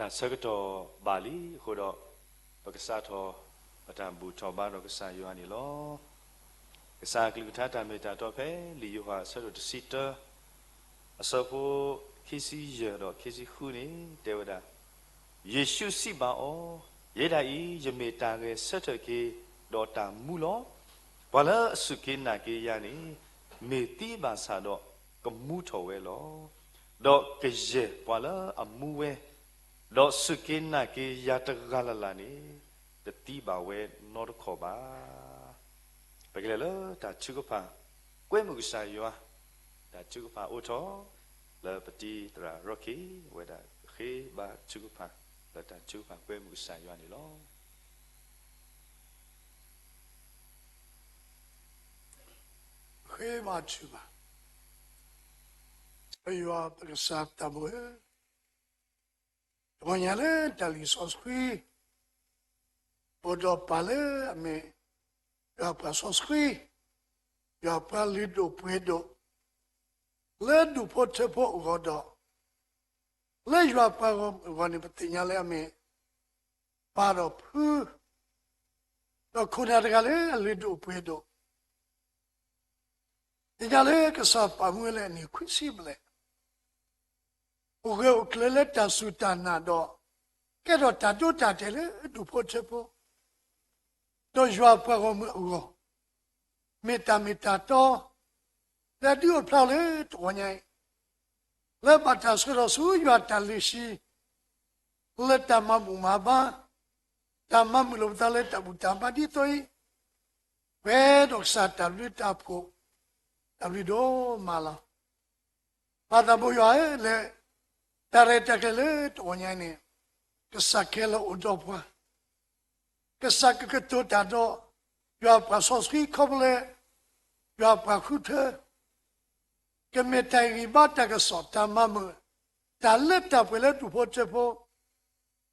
တၢ်ဆၢကတီၢ်ဘၣ်လံအဃိဒီး, ပကစးထီၣ်ပတၢ်ဘူၣ်ထီၣ်ဘါဒီးကစၢ်ယွၤန့ၣ်လီၤ. ကစၢ်အကလုၢ်ကထါတၢ်မ့ၢ်တၢ်တီဖဲ လံာ်ယိၤဟၣ်အဆၢဒိၣ်တဆံတၢ, အဆၢဖိခံဆံယဲၢ်ဒီးခံဆံဃုန့ၣ် တဲဝဲဒၣ်, ယ့ၣ်ၡူးစံးဘၣ်အီၤ, ယဲဒၣ်အံၤ ယမ့ၢ်တၢ်ဂဲၤဆၢထၢၣ်က့ၤ ဒီးတၢ်မူလီၤ. ပှၤလၢအစူၢ်က့ၤနာ်က့ၤယၤန့ၣ် မ့ၢ်သံဘၣ်ဆၣ်ဒီးကမူထီၣ်ဝဲလီၤ. ဒီးကယဲၢ်ပှၤလၢအမူဝဲ, ဒီးစူၢ်က့ၤနာ်က့ၤယၤတဂၤလၢ်လၢ်န့ၣ် တသံဘၣ်ဝဲနီတခီၣ်ဘၣ်. ပကလဲၤလၢတၢ်ထုကဖၣ် ကွဲမုာ်ကစၢ်ယွၤ, တၢ်ထုကဖၣ်အိၣ်ထီၣ်လၢပတံၤသရၣ်ရီခ့ၣ် အဝဲဒၣ်ဃ့ဘါထုကဖၣ် လၢတၢ်ထုကဖၣ်ကွဲမုာ်ကစၢ်ယွၤန့ၣ်လီၤ. ဃ့ဘါထုကဖၣ်, ပယွၤပကစၢ်သးဘိဧၢ, တဂီၤညါလၢတၢ်လံာ်စီဆှံ အိၣ်ဒီးပှၤလၢအမ့ၢ် ယွၤပှၤစီဆှံ, ယွၤပှၤလုၢ်ဒိၣ်ပှ့ၤဒိၣ် လၢဒူၣ်ဖိထၢဖိအဂီၢ်ဒီး လၢယွၤပှၤဂီၢ်မုၢ်အဂီၢ်န့ၣ် ပသ့ၣ်ညါလၢအမ့ၢ် ပၢ်ဒီးဖု ဒီးခိၣ်နၢ်တဂၤလၢအလုၢ်ဒိၣ်ပှ့ၤဒိၣ် သ့ၣ်ညါလၢကစၢ်ပာ်မူဝဲလၢအနံၣ်ခွံဆံဘျဲၣ်, အိၣ်ဂၢၢ်အိၣ်ကျၢၤလၢတၢ်စူၢ်တၢ်နာ်ဒီး ကဲထီၣ်တၢ်ဒိတၢ်တဲာ်လၢဒူၣ်ဖိထၢဖိ ဒီးယွၤပှၤဂီၢ်မုၢ်အဂီၢ်, မ့ၢ်တၢ်မ့ၢ်တၢ်တီ လၢဒုးအိၣ်ဖျါလၢတဂီၤညါအံၤ, လၢဘၣ်တၢ်ဆှၢထီၣ်ဆူယွၤတၢ်လုၢ်ဟံၣ် လၢတၢ်မၤဘူၣ်မၤဘါ, တၢ်မၤမုာ်လိာ်ပသးလၢတၢ်ဘူၣ်တၢ်ဘါဒ်သိးအံၤ, ပှဲၤဒီးကစၢ်တၢ်ဘျုးတၢ်ဖှိၣ်, တၢ်ဘျုးဒိၣ်မးလီၤ. ပၢ်သးဘိယွၤဧၢ, လၢတၢ်ရဲၣ်တၢ်ကျဲၤလၢတဂီၤညါအံၤန့ၣ်, ကစၢ်ခဲလၢာ်အိၣ်ဒီးပှၤ, ကစၢ်ကကတိၤတၢ်ဒီး ယွၤပှၤစီဆှံခီဖျိလၢ ယွၤပှၤဃုထၢ ကမ့ၢ်တၢ်ဂံၢ်ဘါတၢ်ကစီၣ်တၢ်မၤမုာ် တၢ်လၢတၢ်ပှဲၤလၢဒူၣ်ဖိထၢဖိ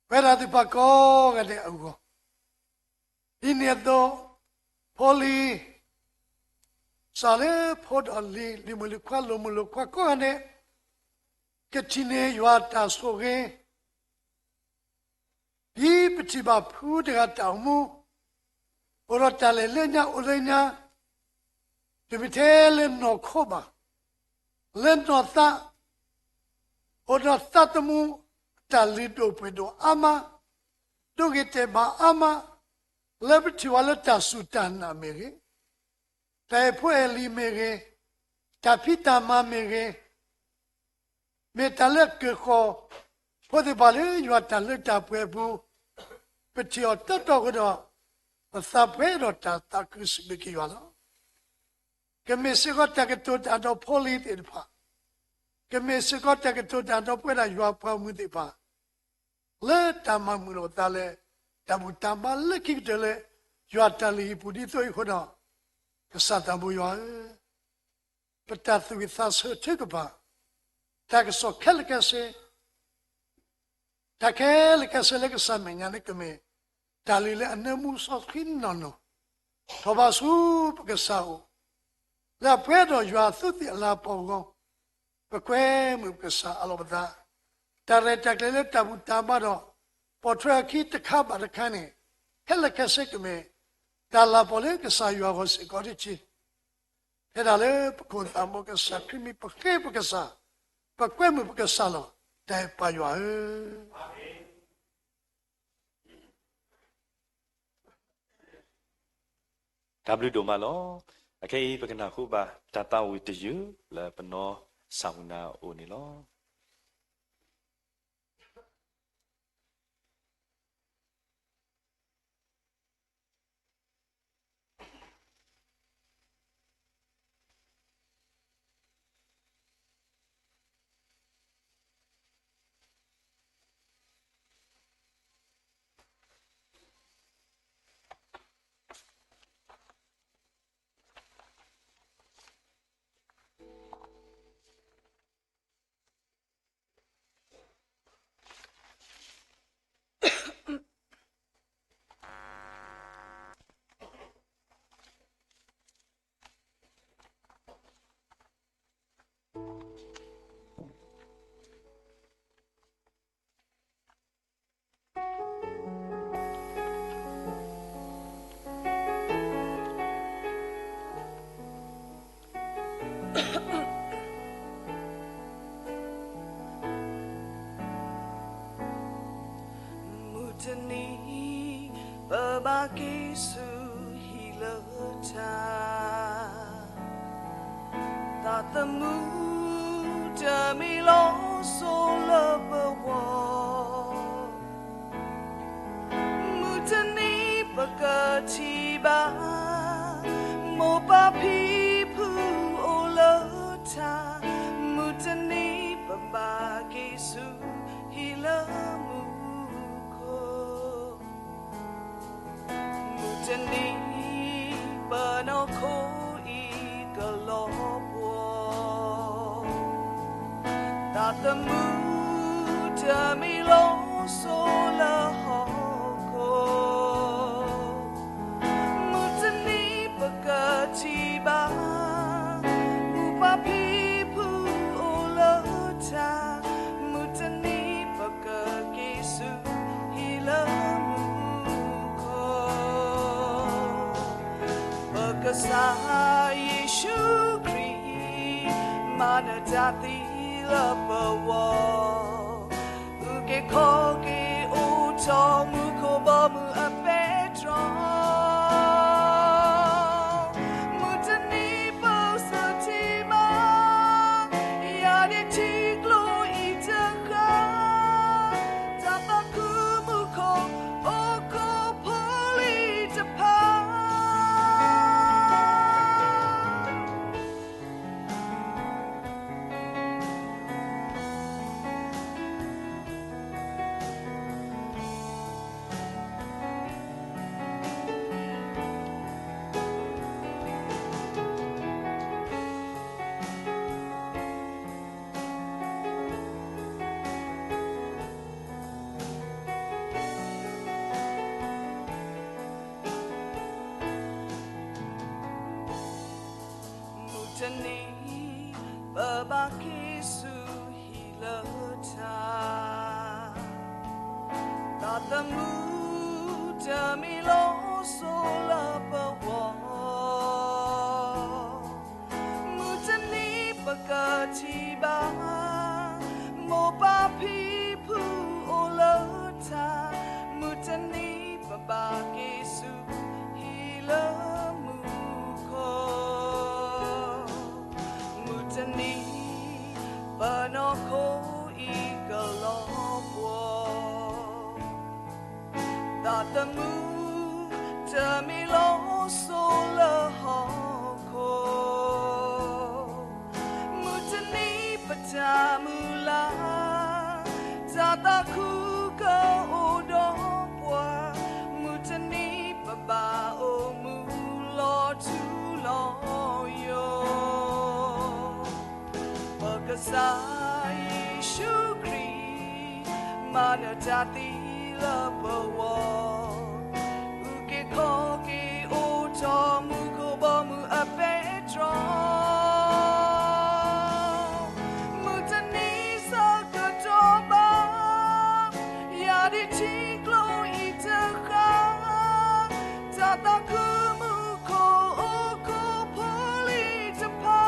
ပဝဲဒၣ်သ့ၣ်တဖၣ်ကိးဂၤဒဲးအဂီၢ်, ဒ်န့ၣ်အသိး ဖိလံၤ စးလၢဖိဒီးလံၤ လံၤမုၣ်လံၤခွါ လိၣ်မုၣ်လိၣ်ခွါကိးဂၤဒဲး ကထံၣ်န့ၢ်ယွၤတၢ်ဆိၣ်ဂ့ၤ ဒ်ပထံၣ်ဘၣ်ဖုတဂၤတၢ်အိၣ်မူ, အိၣ်ဒီးတၢ်လဲၤလၢညါအိၣ်လၢညါ, တမ့ၢ်ထဲလၢနီၢ်ခိဘၣ်, လၢနီၢ်သး, အိၣ်ဒီးသးသမူ တၢ်လုၢ်ဒိၣ်ပှ့ၤဒိၣ်အါမး, ဒိဂ့ၤတဲာ်ဘၣ်အါမး, လၢပထံၣ်ဝဲလၢတၢ်စူၢ်တၢ်နာ်မ့ၢ်ဂ့ၤ, တၢ်အဲၣ်ဖိအဲၣ်လံၤမ့ၢ်ဂ့ၤ, တၢ်ဖံးတၢ်မၤမ့ၢ်ဂ့ၤ, မ့ၢ်တၢ်လၢကၢၢ်ဃီၤ ဖိသ့ၣ်တဖၣ်လၢယွၤတၢ်လၢတၢ်ပှဲၤအပူၤ, ပထံၣ်အီၤတီတီအဃိဒီး ပသးပှဲၤဒီးတၢ်သးခုစံးဘျုးက့ၤယွၤလီၤ. ကမ့ၢ်စ့ၢ်ကီးတၢ်ကတိၤတၢ်ဒီးဖိလံၤသ့ၣ်တဖၣ်, ကမ့ၢ်စ့ၢ်ကီးတၢ်ကတိၤတၢ်ဒီးပဝဲဒၣ်ယွၤပှၤဂီၢ်မုၢ်သ့ၣ်တဖၣ်, လၢတၢ်မၤမုာ်လိာ်ပသးလၢ တၢ်ဘူၣ်တၢ်ဘါလၢခံကတၢၢ်လၢ ယွၤတၢ်လုၢ်ဟံၣ်ပူၤဒ်သိးအံၤအဃိဒီး, ကစၢ်သးဘိယွၤဧၢ, ပတၢ်သူၣ်ဝံၣ်သးဆၢထုကဖၣ်, တၢ်ကစီၣ်ခဲလၢာ်ခဲဆ့, တၢ်ခဲလၢာ်ခဲဆ့လၢကစၢ်မဲာ်ညါန့ၣ် ကမ့ၢ်တၢ်လုၢ်လၢအနၢမူစီဆှံနီၢ်နီၢ်, ထီၣ်ဘးဆူပကစၢ်အအိၣ်, လၢအပှဲၤဒီးယွၤအသူးသ့ၣ်အလၤကပီၤအဂီၢ်, ပကွဲမုာ်ပကစၢ်အလီၢ်ပသး, တၢ်ရဲၣ်တၢ်ကျဲၤလၢတၢ်ဘူၣ်တၢ်ဘါဒီး ပိာ်ထွဲအခံတခါဘၣ်တခါန့ၣ်, ခဲလၢာ်ခဲဆ့ကမ့ၢ် တၢ်လၤကပီၤလၢကစၢ်ယွၤအဂီၢ်စ့ၢ်ကီးတက့ၢ်. ဖဲဒၣ်လၢပခိၣ်ပသးဘိကစၢ်ခရံာ်မံၤ ပဃ့ပကစၢ်, ပကွဲမုာ်ပကစၢ်လီၤ. တၢ်အဲၣ်ပၢ်ယွၤဧၢ, တၢ်ဘျုးဒိၣ်မးလီၤ. အခဲအံၤ ပကနၢ်ဟူဘၣ်တၢ်သးဝံၣ်တယုၢ် လၢပနီၢ်ဆၣ်မုၢ်နၤအအိၣ်န့ၣ်လီၤ. မုၢ်တနံၤ ပဘၣ်က့ၤဆူဟံၣ်လၢထး, သးသမူတမ့ၢ်လီၤစိၤလၢပဂီၢ်, မုၢ်တနံၤပကထံၣ်ဘၣ် မိၢ်ပၢ်ဖံဖုအိၣ်လၢထး, မုၢ်တနံၤပဘၣ်က့ၤဆူဟံၣ်လၢမူခိၣ်, မုၢ်တနံၤ ပနီၢ်ခိအံၤကလီၤပှီၤ, သးသမူတမ့ၢ်လီၤစိၤလၢဟီၣ်ခိၣ်, မုၢ်တနံၤပကထံၣ်ဘၣ် မိၢ်ပၢ်ဖံဖုအိၣ်လၢထး, မုၢ်တနံၤပကက့ၤဆူဟံၣ်လၢမူခိၣ်, ပကစၢ်ယ့ၣ်ၡူးခရံာ် မၤနၢၤတၢ်သံလၢပဂီၢ်, အုၣ်က့ၤခီၣ်က့ၤအိၣ်ထီၣ်မူခိၣ်ဘီမုၢ်အပဲတြီ, မုၢ်တနံၤပစၢထံမး ယၤဒ်ထံကျိအံၤတဃၣ်, တၢ်သးခုမူခိၣ် အိၣ်ခိးဖိလံၤတဖၣ် မုၢ်တနံၤ ပဘၣ်က့ၤ ဆူဟံၣ်လၢထး, သးသမူတမ့ၢ်လီၤစိၤလၢပဂီၢ်, မုၢ်တနံၤပကထံၣ်ဘၣ် မိၢ်ပၢ်ဖံဖုအိၣ်လၢထး, မုၢ်တနံၤပဘၣ်က့ၤဆူဟံၣ်လၢမူခိၣ်, မုၢ်တနံၤ ပနီၢ်ခိအံၤကလီၤပှီၤ, သးသမူတမ့ၢ်လီၤစိၤလၢဟီၣ်ခိၣ်, မုၢ်တနံၤပတၢ်မုၢ်လၢ်, တၢ်သးခုကအိၣ်ဒီးပှၤ, မုၢ်တနံၤပဘၣ်အိၣ်မူလီၤထူလီၤယိာ် ပကစၢ်ယ့ၣ်ၡူးခရံာ် မၤနၢၤတၢ်သံလၢပဂီၢ်, အုၣ်က့ၤခီၣ်က့ၤအိၣ်ထီၣ်မူခိၣ်ဘီမုၢ်အပဲတြီ, မုၢ်တနံၤဆၢကတီၢ်ဘၣ်, ယၤဒ်ထံကျိအံၤတဃၣ်, တၢ်သးခုမူခိၣ်အိၣ်ခိးဖိလံၤတဖၣ်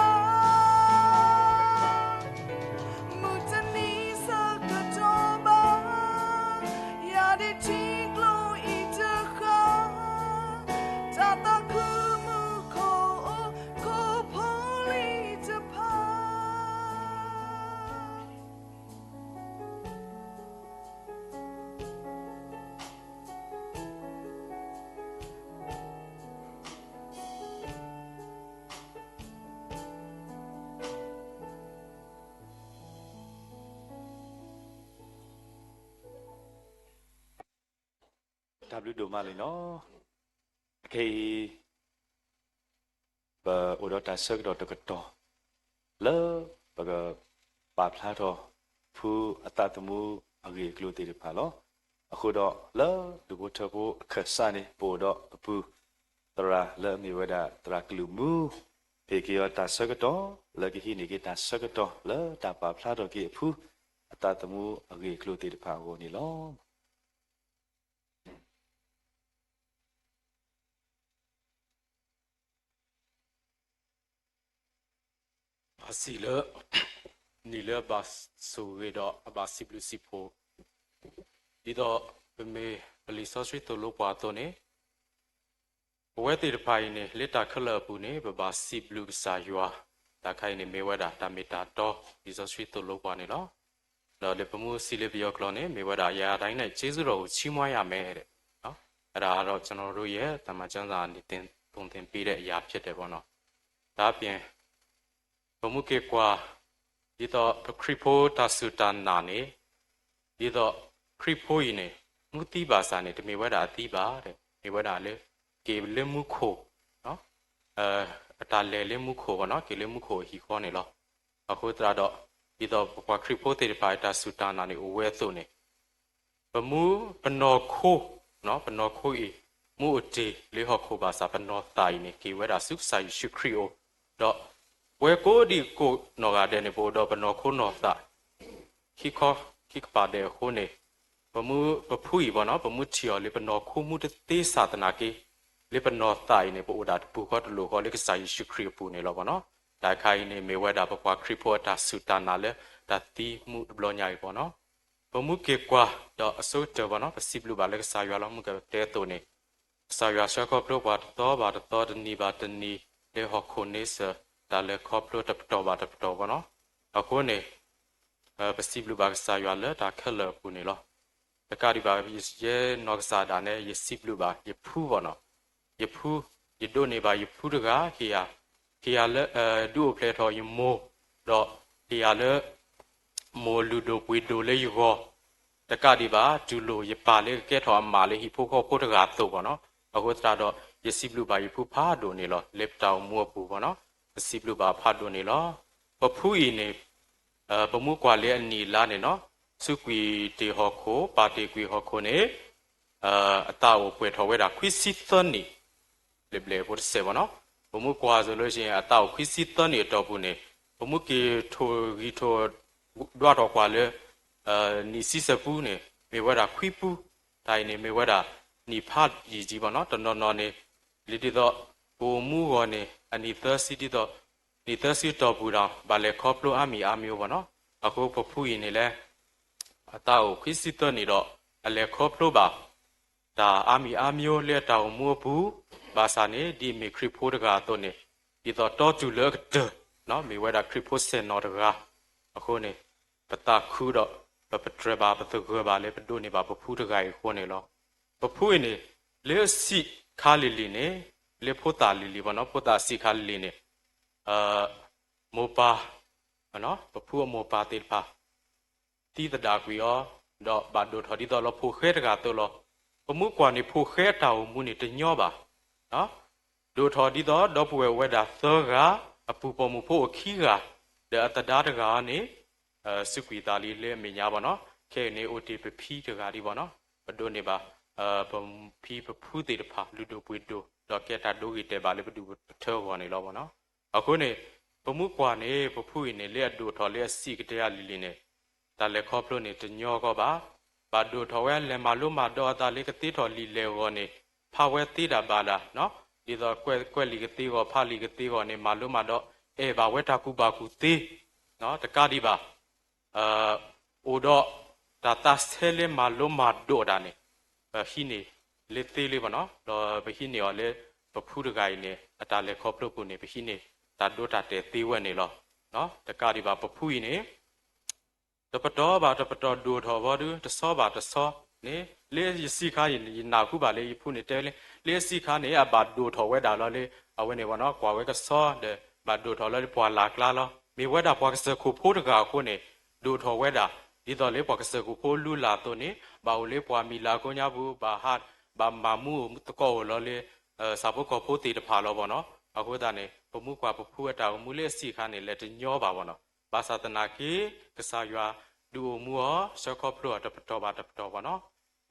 မုၢ်တနံၤဆၢကတီၢ်ဘၣ်, ယၤဒ်ထံကျိအံၤတဃၣ်, တၢ်သးခုမူခိၣ်အိၣ်ခိးဖိလံၤတဖၣ် တၢ်ဘျုးဒိၣ်မးလံလီၤ. ခဲအံၤ ပအိၣ်ဒီးတၢ်ဆၢကတီၢ်တကတီၢ် လၢပကပာ်ဖျါထီၣ် ဖုအသးသမူအဂ့ၢ်အကျိၤသ့ၣ်တဖၣ်လီၤ. အဃိဒီးလၢဒူၣ်ဖိထၢဖိအခၢၣ်စးန့ၣ် ပအိၣ်ဒီးအပူၤ သရၣ်လၢအမ့ၢ်ဝဲဒၣ်သရၣ်ကလုၢ်မူ ဟ့ၣ်က့ၤအီၤတၢ်ဆၢကတီၢ် လၢကဟံးန့ၢ်က့ၤတၢ်ဆၢကတီၢ် လၢတၢ်ပာ်ဖျါထီၣ်က့ၤအဖု အသးသမူအဂ့ၢ်အကျိၤသ့ၣ်တဖၣ်အဂီၢ်န့ၣ်လီၤ. အစံးလၢ နံၣ်လၢအဘၣ်ဆိၣ်ဂ့ၤဒီးအဘၣ်စံးဘျုးစံးဖှိၣ် ဒ်သိး ပမ့ၢ်ပလံာ်စီဆှံသိၣ်လိပှၤအသိးန့ၣ် ပဝဲသ့ၣ်တဖၣ်အံၤန့ၣ် လၢတၢ်ခဲလၢာ်အပူၤန့ၣ် ပဘၣ်စံးဘျုးကစၢ်ယွၤ, တၢ်ခါအံၤန့ၣ် မ့ၢ်ဝဲဒၣ်တၢ်မ့ၢ်တၢ်တီ လံာ်စီဆှံသိၣ်လိပှၤန့ၣ်လီၤ. ဒီးလၢပမူစံးလၢပယီၤကျိာ်န့ၣ် မ့ၢ်ဝဲဒၣ် ယတၢ်အံၤန့ၣ် ကျေးဇူးတော်ကို ချီးမွမ်းရမယ် အဲဒါကတော့ ကျွန်တော်တို့ရဲ့ သမ္မာကျမ်းစာကနေ သင် သွန်သင်ပေးတဲ့အရာဖြစ်တယ်ပေါ့နော်. ဒါ့အပြင် ပမူက့ၤကွၢ် ဒ်သိးပခရံာ်ဖိတၢ်စူၢ်တၢ်နာ်န့ၣ် ဒ်သိးခရံာ်ဖိအံၤန့ၣ် မူသံဘၣ်ဆၣ်န့ၣ် တမ့ၢ်ဝဲဒၣ်အသံဘၣ်, မ့ၢ်ဝဲဒၣ်လၢ က့ၤလၢမူခိၣ် အတၢ်လဲၤလၢမူခိၣ်ပေါ့နော်, က့ၤလၢမူခိၣ်အဟံၣ်ဃီန့ၣ်လီၤ. အဃိသတးဒီး ဒ်သိးပပှၤခရံာ်ဖိသ့ၣ်တဖၣ်အတၢ်စူၢ်တၢ်နာ်န့ၣ်အိၣ်ဝဲအသိးန့ၣ် ပမူ ပနီၢ်ခိ ပနီၢ်ခိအံၤ မူအိၣ်တ့ၢ်လၢဟီၣ်ခိၣ်ဘၣ်ဆၣ် ပနီၢ်သးအံၤန့ၣ် က့ၤဝဲဒၣ်ဆူကစၢ်ယ့ၣ်ၡူးခရံာ်အအိၣ်, ဒီးပဝဲကိးဒံကိးနီၢ်ဂၤဒဲးန့ၣ် ပအိၣ်ဒီးပနီၢ်ခိနီၢ်သး ခံခီခံကပၤဒဲးအဃိန့ၣ် ပမူ ပဖုအံၤပေါ့နော်, ပမူထံၣ်အီၤလၢပနီၢ်ခိမူတသ့စ့ၢ်သနာ်က့ လၢပနီၢ်သးအံၤန့ၣ် ပအိၣ်ဒၣ်တပူၤဃီတလိာ်ဃီလၢကစၢ်ယ့ၣ်ၡူးခရံာ်အပူၤန့ၣ်လီၤပေါ့နော်. တၢ်ခါအံၤန့ၣ် မ့ၢ်ဝဲဒၣ်ပပှၤခရံာ်ဖိအတၢ်စူၢ်တၢ်နာ်လၢတၢ်သံမူတဘျီညါအံၤပေါ့နော်. ပမူက့ၤကွၢ်ဒီးအဆိကတၢၢ်ပေါ့နော်, ပစံးဘျုးဘၣ်လၢကစၢ်ယွၤလီၤ. မ့ၢ်ကတဲအသိးန့ၣ် ကစၢ်ယွၤဆှၢခီဖျိပှၤတသီဘၣ်တသီ, တနံၤဘၣ်တနံၤ, လၢဟီၣ်ခိၣ်န့ဆၢၣ် တၢ်လဲၤခီဖျိတပတီၢ်ဘၣ်တပတီၢ်ပေါ့နော်. အဃိန့ၣ် ပစံးဘျုးဘၣ်ကစၢ်ယွၤလၢတၢ်ခဲလၢာ်အပူၤန့ၣ်လီၤ. တကးဒံးဘၣ် ယဲနီၢ်ကစၢ်ဒၣ်နဲ ယစံးဘျုးဘၣ်ယဖုပေါ့နော်. ယဖု, ယဒိးန့ၢ်ဘၣ်ယဖုတဂၤ, ဟ့ၣ်ယၤလၢ ဒုးအိၣ်ဖျဲၣ်ထီၣ်ယမိၢ်, ဒီးဟ့ၣ်ယၤလၢ မိၢ်လုၢ်ဒိၣ်ပှ့ၤဒိၣ်လၢယဂီၢ်, တကးဒံးဘၣ် တူၢ်လိာ်ယပၢ်လၢကကဲထီၣ်အမးလၢဟံၣ်ဖိဃီဖိတဂၤအသိးပေါ့နော်. အဃိသတးဒီး ယစံးဘျုးဘၣ်ယဖုဖးဒိၣ်န့ၣ်လီၤ. လၢပတၢ်အိၣ်မူအပူၤပေါ့နော်, ပစံးဘျုးဘၣ်ဖးဒိၣ်န့ၣ်လီၤ. ပဖုအံၤန့ၣ် ပမူကွၢ်လၢအနံၣ်အလါန့ၣ်နော်, ဆူကွံာ်တ့ၢ်ဟီၣ်ခိၣ် ပၢ်တ့ၢ်ကွံာ်ဟီၣ်ခိၣ်န့ၣ် အသးအိၣ်ပှဲၤထီၣ်ဝဲဒၣ်ခွံဆံသၢနံၣ် လၢဘျဲၣ်ဖိတစဲးပေါ့နော်. ပမူကွၢ်စိၤလၢဆ့ အသးအိၣ်ခွံဆံသၢနံၣ်အတီၢ်ပူၤန့ၣ် ပမူက့ၤထိၣ်ဂံၢ်ထိၣ်ဒွးထီၣ်ကွၢ်လၢ နံၣ်ဆံဆၢပူန့ၣ် မ့ၢ်ဝဲဒၣ်ခွံပူ, တၢ်အံၤန့ၣ်မ့ၢ်ဝဲဒၣ် နံၣ်ဖးယံာ်ကံပေါ့နော်. တနီၤနီၤန့ၣ် လၢဒ်သိး ကအိၣ်မူဂီၢ်န့ၣ် အနံၣ်သၢဆံဒ်သိး နံၣ်သၢဆံတီၢ်ပူၤဒီး ဘၣ်လဲၤခီဖျိအါမံၤအါမံၤအိၣ်ပေါ့နော်. အဃိပဖုအံၤန့ၣ်လဲၣ် အသးအိၣ်ခွံဆံသၢနံၣ်ဒီး အလဲၤခီဖျိဘၣ် တၢ်အါမံၤအါမံၤလၢအတၢ်အိၣ်မူအပူၤ, ဘၣ်ဆၣ်န့ၣ် ဒ်အမ့ၢ်ခရံာ်ဖိတဂၤအသိးန့ၣ် ဒ်သိးတီတုၤလၢအကတၢၢ် မ့ၢ်ဝဲဒၣ်ခရံာ်ဖိဆဲးနီၤတဂၤ အဃိန့ၣ် ပသးခုဒီး ပပတြၢၤဘၣ်ပသဂၢၢ်ဘၣ်လၢပဒိးန့ၢ်ဘၣ်ပဖုတဂၤအံၤအဃိန့ၣ်လီၤ. ပဖုအံၤန့ၣ် လၢအဆံးခါလံၤလံၤန့ၣ် လၢဖိသၣ်လံၤလံၤပေါ့နော်, ဖိသၣ်ဆံးခါလံၤလံၤန့ၣ် မိၢ်ပၢ် ပဖုအမိၢ်ပၢ်သ့ၣ်တဖၣ် သံသဒၣ်ကွံာ်အီၤ, ဒီးဘၣ်ဒိၣ်ထီၣ်ဒ်သိးလၢဖိၣ်ဃဲတဂၤအသိးလီၤ. ပမူကွၢ်န့ၣ် ဖိၣ်ဃဲအတၢ်အိၣ်မူန့ၣ်တညီဘၣ်. ဒိၣ်ထီၣ်ဒ်သိးဒီပုၢ်ဝဲၢ်အိၣ်ဝဲဒၣ်သၢဂၤ, အပုၢ်ပိာ်မုၣ်ဖိအိၣ်ခံဂၤ, ဒီးအသဒါတဂၤန့ၣ် စူးကွံာ်သးလံလၢအမဲာ်ညါဘၣ်နီၤ. ခဲအံၤန့ၣ် အိၣ်တ့ၢ်ပဖံတဂၤဒံးဘၣ်နီၤ. ပဒိးန့ၢ်ဘၣ် ပဖံပဖုသ့ၣ်တဖၣ် လုၢ်ဒိၣ်ပှ့ၤဒိၣ် ဒီးကဲတၢ်ဒိဂ့ၤတဲာ်ဘၣ်လၢပဒူၣ်ပထၢအဂီၢ်န့ၣ်လီၤနီၤ. အဃိန့ၣ် ပမူကွၢ်န့ၣ် ပဖုအံၤန့ၣ် လၢအဒိၣ်ထီၣ်လၢအဆံးကတၢၢ်လံၤလံၤန့ၣ် တၢ်လဲၤခီဖျိန့ၣ်တညီဂီၢ်ဘၣ်. ဘၣ်ဒိၣ်ထီၣ်ဝဲလဲၤမၤလိမၤဒိးအသးလၢကသ့ထီၣ်လံာ်လဲၢ်အဂီၢ်န့ၣ် ဖးဝဲသ့ဒၣ်ဘၣ်ဒၣ်နီၤ. ဒ်သိးကွဲးလံာ်ကသ့အဂီၢ် ဖးလံာ်ကသ့အဂီၢ်န့ၣ် မၤလိမၤဒိး အဲၣ်ဘၣ်ဝဲတၢ်ကူၣ်ဘၣ်ကူၣ်သ့ တကးဒံးဘၣ် အိၣ်ဒီးတၢ်သးဆဲးလၢမၤလိမၤဒိးတၢ်န့ၣ် ပဟံးန့ၢ်လၢသ့လၢဘၣ်နီၤ. ဒီးပဟံးန့ၢ်အီၤလၢ ပဖုတဂၤအံၤန့ၣ် အတၢ်လဲၤခီဖျိပူၤန့ၣ် ပဟံးန့ၢ်တၢ်ဒိတၢ်တဲာ်သ့ဝဲန့ၣ်လီၤ. တကးဒံးဘၣ် ပဖုအံၤန့ၣ် တပတီၢ်ဘၣ်တပတီၢ်ဒိၣ်ထီၣ်ဝဲဒၣ် တဆီဘၣ်တဆီန့ၣ် လၢယဆံးခါ ယနၢ်ဟူဘၣ်လၢယဖုန့ၣ်တဲဝဲလၢ လၢအဆံးခါန့ၣ် အဘၣ်ဒိၣ်ထီၣ်ဝဲဒၣ်လီၤလၢ အဝဲန့ၣ်ဘၣ်နီၤ ကွၢ်ဝဲကဆီဒီး ဘၣ်ဒိၣ်ထီၣ်လီၤလၢပှၢ်လၢ်ကျါလီၤ. မ့ၢ်ဝဲဒၣ်ပှၤကစၢၢ်ခိၣ်ဖိတဂၤအဃိန့ၣ် ဒိၣ်ထီၣ်ဝဲဒၣ် ဒ်သိးလၢပှၤကစၢၢ်ခိၣ်ဖိလုၢ်လၢ်အသိးန့ၣ် ဘၣ်အိၣ်လၢပှၢ်မံၤလၢ်ကိညါပူၤ ဘၣ်ဟး ဘၣ်မၤမူသကိးအိၣ်လီၤလၢ ဆၣ်ဖိကီၢ်ဖိသ့ၣ်တဖၣ်လီၤဘၣ်နီၤ. အဃိသတးန့ၣ် ပမူကွၢ်ပဖုအတၢ်အိၣ်မူလၢအဆံးခါန့ၣ် လဲၤတညီဘၣ်ဘၣ်နီၤ. ဘၣ်ဆၣ်သနာ်က့ ကစၢ်ယွၤဒုးအိၣ်မူအီၤ ဆှၢခီဖျိအီၤတပတီၢ်ဘၣ်တပတီၢ်ဘၣ်နီၤ.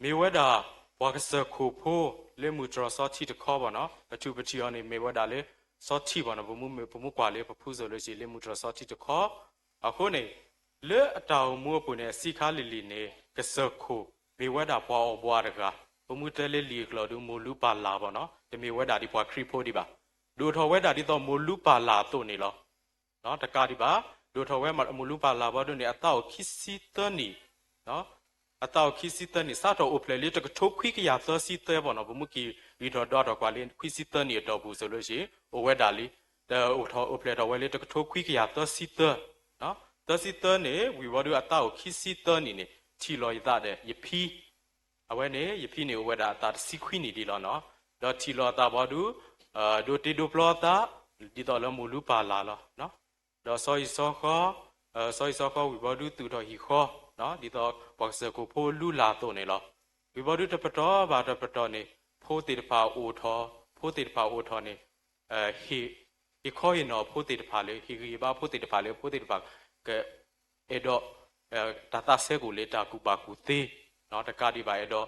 မ့ၢ်ဝဲဒၣ် ပှၤကစၢၢ်ခိၣ်ဖိလၢမုၢ်တြီၢ်စီထံတခီဘၣ်နီၤ. ပထူၣ်ပထံၣ်အီၤန့ၣ် မ့ၢ်ဝဲဒၣ်လၢစီထံဘၣ်နီၤ. ပမူကွၢ်လၢပဖုစိၤလၢဆံးလၢမုၢ်တြီၢ်စီထံတခီ အဃိန့ၣ် လၢအတၢ်အိၣ်မူအပူၤန့ၣ် အဆံးခါလံၤလံၤန့ၣ် ကစၢၢ်ခိၣ် မ့ၢ်ဝဲဒၣ်ပှၤအီၣ်ဘှီတဂၤ ပမူတဲလၢလံာ်အကျိာ်ဒုး မိၢ်လူပၢ်လၢ်ဘၣ်နီၤ. တမ့ၢ်ဝဲဒၣ်ဒ်ပှၤခရံာ်ဖိဒံးဘၣ်. ဒိၣ်ထီၣ်ဝဲဒၣ်ဒ်သိးမိၢ်လူပၢ်လၢ်အသိးန့ၣ်လီၤ. တကးဒံးဘၣ် ဒိၣ်ထီၣ်ဝဲမိၢ်လူပၢ်လၢ်ဘၣ်ဒိၣ်န့ၣ် အသးအိၣ်ခံဆံသၢနံၣ် အသးအိၣ်ခံဆံသၢနံၣ် စးထီၣ်အိၣ်ဖျဲၣ်လံတကထိခွံကယၤသၢဆံသၢဘၣ်နီၤ, ပမ့ၢ်က့ၤဂံၢ်ထီၣ်ဒွးထီၣ်ကွၢ်လံ ခွံဆံသၢနံၣ်အတီၢ်ပူၤ ဆိုလို့ရှိရင် အိၣ်ဝဲဒၣ်လံ, အိၣ်ဖျဲၣ်ထီၣ်ဝဲလံတကထိခွံကယၤသၢဆံသၢ, သၢဆံသၢန့ၣ် ဝံၤဘီဒုးအသးအိၣ်ခံဆံသၢနံၣ်န့ၣ် ထံၣ်လီၤယသးဒီးယဖံ အဝဲန့ၣ် ယဖံန့ၣ်အိၣ်ဝဲဒၣ်အသးတဆံခွံနံၣ်ဒံးလီၤနီၤ, ဒီးထံၣ်လီၤအသးဘီဒုး ဒိးတ့ဒိးဖျီအသး ဒ်သိးလၢမိၢ်လူပၢ်လၢ်လီၤ. ဒီးစီၤအံၤစီဃီ, စီၤအံၤစီဃီဝံၤဘီဒုးသုးထီၣ်ဟံၣ်ဃီ, ဒ်သိးပှၤကစၢၢ်ခိၣ်ဖိလူလၢ်အသိးန့ၣ်လီၤ. ဝံၤဘီဒုးတပတီၢ်ဘၣ်တပတီၢ်န့ၣ် ဖိသ့ၣ်တဖၣ်အိၣ်ထီၣ်, ဖိသ့ၣ်တဖၣ်အိၣ်ထီၣ်န့ၣ် ဟ့ၣ်ခီဟ့ၣ်နီၤဖိသ့ၣ်တဖၣ်လၢ ဟ့ၣ်ဂံၢ်ဟ့ၣ်ဘါဖိသ့ၣ်တဖၣ်လၢ ဖိသ့ၣ်တဖၣ်က အဲၣ်ဒိး တၢ်သးဆဲးကိၣ်လၢတၢ်ကူၣ်ဘၣ်ကူၣ်သ့, တကးဒံးဘၣ်အဲၣ်ဒိး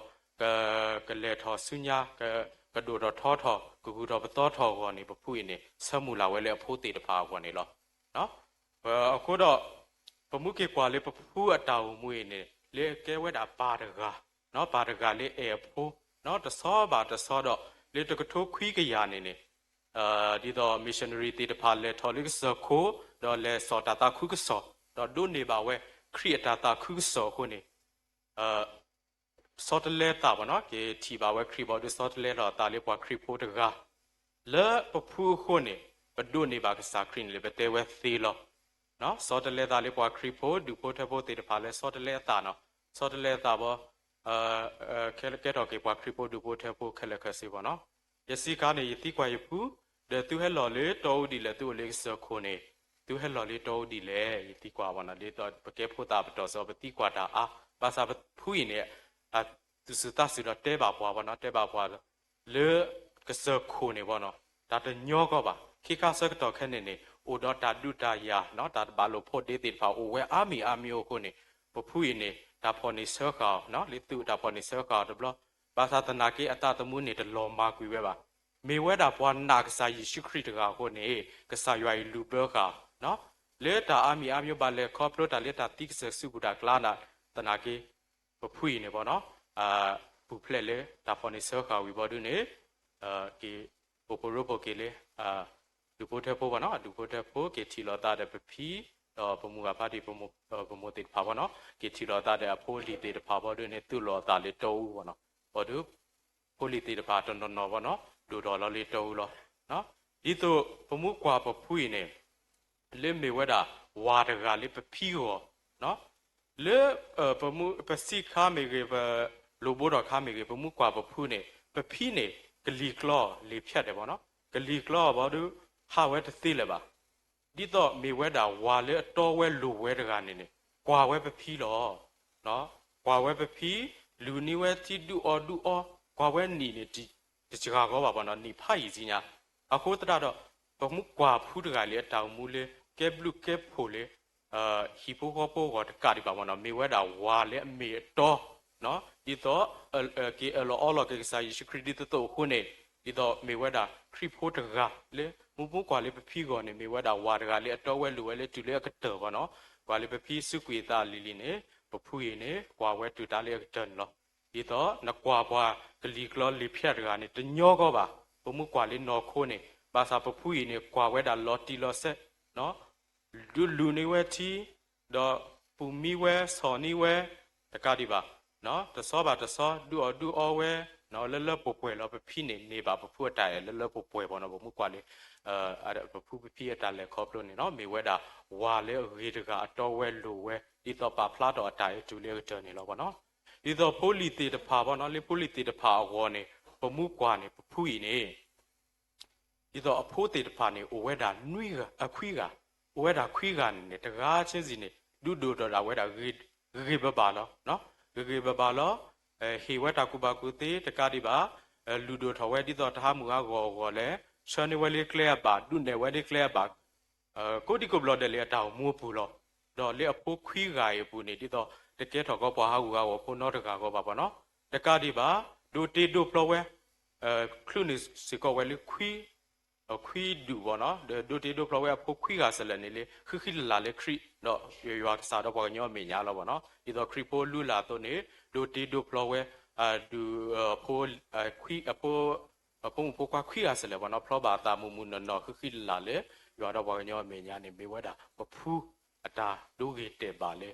ကလဲၤထီၣ်ဆူညါ ကဒိၣ်ထီၣ်ထီထီၣ် ကဂုာ်ထီၣ်ပသီထီၣ်အဂီၢ်န့ၣ် ပဖုအံၤန့ၣ် ဆၢမုၢ်လၢ်ဝဲလၢအဖိသ့ၣ်တဖၣ်အဂီၢ်န့ၣ်လီၤ. အဃိဒီး ပမ့ၢ်က့ၤကွၢ်လၢပဖုအတၢ်အိၣ်မူအံၤန့ၣ် လၢကဲဝဲဒၣ်ပၢ်တဂၤ, ပၢ်တဂၤလၢအဲၣ်အဖိ, တဆီဘၣ်တဆီဒီး လၢတကထိခွံကယၤန့ၣ်န့ၣ် ဒ်သိး missionary သ့ၣ်တဖၣ်လဲၤထီၣ်လၢကစၢၢ်ခိၣ် ဒီးလဲၤစိာ်တၢ်သးခုကစီၣ် ဒီးဒိးန့ၢ်ဘၣ်ဝဲခရံာ်အတၢ်သးခုကစီၣ်အဃိန့ၣ် ဆီတလဲသးဘၣ်နီၤ က့ၤထံၣ်ဘၣ်ဝဲခရံာ်ဘီဒုး ဆီတလဲထီၣ်အသးလၢပှၤခရံာ်ဖိတဂၤ လၢပဖုအဃိန့ၣ် ပဒိးန့ၢ်ဘၣ်ကစၢ်ခရံာ်န့ၣ်လၢပတဲဝဲသ့လီၤ. ဆီတလဲသးလၢပှၤခရံာ်ဖိ ဒူၣ်ဖိထၢဖိသ့ၣ်တဖၣ်လၢဆီတလဲအသးနီၤ, ဆီတလဲအသးဘီ ကဲထီၣ်က့ၤပှၤခရံာ်ဖိဒူၣ်ဖိထၢဖိခဲလၢာ်ခဲဆ့ဘၣ်နီၤ. ယစံးခါန့ၣ် ယသံကွၢ်ယဖု, ဒီးသုဟဲလီၤလၢတီအူဒ်လဲၣ် သုအိၣ်လၢကစၢၢ်ခိၣ်န့ၣ် သုဟဲလီၤလၢတီအူဒ်လဲၣ် ယသံကွၢ်ဘၣ်နီၤ, ဒ်သိးပကဲဖိသၣ်ပတီၢ်စ့ၢ် ပသံကွၢ်တၢ်အါ, ဘၣ်ဆၣ်ပဖုအံၤန့ၣ် သူၣ်စူၤသးစူၤဒီးတဲဘၣ်ပှၤဘၣ်နီၤ, တဲဘၣ်ပှၤ လၢကစၢၢ်ခိၣ်န့ၣ်ဘၣ်နီၤ, တၢ်တညီကီဘၣ်, ခ့ခါဆၢကတီၢ်ခဲအံၤန့ၣ် အိၣ်ဒီးတၢ်ဒုးတၢ်ယၤနီၤ, တၢ်တဘၣ်လိာ်ဖိးဒ့သ့ၣ်တဖၣ်အိၣ်ဝဲအါမံၤအါမံၤအဃိန့ၣ် ပဖုအံၤန့ၣ် တၢ်ဖီၣ်န့ၢ်ဆၢဃာ်အီၤ, လၢသုးတၢ်ဖီၣ်န့ၢ်ဆၢဃာ်အီၤတဘျီ, ဘၣ်ဆၣ်သနာ်က့အသးသမူန့ၣ်တလီၤမၢ်ကွံာ်ဝဲဘၣ်. မ့ၢ်ဝဲဒၣ်ပှၤနာ်ကစၢ်ယ့ၣ်ၡူးခရံာ်တဂၤအဃိန့ၣ် ကစၢ်ယွၤအံၤလူၤဘၢဃာ်အီၤ, လၢတၢ်အါမံၤအါမံၤဘၣ်လဲၤခီဖျိတၢ်လၢတၢ်သံကစၢၢ်ဆူပူၤတၢ်ကျါ သနာ်က့ ပဖုအံၤန့ၣ်ဘၣ်နီၤ, ပူၤဖျဲးလၢတၢ်ဖီၣ်န့ၢ်ဆၢဃာ်ဝံၤဘီဒုန့ၣ် က့ၤအိၣ်ဖှိၣ်ရိဖှိၣ်က့ၤလၢ ဒူၣ်ဖိထၢဖိဘၣ်နီၤ, ဒူၣ်ဖိထၢဖိက့ၤထံၣ်လိာ်သးဒီးပဖံ, ဒီးပမုၢ်ဂၤဖါတံၢ် ပမိၢ်သ့ၣ်တဖၣ်ဘၣ်နီၤ, က့ၤထံၣ်လိာ်သးဒီးအဖိအလံၤသ့ၣ်တဖၣ်ဘီဒုန့ၣ် သူၣ်လီၤအသးလၢတီအူဘၣ်နီၤ, ဘီဒု ဖိလံၤသ့ၣ်တဖၣ်တနီၤနီၤဘၣ်နီၤ ဒိၣ်ထီၣ်လီၤလၢတီအူလီၤ. ဒ်သိးပမ့ၢ်ကွၢ်ပဖုအံၤန့ၣ် လၢမ့ၢ်ဝဲဒၣ်ဝၤတဂၤလၢပဖံဂီၢ်, လၢပစံးခါမ့ၢ်ဂ့ၤ ပလိၣ်ဘိထီၣ်ခါမ့ၢ်ဂ့ၤ ပမ့ၢ်ကွၢ်ပဖုန့ၣ် ပဖံန့ၣ် ကလံၤကျီလံာ်ဖျဲးဒဲးဘၣ်နီၤ, ကလံၤကျီအီၤဘီဒု ဟးဝဲတသ့လၢၤဘၣ်. ဒ်သိးမ့ၢ်ဝဲဒၣ်ဝၤလၢအတီဝဲလိၤဝဲတဂၤန့ၣ်န့ၣ် ကွၢ်ဝဲပဖံလီၤ. ကွၢ်ဝဲပဖံ, လူၤန့ၢ်ဝဲထံဒုးအီၣ်ဒုးအီ, ကွၢ်ဝဲနံၣ်န့ၣ် တစှၤဂီၤဘၣ်ဘၣ်နီၤ, နံၣ်ဖးယံာ်ဆံညါ. အဃိသတးဒီး ပမ့ၢ်ကွၢ်ဖုတဂၤလၢအတၢ်အိၣ်မူလၢ ကဲဘျုးကဲဖှိၣ်လၢ ဟံၣ်ဖိဃီဖိအဂီၢ်တကးဒံးဘၣ်ဘၣ်နီၤ, မ့ၢ်ဝဲဒၣ်ဝၤလၢအမ့ၢ်အတီ ဒ်သိး က့ၤအၢၣ်လီၤအီလီၤက့ၤကစၢ်ယ့ၣ်ၡူးခရံာ်ဒ်သိးသိးအဃိန့ၣ်, ဒ်သိးမ့ၢ်ဝဲဒၣ်ခရံာ်ဖိတဂၤလၢ မ့ၢ်မ့ၢ်ကွၢ်လၢပဖံဂီၢ်န့ၣ် မ့ၢ်ဝဲဒၣ်ဝၤတဂၤလၢအတီဝဲလိၤဝဲလၢတုၤလၢအကတၢၢ်ဘၣ်နီၤ, ကွၢ်လၢပဖံစူးကွံာ်အသးလံၤလံၤန့ၣ် ပဖုအံၤန့ၣ် ကွၢ်ဝဲတုၤတၢ်လၢအကတၢၢ်န့ၣ်လီၤ. ဒ်သိးနကွၢ်ပှၤကလံၤကျီလံာ်ဖျဲးတဂၤန့ၣ် တညီဂီၢ်ဘၣ်, ပမ့ၢ်ကွၢ်လၢနီၢ်ခိန့ၣ် ဘၣ်ဆၣ်ပဖုအံၤန့ၣ် ကွၢ်ဝဲဒၣ်လီၤတံၢ်လီၤဆဲး ဒုးလူၤန့ၢ်ဝဲထံ, ဒီးပူၤမံဝဲဆီၣ်န့ၢ်ဝဲ တကးဒံးဘၣ်, တဆီဘၣ်တဆီ ဒုးအီၣ်ဒုးအီဝဲ လၢလၢပှဲၤပှဲၤလီၤ. ပဖံန့ၣ် န့ၢ်ဘၣ်ပဖုအတၢ်အဲၣ်လၢလၢပှဲၤပှဲၤဘၣ်နီၤ, ပမ့ၢ်ကွၢ်လၢ ပဖုပဖံအတၢ်လဲၤခီဖျိန့ၣ်နီၤ, မ့ၢ်ဝဲဒၣ်ဝၤလၢအဂ့ၤတဂၤအတီဝဲလိၤဝဲ ဒ်သိးပာ်ဖျါထီၣ်အတၢ်အဲၣ်တုၤလၢအကတၢၢ်န့ၣ်လီၤဘၣ်နီၤ. ဒ်သိးဖိလံၤသ့ၣ်တဖၣ်ဘၣ်နီၤ, လၢဖိလံၤသ့ၣ်တဖၣ်အဂီၢ်န့ၣ် ပမ့ၢ်ကွၢ်န့ၣ် ပဖုအံၤန့ၣ် ဒ်သိးအဖိသ့ၣ်တဖၣ်န့ၣ် အိၣ်ဝဲဒၣ်နွံဂၤ, အခွံဂၤ, အိၣ်ဝဲဒၣ်ခွံဂၤန့ၣ်န့ၣ် တဂၤချင်းစီန့ၣ် ဒုးဒိၣ်ထီၣ်ဒၣ်ဝဲဒၣ် ဂ့ၤဂ့ၤဘၣ်ဘၣ်လီၤ. ဂ့ၤဂ့ၤဘၣ်ဘၣ်လီၤ. ဟ့ၣ်ဝဲတၢ်ကူၣ်ဘၣ်ကူၣ်သ့တကးဒံးဘၣ်, လူၤဒိၣ်ထီၣ်ဝဲဒ်သိးတၢ်ဟးမုၢ်ဟးဂီၤအဂီၢ်လဲၣ်, ဆှၢန့ၢ်ဝဲလၢကျဲအဘၣ်, ဒုးနဲၣ်ဝဲလၢကျဲအဘၣ် ကိးဒံကိးဘျီဒဲးလၢအတၢ်အိၣ်မူအပူၤလီၤ. ဒီးလၢအဖိခွံဂၤအံၤအပူၤန့ၣ် ဒ်သိးတကဲထီၣ်ကီးပှၤဟးဂူာ်ဟးဂီၤဖိနီတဂၤဂီၢ်ဘၣ်ဘၣ်နီၤ. တကးဒံးဘၣ်, ဒိးတ့ဒိးဖျီဝဲ ချုးန့ၢ်စ့ၢ်ကီးဝဲလၢ ခွံ, ခွံဒူၣ်ဘၣ်နီၤ, ဒီးဒိးတ့ဒိးဖျီဝဲအဖိခွံဂၤစလဲၣ်န့ၣ်လၢ ဃံဃံလၤလၢခရံာ် ဒီးယွၤကစၢ်ဒီးပှၤကညီအမဲာ်ညါလီၤဘၣ်နီၤ. ဒ်သိးခရံာ်ဖိလူလၢ်အသိးန့ၣ် ဒိးတ့ဒိးဖျီဝဲ ဒူၣ် ဖိမုၣ်ဖိခွါခွံဂၤစလဲၣ်ဘၣ်နီၤ, ဖျီဘၣ်အသးမုၢ်မုၢ်နီၢ်နီၢ် ဃံဃံလၤလၢ ယွၤဒီးပှၤကညီအမဲာ်ညါန့ၣ် မ့ၢ်ဝဲဒၣ်ပဖုအတၢ်ဒိဂ့ၤတဲာ်ဘၣ်လၢ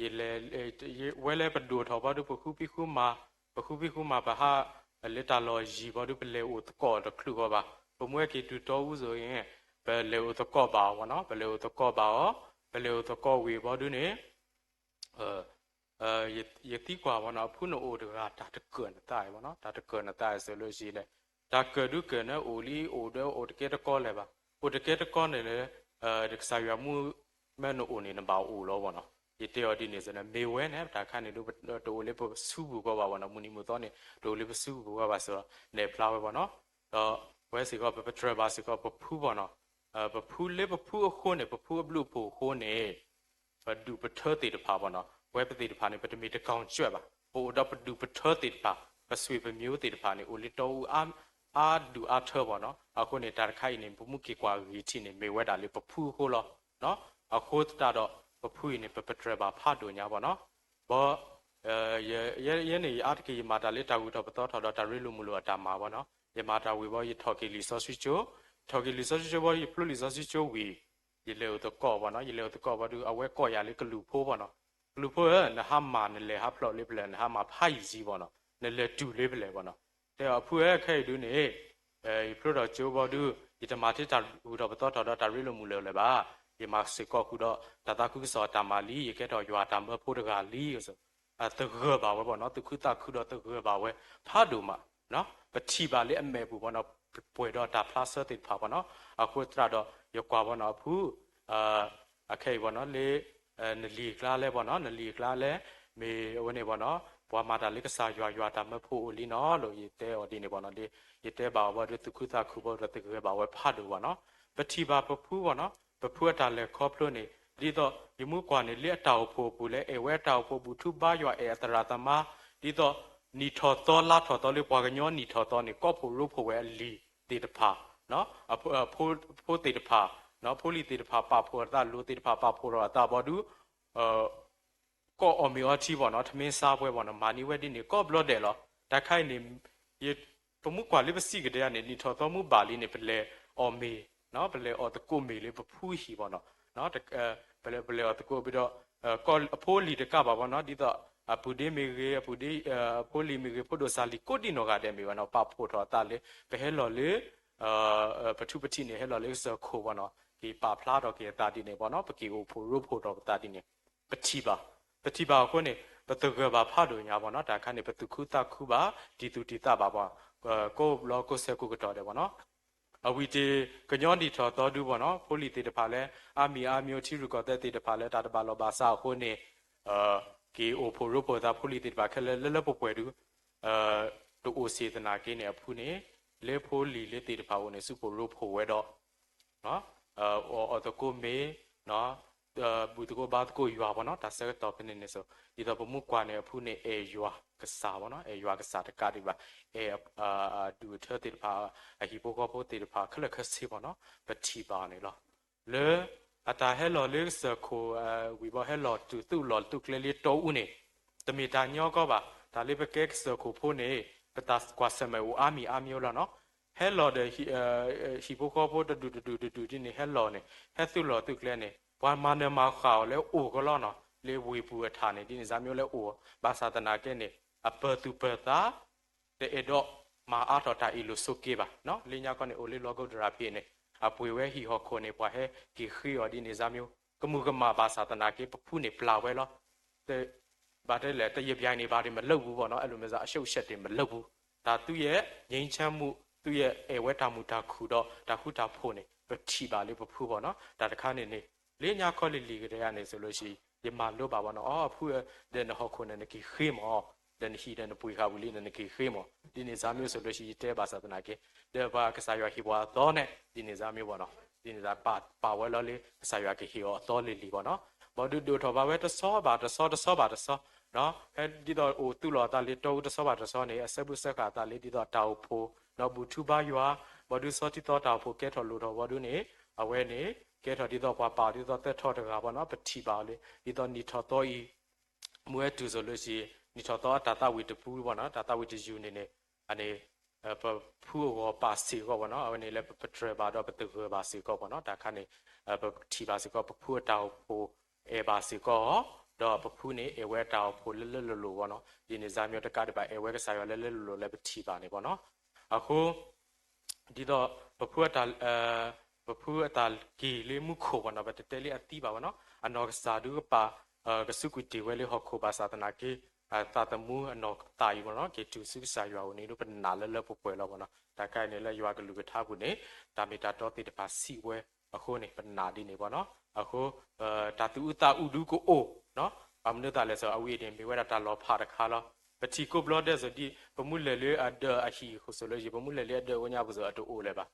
ယလဲၤ, ဝဲလၢပဒိၣ်ထီၣ်ဘီဒုး ပဃုဖံးဃုမၤ, ပဃုဖံးဃုမၤ ပဟးလၢတၢ်လီၢ်ယံၤဘီဒုး ပလဲၤအိၣ်သကိးတချုးဃီဘၣ်. ပမူဝဲက့ၤတုၤတီအူစိၤအံၤ ပလဲၤအိၣ်သကိးဘၣ်အီၤဘီနီၤ, ပလဲၤအိၣ်သကိးဘၣ်အီၤ, ပလဲၤအိၣ်သကိးဝံၤဘီဒုးန့ၣ် ယသံကွၢ်ဘီနီၤ, အဖုနအိၣ်တဂၤ တၢ်တကၢၢ်နသးအံၤဘီနီၤ, တၢ်တကၢၢ်နသးအံၤစိၤလၢယံၤလဲၣ်, တၢ်ကၢၢ်ဒုကၢၢ်န့ၣ် အိၣ်လံအိၣ်ဒီးအိၣ်တကဲတကီလဲၣ်ဘၣ်, အိၣ်တကဲတကီန့ၣ်လၢ ကစၢ်ယွၤမူ မ့ၢ်နအိၣ်န့ၣ် နဘၣ်အိၣ်လီၤဘီနီၤ. ယတဲအီၤဒ်န့ၣ်စ့ၢ်န့ၣ် မ့ၢ်ဝဲန့ၣ် တၢ်တခါန့ၣ်ဒုး တအိၣ်လၢပစုပူၤဃီဘၣ်ဘီနီၤ, မုၢ်နံၤမုၢ်သီန့ၣ် တအိၣ်လၢပစုပူၤဃီဘၣ်စ့ၢ် နဲၣ်ဖျါဝဲဘီနီၤ. ဒီးပဝဲစ့ၢ်ကီး ပပတြၢၤဘၣ်စ့ၢ်ကီး ပဖုဘီနီၤ. ပဖုလၢပဖုအဃိန့ၣ် ပဖုအဘျုးအဖှိၣ်အဃိန့ၣ် ပဒူၣ်ပထၢသ့ၣ်တဖၣ်ဘီနီၤ, ပဝဲပသ့ၣ်တဖၣ်န့ၣ် ပတမ့ၢ်တကောင်ကြွယ်ဘၣ်, ပအိၣ်ဒီးပဒူၣ်ပထၢသ့ၣ်တဖၣ်, ပစွ့ၣ်ပမျိုးသ့ၣ်တဖၣ်န့ၣ် အိၣ်လၢတီအူအါဒူၣ်အါထၢဘီနီၤ. အဃိန့ၣ် တၢ်တခါအံၤန့ၣ် ပမူက့ၤကွၢ်ဂ့ၤထံၣ်န့ၣ် မ့ၢ်ဝဲဒၣ်လၢပဖုအဃိလီၤ. အဃိသတးဒီး ပဖုအံၤန့ၣ် ပပတြၢၤဘၣ်ဖးဒိၣ်ညါဘီနီၤ. ဘီ ယဲန့ၣ် ယအါတက့ၢ် ယမၤတၢ်လၢတၢ်ဂုၤထီၣ်ပသီထီၣ်ဒီးတၢ်ရ့လိာ်မုာ်လိာ်အတၢ်မၤဘီနီၤ. ယမၤတၢ်ဝံၤဘီ ယထီၣ်က့ၤလံာ်စီဆှံကၠိ, ထီၣ်က့ၤလံာ်စီဆှံကၠိဘီ ယဖျိလံာ်စီဆှံကၠိဝံၤ ယလဲၤအိၣ်သကိးဘီနီၤ. ယလဲၤအိၣ်သကိးဘီဒုး အဝဲကိးယၤလၢကလူးဖိဘီနီၤ. ကလူးဖိဧၢ, နဟါမၢ်နလဲၤဟးဖျိးလၢပျၢၤ နဟါမၢ်ဖးယံာ်ယံာ်ဘီနီၤ, နလဲၤတုၤလၢပျၢၤဘီနီၤ. တဲအီၤ အဖုဧၢ, ခဲအံၤဒုးန့ၣ် ယဖျိထီၣ်ကၠိဘီဒုး ယတမၤထဲတၢ်ဂုၤထီၣ်ပသီထီၣ်ဒီးတၢ်ရ့လိာ်မုာ်လိာ်လၢၤဘၣ်. ယမၤစ့ၢ်ကီးဃုာ်ဒီးတၢ်သးခုကစီၣ်အတၢ်မၤလံ, ယကဲထီၣ်ယွၤအတၢ်မၢဖိတဂၤလံ. သဂၢၢ်ဘၣ်ဝဲဘီနီၤ, သူၣ်ခုသးခုဒီးသဂၢၢ်ဘၣ်ဝဲဖးဒိၣ်မး, ပထံၣ်ဘၣ်လၢအမဲာ်ပူၤဘီနီၤ, ပှဲၤဒီးတၢ်ဖျါဆၢသ့ၣ်တဖၣ်ဘီနီၤ. အဃိသတးဒီး ယကွၢ်ဘီနီၤအဖု အခဲအံၤဘီနီၤ လၢ နလံာ်ကျါလဲၣ်ဘီနီၤ, နလံာ်ကျါလဲၣ်, မ့ၢ်အဝဲန့ၣ်ဘီနီၤ, ပှၤမၤတၢ်လၢကစၢ်ယွၤယွၤတၢ်မၢဖိအိၣ်လံနီၤလီၤ. ယတဲအီၤဒ်န့ၣ်ဘီနီၤ, ယတဲဘၣ်အီၤဘီဒီး သူၣ်ခုသးခုဘီဒီးသဂၢၢ်ဘၣ်ဝဲဖးဒိၣ်ဘီနီၤ. ပထံၣ်ဘၣ်ပဖုဘီနီၤ, ပဖုအတၢ်လဲၤခီဖျိန့ၣ် ဒ်သိးယမူကွၢ်န့ၣ် လၢအတၢ်အိၣ်ဖှိၣ်အပူၤလၢအဲၣ်ဝဲအတၢ်အိၣ်ဖှိၣ် ဘူၣ်ထူဘါယွၤ အဲၣ်အသရၣ်သမါ, ဒ်သိးနံၣ်ထီၣ်သီလါထီၣ်သီလၢပှၤကညီနံၣ်ထီၣ်သီန့ၣ် ကိးဖှိၣ်ရိဖှိၣ်ဝဲအလံာ်သ့ၣ်တဖၣ် ဖိသ့ၣ်တဖၣ်, ဖိလံၤသ့ၣ်တဖၣ်ပာ်ဖှိၣ်အသး, လိၤသ့ၣ်တဖၣ်ပာ်ဖှိၣ်ထီၣ်အသးဘီဒုး ကိးအီၣ်မ့ၤအီထံဘီနီၤ, ထမင်းစားပွဲဘီနီၤ, မၤန့ၢ်ဝဲဒ်န့ၣ် ကိးဘျီဒဲးလီၤ. တၢ်ခါအံၤန့ၣ် ပမူကွၢ်လၢပစံးကဒါန့ၣ် နံၣ်ထီၣ်သီမူဘၣ်လံန့ၣ် ပလဲၤအီၣ်မ့ၤ, ပလဲၤအီၣ်သကိးမ့ၤလၢပဖုဟံၣ်ဘီနီၤ, ပလဲၤအီၣ်သကိးဘီဒီး အဖိလံၤတကးဘၣ်ဘီနီၤ, ဒ်သိးအပုၢ်ဒ့မ့ၢ်ဂ့ၤ, အပုၢ်ဒ့, အဖိလံၤမ့ၢ်ဂ့ၤ, ဖိဒိၣ်စၢ်လံၤကိးဒံနီၢ်ဂၤဒဲးမ့ၢ်ဘီနီၤ, ပာ်ဖှိၣ်ထီၣ်အသးလၢ ပဟဲလီၤလၢ ပထူပထံးန့ၣ် ဟဲလီၤလၢကစၢၢ်ခိၣ်ဘီနီၤ, က့ၤပာ်ဖျါထီၣ်က့ၤအသးဒ်န့ၣ်ဘီနီၤ, ပက့ၤအိၣ်ဖှိၣ်ရိဖှိၣ်ထီၣ်ပသးဒ်န့ၣ် ပထံၣ်ဘၣ်, ပထံၣ်ဘၣ်အဃိန့ၣ် ပသဂၢၢ်ဘၣ်ဖးဒိၣ်ညါဘီနီၤ, တၢ်ခါန့ၣ် ပသူၣ်ခုသးခုဘၣ်, တံၢ်သူၣ်တံၢ်သးဘၣ်ဘီ, ကိးဘျီကိးဆၢကိးကတီၢ်ဒဲးဘီနီၤ. အဝံၤတ့ၢ် ကညီနံၣ်ထီၣ်သီဒုဘီနီၤ, ဖိလံၤသ့ၣ်တဖၣ်လၢ အါမံၤအါမံၤ ထံရူၢ်ကီၢ်သဲးသ့ၣ်တဖၣ်လၢ တၢ်တဘၣ်လီၢ်ဘၣ်စးအဃိန့ၣ် က့ၤအိၣ်ဖှိၣ်ရိဖှိၣ်သး ဖိလံၤသ့ၣ်တဖၣ်ခဲလၢာ် လၢလၢပှဲၤပှဲၤဒု တအိၣ်စ့ၢ်သနာ်က့န့ၣ် အဖုန့ၣ် လၢဖိလံၤလၢသ့ၣ်တဖၣ်အအိၣ်န့ၣ် စုဖှိၣ်ရိဖှိၣ်ဝဲဒီး အီၣ်သကိးမ့ၤ, ဘူၣ်သကိးဘါသကိးယွၤဘီနီၤ, တၢ်ဆၢကတီၢ်ဖဲန့ၣ်န့ၣ်စိၤ ဒ်သိးပမူကွၢ်န့ၣ် အဖုန့ၣ် အဲၣ်ယွၤကစၢ်ဘီနီၤ, အဲၣ်ယွၤကစၢ်တကးဒံးဘၣ်, အဲၣ်အဒူၣ်အထၢသ့ၣ်တဖၣ်, အဟံၣ်ဖိဃီဖိသ့ၣ်တဖၣ် ခဲလၢာ်ခဲဆ့ဘီနီၤ, ပထံၣ်ဘၣ်န့ၣ်လီၤ. လၢအတၢ်ဟဲလီၤလၢကစၢၢ်ခိၣ်ဝံၤဘီ ဟဲလီၤတုၤသူၣ်လီၤသူၣ်ကျဲလၢတီအူန့ၣ် တမ့ၢ်တၢ်ညီကီဘၣ်. တၢ်လၢပကဲကစၢၢ်ခိၣ်ဖိန့ၣ် ပတၢ်ကွၢ်ဆၢၣ်မဲာ်အိၣ်အါမံၤအါမံၤလီၤနီၤ. ဟဲလီၤဒီး ဟံၣ်ဖိဃီဖိတဒူၣ်တဒူၣ်တဒူၣ်ဒ်န့ၣ် ဟဲလီၤန့ၣ် ဟဲသူၣ်လီၤသူၣ်ကျဲန့ၣ် ပှၤမၤနၢၤမၤဃၣ်အီၤလၢအိၣ်ကလီနီၤ, လၢဝ့ၢ်ပူၤအထးန့ၣ် ဒ်န့ၣ်စါမ့ၢ်လၢအိၣ်, ဘၣ်ဆၣ်သနာ်က့န့ၣ် အပၢၤသူၣ်ပၢၤသး တအဲၣ်ဒိးမၤအါထီၣ်တၢ်အ့ၣ်လိာ်ဆိးက့ဘၣ်. လၢညါခီန့ၣ် အိၣ်လၢလီၤကီၢ်ဒရၣ်ဖံးန့ၣ် အပှ့ၤဝဲဟံၣ်ဟီၣ်ခိၣ်န့ၣ် ပှၤဟဲက့ၤဃ့အီၤဒ်န့ၣ်စါမ့ၢ် ကမူၤကမၣ်ဘၣ်ဆၣ်သနာ်က့ ပဖုန့ၣ်ပျၢ်ဝဲလီၤ. ဘၣ်တဲလဲၣ် တရပြိုင်နေပါသည် မလုပ်ဘူးပေါ့နော်, အဲ့လိုမျိုး အရှုံးအရှက်တွေ မလုပ်ဘူး. တၢ်သူရဲ့ ငြိမ်းချမ်းမှု, သူရဲ့ အဲၣ်ဝဲတၢ်မုာ်တၢ်ခုၣ်ဒီး တၢ်ဃူတၢ်ဖိးန့ၣ် ပထံၣ်ဘၣ်လၢပဖုပေါ့နော်. တၢ်တခါန့ၣ်န့ၣ် လၢညါခီလံၤလံၤကတၢၢ်န့ၣ် ဆိုလို့ရှိရင် ယမၤလိဘၣ်ပေါ့နော်, အီ အဖုဧၢ, ဒီးနဟီၣ်ခိၣ်န့ၣ် နက့ၤဃ့မး, ဒီးနဟံၣ်ဒီးနပှ့ၤဃာ်ဝံၤလံန့ၣ် နက့ၤဃ့မး, ဒ်န့ၣ်စါမ့ၢ် ဆိုလို့ရှိရင် ယတဲဘၣ်ဆၣ်သနာ်က့ ဒီးပှၤကစၢ်ယွၤဟ့ၣ်ပှၤအသီန့ၣ် ဒ်န့ၣ်စါမ့ၢ်ပေါ့နော်, ဒ်န့ၣ်စါပာ်ဝဲလီၤလၢ ကစၢ်ယွၤကဟ့ၣ်အီၤအသီလံၤလံၤပေါ့နော်. ဘၣ်ဒုးဒိၣ်ထီၣ်ဘၣ်ဝဲတဆီဘၣ်တဆီ တဆီဘၣ်တဆီ ဟဲဒ်သိးအိၣ်သူၣ်လီၤအသးလၢတီအူတဆီဘၣ်တဆီန့ၣ် အဆၢဘုၣ်ဆၢဃာ်အသးလၢဒ်သိးတၢ်အိၣ်ဖှိၣ် ဒီးဘူၣ်ထူဘါယွၤ, ဘၣ်ဒုးဆီတံၢ်သီတၢ်အိၣ်ဖှိၣ်ကဲထီၣ်လိၣ်ထီၣ်ဘၣ်ဒုးန့ၣ် အဝဲန့ၣ် ကဲထီၣ်ဒ်သိးပှၤပာ်အီၤဒ်သိးသၢထီၣ်တဂၤပေါ့နော်, ပထံၣ်ဘၣ်အီၤလၢ ဒ်သိးနံၣ်ထီၣ်သီအံၤ မူဝဲတုၤ ဆိုလို့ရှိရင် နံၣ်ထီၣ်သီအတၢ်သးဝံၣ်တပူၤပေါ့နော်, တၢ်သးဝံၣ်တယူၤန့ၣ်န့ၣ် အန့ၣ် ပဖုအဂီၢ်ပာ်စ့ၢ်ကီးပေါ့နော်, အဝဲန့ၣ်လၢပပတြၢၤဘၣ်ဒီးပသဂၢၢ်ဘၣ်စ့ၢ်ကီးပေါ့နော်, တၢ်ခါန့ၣ် ပထံၣ်ဘၣ်စ့ၢ်ကီး ပဖုအတၢ်အိၣ်ဖှိၣ်အဲၣ်ဘၣ်စ့ၢ်ကီးအီၤ ဒီးပဖုန့ၣ် အဲၣ်ဝဲတၢ်အိၣ်ဖှိၣ်လၢလၢလိၤလိၤဘၣ်နီၤ, ဒ်န့ၣ်စါမံၤတကးဒံးဘၣ် အဲၣ်ဝဲကစၢ်ယွၤလၢလၢလိၤလိၤလၢပထံၣ်ဘၣ်န့ၣ်ဘၣ်နီၤ. အဃိ ဒ်သိး ပဖုအတၢ် ပဖုအတၢ်က့ၤလၢမူခိၣ်ဘၣ်နီၤ, ပတတဲလၢအသံဘၣ်ဘၣ်နီၤ, အနီၢ်ကစၢ်ဒုးကပာ် ကစူးကွံာ်တ့ၢ်ဝဲလၢဟီၣ်ခိၣ်ဘၣ်ဆၣ်သနာ်က့ သးသမူအနီၢ်ကစၢ်အံၤဘၣ်နီၤ, က့ၤတုၤဆူကစၢ်ယွၤအအိၣ်န့ၣ်ဒီး ပနာ်လၢလၢပှဲၤပှဲၤလီၤဘၣ်နီၤ. တၢ်ခါအံၤန့ၣ်လၢယွၤကလုၢ်ကထါပူၤန့ၣ် တၢ်မ့ၢ်တၢ်တီသ့ၣ်တဖၣ်စံးဝဲအဃိန့ၣ် ပနာ်ဒ်န့ၣ်ဘၣ်နီၤ. အဃိ တၢ်သူၣ်အုးသးအုးဒုးကအိၣ် ဘၣ်မနုၤသးလဲၣ်စ့ၢ် အဝဲအံၤန့ၣ် မ့ၢ်ဝဲဒၣ်တၢ်လီၤဖးတခါလီၤ. ပထံၣ်ကိးဘျီဒဲးစ့ၢ်ဒ် ပမူလဲၤလၢအဒၢးအဟံၣ်အဃိစ့ၢ်လၢ ယပမူလဲၤလၢအဒၢးဝဲညါပူၤစ့ၢ် အတအိၣ်လၢၤဘၣ်.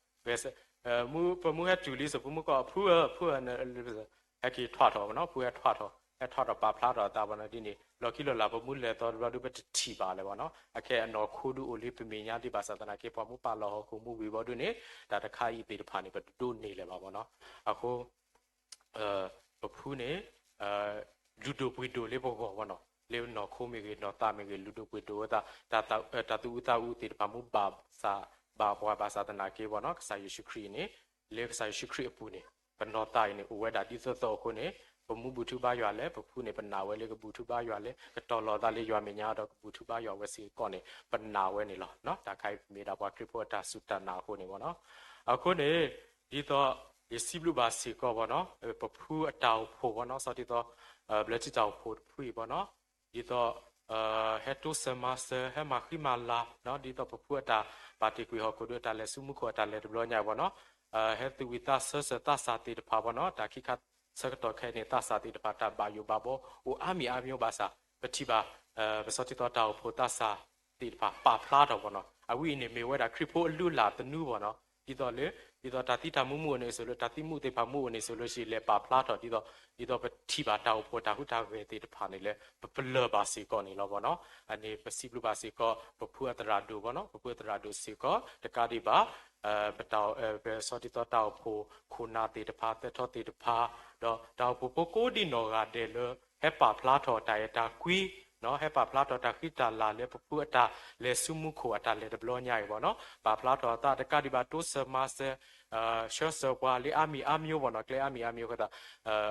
ပမူဟဲတုၤလံစ့ၢ် ပမူကီၢ်အဖုဧၢ ဖုဧၢ ဟဲက့ၤထွးထီၣ်ဘၣ်နီၤ, ဖုဟဲထွးထီၣ် ဟဲထွးထီၣ်ပာ်ဖျါထီၣ်အသးဘၣ်နီၤ, ဒ်န့ၣ် လီၢ်ခံလီၢ်လၤ ပမူလဲၤသီတဘျီဒုး ပတထံၣ်ဘၣ်လၢၤဘၣ်နီၤ, အခဲအနီၢ်ခိဒုးအိၣ်လံ ပမဲာ်ညါဒံးဘၣ်ဆၣ်သနာ်က့ ပှၤမူပာ်လီၤဟီၣ်ခိၣ်မူဝံၤဘီဒုးန့ၣ် တၢ်တခါအံၤသ့ၣ်တဖၣ်န့ၣ် ပတဒိးန့ၢ်လၢၤဘၣ်ဘၣ်နီၤ. အဃိ ပဖုန့ၣ် လုၢ်ဒိၣ်ပှ့ၤဒိၣ်လၢပဂီၢ်ဘၣ်နီၤ, လၢနီၢ်ခိမ့ၢ်ဂ့ၤ နီၢ်သးမ့ၢ်ဂ့ၤ လုၢ်ဒိၣ်ပှ့ၤဒိၣ်ဝဲသး, တၢ်သူၣ်အုးသးအုးသ့ၣ်တဖၣ်မူဘၣ်စၢ်ဘၣ်ပှၤဘၣ်ဆၣ်သနာ်က့ဘၣ်နီၤ, ကစၢ်ယ့ၣ်ၡူးခရံာ်အံၤန့ၣ် လၢကစၢ်ယ့ၣ်ၡူးခရံာ်အပူၤန့ၣ် ပနီၢ်သးအံၤန့ၣ် အိၣ်ဝဲဒၣ်ဒ်သိးသိးအဃိန့ၣ် ပမူဘူၣ်ထူဘါယွၤလဲၣ်, ပဖုန့ၣ် ပနာ်ဝဲလၢကဘူၣ်ထူဘါယွၤလဲၣ်, ကတီၤလီၤသးလၢယွၤမဲာ်ညါဒီးကဘူၣ်ထူဘါယွၤဝဲစ့ၢ်ကီးန့ၣ် ပနာ်ဝဲန့ၣ်လီၤ. တၢ်ခါအံၤမ့ၢ်ဒၣ်ပှၤခရံာ်ဖိအတၢ်စူၢ်တၢ်နာ်အဃိန့ၣ်ဘၣ်နီၤ. အဃိန့ၣ် ဒ်သိး ယစံးဘျုးဘၣ်စ့ၢ်ကီးဘၣ်နီၤ, ပဖုအတၢ်အိၣ်ဖှိၣ်ဘၣ်နီၤ, စီၤတံၤသီ ဘျၢထံတၢ်အိၣ်ဖှိၣ်တဖုအံၤဘၣ်နီၤ, ဒ်သိး ဟဲတိစၢၤမၤစၢၤ ဟဲမၤဃံမၤလၤနီၤ, ဒ်သိးပဖုအတၢ်ပာ်တ့ၢ်ကွံာ်ဟီၣ်ခိၣ်ဒီးတၢ်လဲၤဆူမူခိၣ်အတၢ်လဲၤတဘျီညါအံၤဘၣ်နီၤ, ဟဲသူၣ်ဝံၤသးဆၢစၢၤသးစၢ်သ့ၣ်တဖၣ်ဘၣ်နီၤ, တၢ်ခံခါဆၢကတီၢ်ခဲအံၤန့ၣ် သးစၢ်သ့ၣ်တဖၣ်တၢ်ဘၣ်ယိၣ်ဘၣ်ဘီအိၣ်အါမံၤအါမံၤဘၣ်ဆၣ် ပထံၣ်ဘၣ် ပစီၤတံၤသီတၢ်အိၣ်ဖှိၣ်သးစၢ်သ့ၣ်တဖၣ်ပာ်ဖျါထီၣ်ဘၣ်နီၤ, အဝဲအံၤန့ၣ်မ့ၢ်ဝဲဒၣ်ခရံာ်ဖိအလုၢ်အလၢ်သနူဘၣ်နီၤ, ဒ်သိးလၢ ဒ်သိးတၢ်သံတၢ်မူမုၢ်အိၣ်န့ၣ်စ့ၢ်လၢ တၢ်သံမူသ့ၣ်တဖၣ်မူအိၣ်န့ၣ်စ့ၢ်လၢ ယလဲၤပာ်ဖျါထီၣ်ဒ်သိး ဒ်သိးပထံၣ်ဘၣ်တၢ်အိၣ်ဖှိၣ်တၢ်ဟူးတၢ်ဂဲၤသ့ၣ်တဖၣ်န့ၣ်လၢ ပပလၢၢ်ဘၣ်စ့ၢ်ကီးန့ၣ်လီၤဘၣ်နီၤ. အန့ၣ်ပစံးဘျုးဘၣ်စ့ၢ်ကီး ပဖုအသရၣ်ဒိၣ်ဘၣ်နီၤ, ပဖုအသရၣ်ဒိၣ်စ့ၢ်ကီး တကးဒံးဘၣ် ပတၢ် ပစီၤတံၤသီတၢ်အိၣ်ဖှိၣ်ခိၣ်နၢ်သ့ၣ်တဖၣ် သၢထီသ့ၣ်တဖၣ် ဒီးတၢ်အိၣ်ဖှိၣ်ဖိကိးဒံးနီၢ်ဂၤဒဲးလၢ ဟဲပာ်ဖျါထီၣ်တၢ်အဲၣ်တၢ်ကွံ ဟဲပာ်ဖျါထီၣ်တၢ်ဃံတၢ်လၤလၢပဖုအတၢ်လဲၤဆူမူခိၣ်အတၢ်လဲၤတဘျီညါအံၤဘၣ်နီၤ, ပာ်ဖျါထီၣ်အသးတကးဒံးဘၣ် တိစၢၤမၤစၢၤ ဆှၢစၢၤပှၤလၢအါမံၤအါမံၤဘၣ်နီၤ, ကျဲအါမံၤအါမံၤအဃိသတး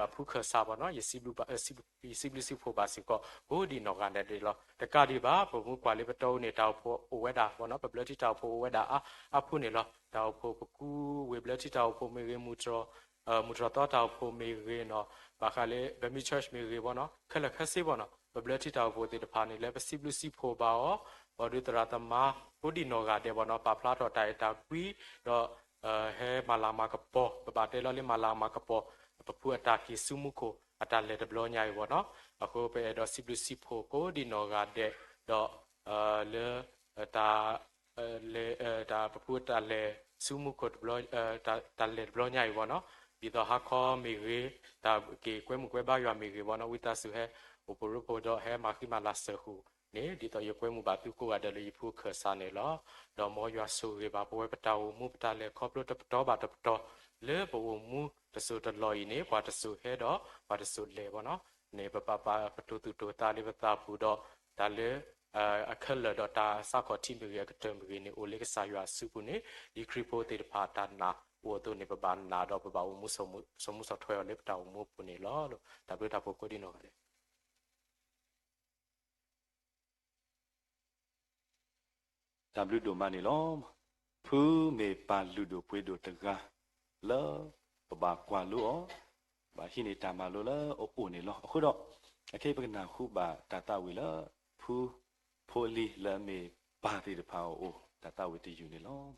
အဖုခၢၣ်စးဘၣ်နီၤ, ယစံးဘျုးစံးဖှိၣ်ဘၣ်စ့ၢ်ကီး ကိးဒံးနီၢ်ဂၤဒဲးလီၤ. တကးဒံးဘၣ် ပမူကွၢ်လၢပတီၢ်အူန့ၣ် တၢ်အိၣ်ဖှိၣ်အိၣ်ဝဲဒၣ်ဘၣ်နီၤ, ပဘျၢထံတၢ်အိၣ်ဖှိၣ်အိၣ်ဝဲဒၣ်အါအါဖုန့ၣ်လီၤ. တၢ်အိၣ်ဖှိၣ်ပကူဝ့ၢ်ဘျၢထံတၢ်အိၣ်ဖှိၣ်မ့ၢ်ဂ့ၤ မူတြီၢ် မူတြီၢ်သီတၢ်အိၣ်ဖှိၣ်မ့ၢ်ဂ့ၤနီၤ, ဘၣ်ဃးလၢ Burmese Church မ့ၢ်ဂ့ၤဘၣ်နီၤ, ခဲလၢာ်ခဲဆ့ဘၣ်နီၤ, ပဘျၢထံတၢ်အိၣ်ဖှိၣ်သ့ၣ်တဖၣ်န့ၣ် လၢပစံးဘျုးစံးဖှိၣ်ဘၣ်အီၤ, ပှၤဒုးသရၣ်သမါ ကိးဒံးနီၢ်ဂၤဒဲးဘၣ်နီၤ, ပာ်ဖျါထီၣ်တၢ်အဲၣ်တၢ်ကွံ, ဒီး ဟဲမၤလၤမၤကပီၤ, ပဘၣ်တဲလီၤလၢမၤလၤမၤကပီၤ ပဖုအတၢ်က့ၤဆူမူခိၣ် အတၢ်လဲၤတဘျီညါအံၤဘၣ်နီၤ, အဃိပအဲၣ်ဒိးစံးဘျုးစံးဖှိၣ်ကိးဒံးနီၢ်ဂၤဒဲး, ဒီး လၢ တၢ် လဲၤ တၢ်ပဖုတၢ်လဲၤဆူမူခိၣ်တဘျီ တၢ်လဲၤတဘျီညါအံၤဘၣ်နီၤ, ဒ်သိးဟါခီမ့ၢ်ဂ့ၤ, တၢ်က့ၤကွဲမုာ်ကွဲဘါယွၤမ့ၢ်ဂ့ၤဘၣ်နီၤ, ဝံသးစူၤဟဲ အိၣ်ဖှိၣ်ရိဖှိၣ်ဒီးဟဲမၤဃံမၤလၤစၢၤဃုာ်န့ၣ် ဒ်သိးယကွဲမုာ်ဘၣ်သုကိးဂၤဒဲးလၢယဖုခၢၣ်စးန့ၣ်လီၤ. ဒီးမ်ယွၤဆိၣ်ဂ့ၤဘၣ်ပဝဲပတၢ်အိၣ်မူပတၢ်လဲၤခီဖျိတပတီၢ်ဘၣ်တပတီၢ် လၢပအိၣ်မူတစိၢ်တလီၢ်အံၤန့ၣ် ပှၤတစိၢ်ဟဲဒီး ပှၤတစိၢ်လဲၤဘၣ်နီၤ, န့ၣ်ပပာ်ပတုာ်သူၣ်တုာ်သးလၢပသးပူၤဒီး တၢ်လၢ အခဲလၢာ်ဒီးတၢ်ဆါခီၣ်ထံးမ့ၢ်ဂ့ၤ အကတၢၢ်မ့ၢ်ဂ့ၤန့ၣ် အိၣ်လၢကစၢ်ယွၤအစုပူၤန့ၣ် ဒ်ခရံာ်ဖိသ့ၣ်တဖၣ်တၢ်နာ်အိၣ်အသိးန့ၣ် ပဘၣ်နာ်ဒီးပဘၣ်အိၣ်မူ စီၤမူစီၤထွဲအီၤလၢပတၢ်အိၣ်မူအပူၤန့ၣ်လီၤ. တၢ်ဘျုးတၢ်ဖှိၣ်ကိးဒံးနီၢ်ဂၤဒဲး တၢ်ဘျုးဒိၣ်မးန့ၣ်လီၤ. ဖုမ့ၢ်ပၢ်လုၢ်ဒိၣ်ပှ့ၤဒိၣ်တဂၤလၢ ပဘၣ်ကွၢ်လိအီၤ, ဘၣ်ဟံးန့ၢ်တၢ်မၤလိလၢအအိၣ်န့ၣ်လီၤ. အဃိဒီး အခဲအံၤပကနၢ်ဟူဘၣ်တၢ်သးဝံၣ်လၢ ဖုဖိလံၤလၢအမ့ၢ်ပၢ်သ့ၣ်တဖၣ်အအိၣ် တၢ်သးဝံၣ်တယုၢ်န့ၣ်လီၤ.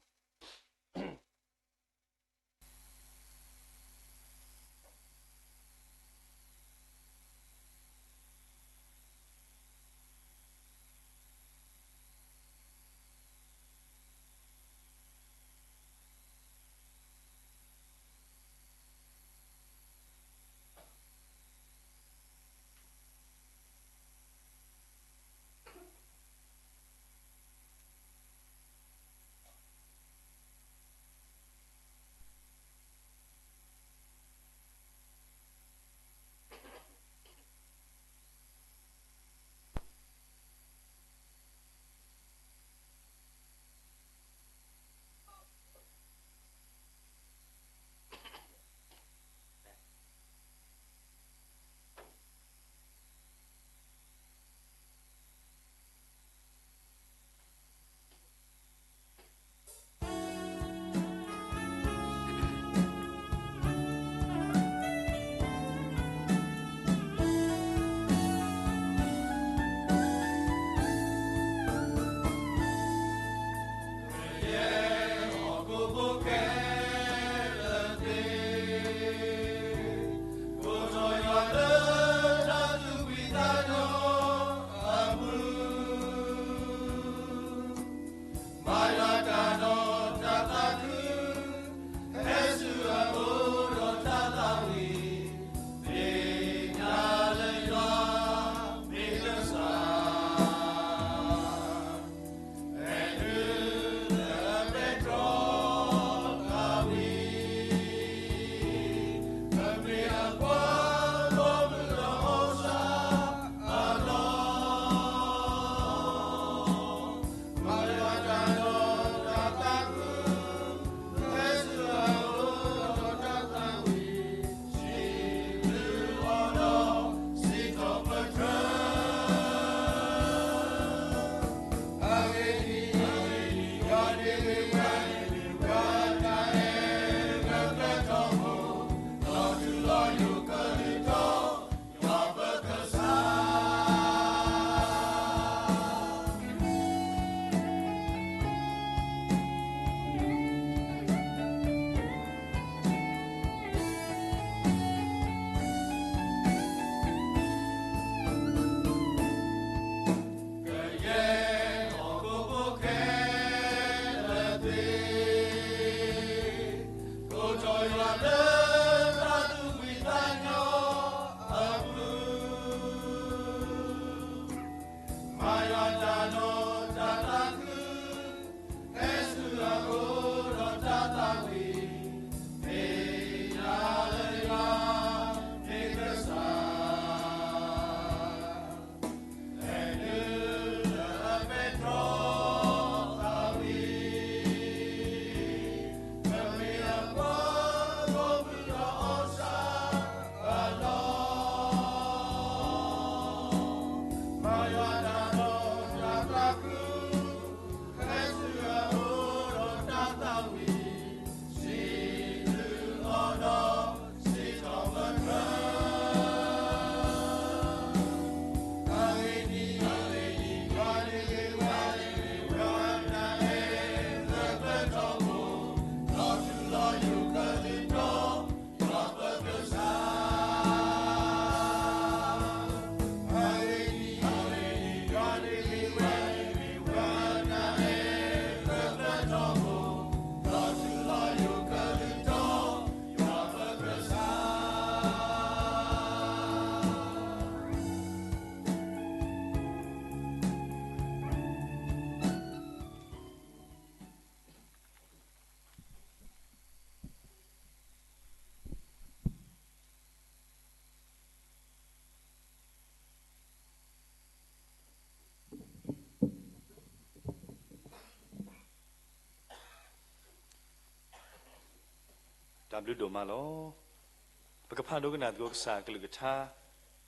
အဘျုးဒိၣ်မးလီၤ. ပကဖးဒိကနၣ်သကိးကစၢ်အကလုၢ်ကထါ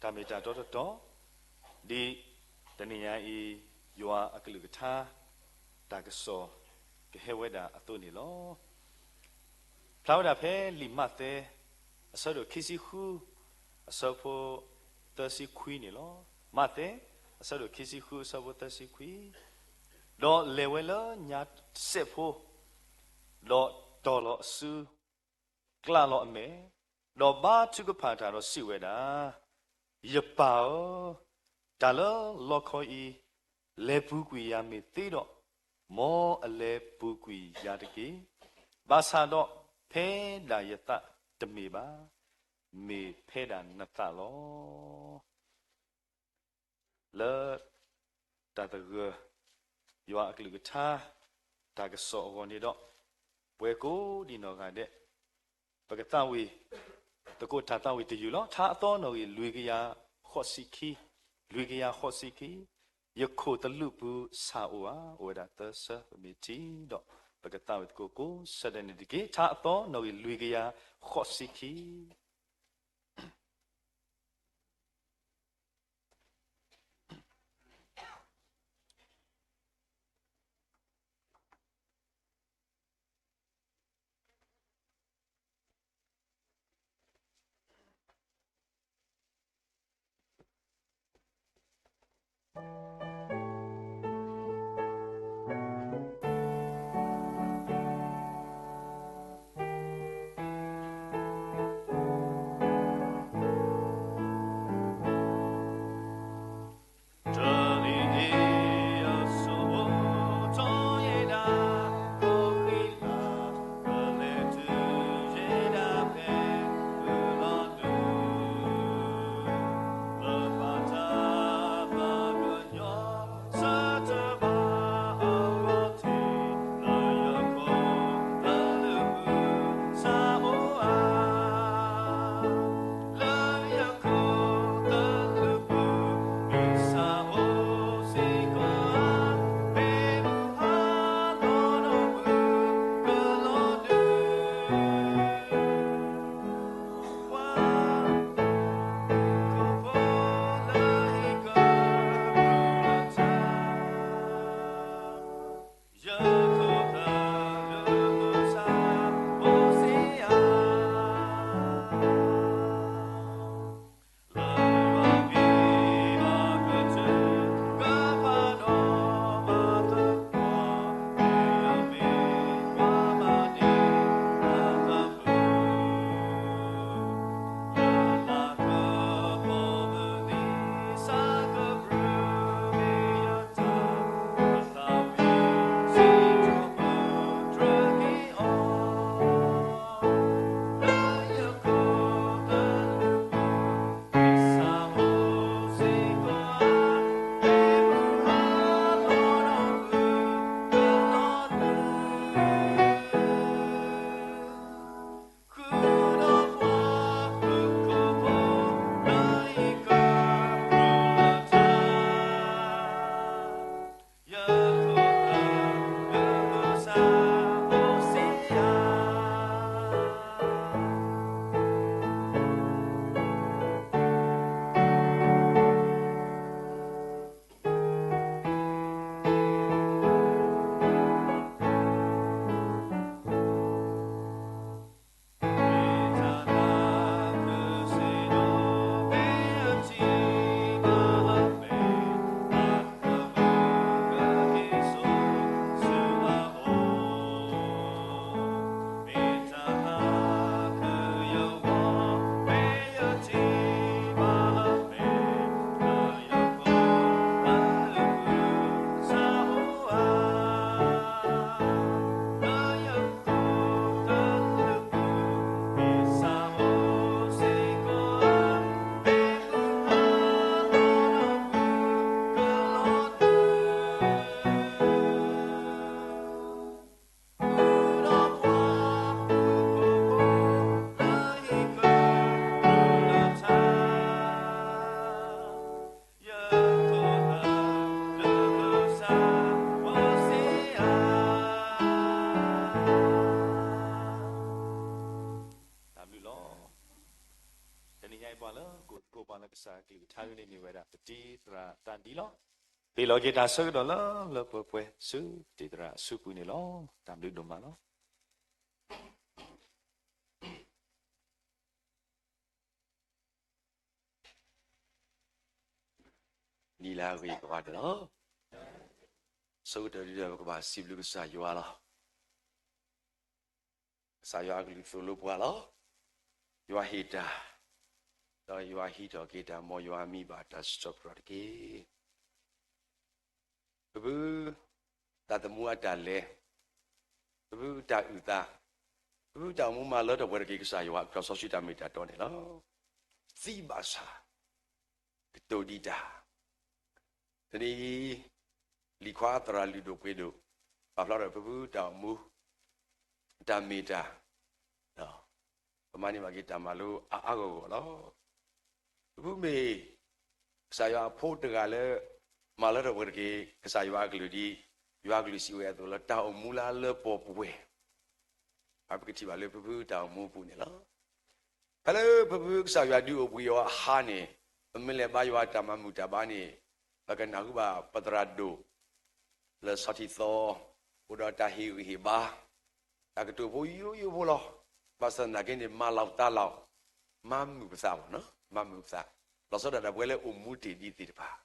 တၢ်မ့ၢ်တၢ်တီတီတီ, ဒ်တနံၤညါအံၤ ယွၤအကလုၢ်ကထါ တၢ်ကစီၣ်ကဟဲဝဲဒၣ်အသိးန့ၣ်လီၤ. ဖျါဝဲဒၣ်ဖဲလံာ်မးသဲ အဆၢဒိၣ်ခံဆံဃု အဆၢဖိသၢဆံခွံန့ၣ်လီၤ. မးသဲ အဆၢဒိၣ်ခံဆံဃု အဆၢဖိသၢဆံခွံ, ဒီးလဲၤဝဲလၢညါစဲးဖိ, ဒီးတီၤလီၤအစု ကျးလီၤအမဲာ်, ဒီးဘါထုကဖၣ်တၢ်ဒီးစံးဝဲဒၣ်, ယပၢ်ဧၢ, တၢ်လၢလီခီအံၤ လဲၤပူၤကွံာ်ယၤမ့ၢ်သ့ဒီး, မ်အလဲၤပူၤကွံာ်ယၤတက့ၢ်. ဘၣ်ဆၣ်ဒီးဖဲဒၣ်ယသးတမ့ၢ်ဘၣ်, မ့ၢ်ဖဲဒၣ်နသးလီၤ. လၢတၢ်သဂၢၢ် ယွၤအကလုၢ်ကထါ တၢ်ကစီၣ်အဂီၢ်န့ၣ်ဒီး, ပှၤကိးဒံနီၢ်ဂၤဒဲး ပကသးဝံၣ်သကိးတၢ်သးဝံၣ်တယုၢ်လီၤ. ထါအသီနီၣ်ဂံၢ်လွံၢ်ကယၤဃိးဆံခံ, လွံၢ်ကယၤဃိးဆံခံ, ယခိၣ်သလုးပူၤဆၣ်အိၣ်ဧါ, အိၣ်ဝဲဒၣ်သၢဆၢ, ပမ့ၢ်ထံၣ်ဒီး ပကသးဝံၣ်သကိးကိးဆၢဒဲးန့ၣ်တက့ၢ်. ထါအသီနီၣ်ဂံၢ်လွံၢ်ကယၤဃိးဆံခံ. ညါအံၤပှၤလၢကိးသကိးပှၤလၢကစၢ်ကလုၢ်ကထါန့ၣ်မ့ၢ်ဝဲဒၣ် ပတံၤသရၣ်တၢ်ဒ်လီၤ. ပ့ၤလီၤက့ၤတၢ်ဆၢကတီၢ်လၢလၢပှဲၤပှဲၤဆူပတံၤသရၣ်အစုပူၤန့ၣ်လီၤ. တၢ်ဘျုးဒိၣ်မးလီၤ. နံၤလၢအဂ့ၤကဘၣ်တၢၢ်လီၤ. ဆၢကတီၢ်ဒ်ဒီးပကဘၣ်စံးဘျုးကစၢ်ယွၤလီၤ. ကစၢ်ယွၤအကလုၢ်သိၣ်လိပှၤလီၤ. ယွၤဟ့ၣ်တၢ်, ဒီးယွၤဟံးထီၣ်က့ၤတၢ် မ်ယွၤမံဘၣ်တၢ်စံးထီၣ်ပတြၢၤတက့ၢ်. ပဖုတၢ်သမူအတၢ်လဲၤ, ပဖုတၢ်အုၣ်သး, ပဖုတၢ်အိၣ်မူမၤလၢထီၣ်ပှဲၤထီၣ်က့ၤကစၢ်ယွၤအကီၢ်စီဆှံတၢ်မ့ၢ်တၢ်တီန့ၣ်လီၤ. သံဘၣ်ဆၣ် ကတိၤဒံးတၢ်, တနံၤအံၤ လံၤခွါသရၣ်လုၢ်ဒိၣ်ပှ့ၤဒိၣ် ပာ်ဖျါထီၣ်ပဖုတၢ်အိၣ်မူ တၢ်မ့ၢ်တၢ် ပမၤန့ၢ်ဘၣ်က့ၤတၢ်မၤလိအါအါဂီၢ်ဂီၢ်လီၤ. ပဖုမ့ၢ် ကစၢ်ယွၤအဖိတဂၤလၢ မၤလၢထီၣ်ပှဲၤထီၣ်က့ၤ ကစၢ်ယွၤအကလုၢ်ဒ် ယွၤအကလုၢ်စံးဝဲအသိးလၢ တၢ်အိၣ်မူလၢအလၢပှဲၤပှဲၤ ပကထံၣ်ဘၣ်လၢပဖုတၢ်အိၣ်မူအပူၤန့ၣ်လီၤ. ဖဲလၢပဖုကစၢ်ယွၤဒုးအိၣ်ဘှံးအီၤအဟါန့ၣ် ပမ့ၢ်လဲၤဘါယွၤအတၢ်မၤမုာ်တၢ်ဘါန့ၣ် ပကနၢ်ဟူဘၣ်ပသရၣ်ဒိၣ် လၢဆီထံသီ အိၣ်ဒီးတၢ်ဟ့ၣ်ဂံၢ်ဟ့ၣ်ဘါ တၢ်ကတိၤဖိယိယိဖိလီၤ. ဘၣ်ဆၣ်သနာ်က့န့ၣ် မၤလီၤပသးလီၤ မၤမုာ်ပသးဘၣ်, မၤမုာ်ပသး လီၤဆီဒၣ်တၢ်ပဝဲလၢအိၣ်မူတ့ၢ်ဒံးသ့ၣ်တဖၣ်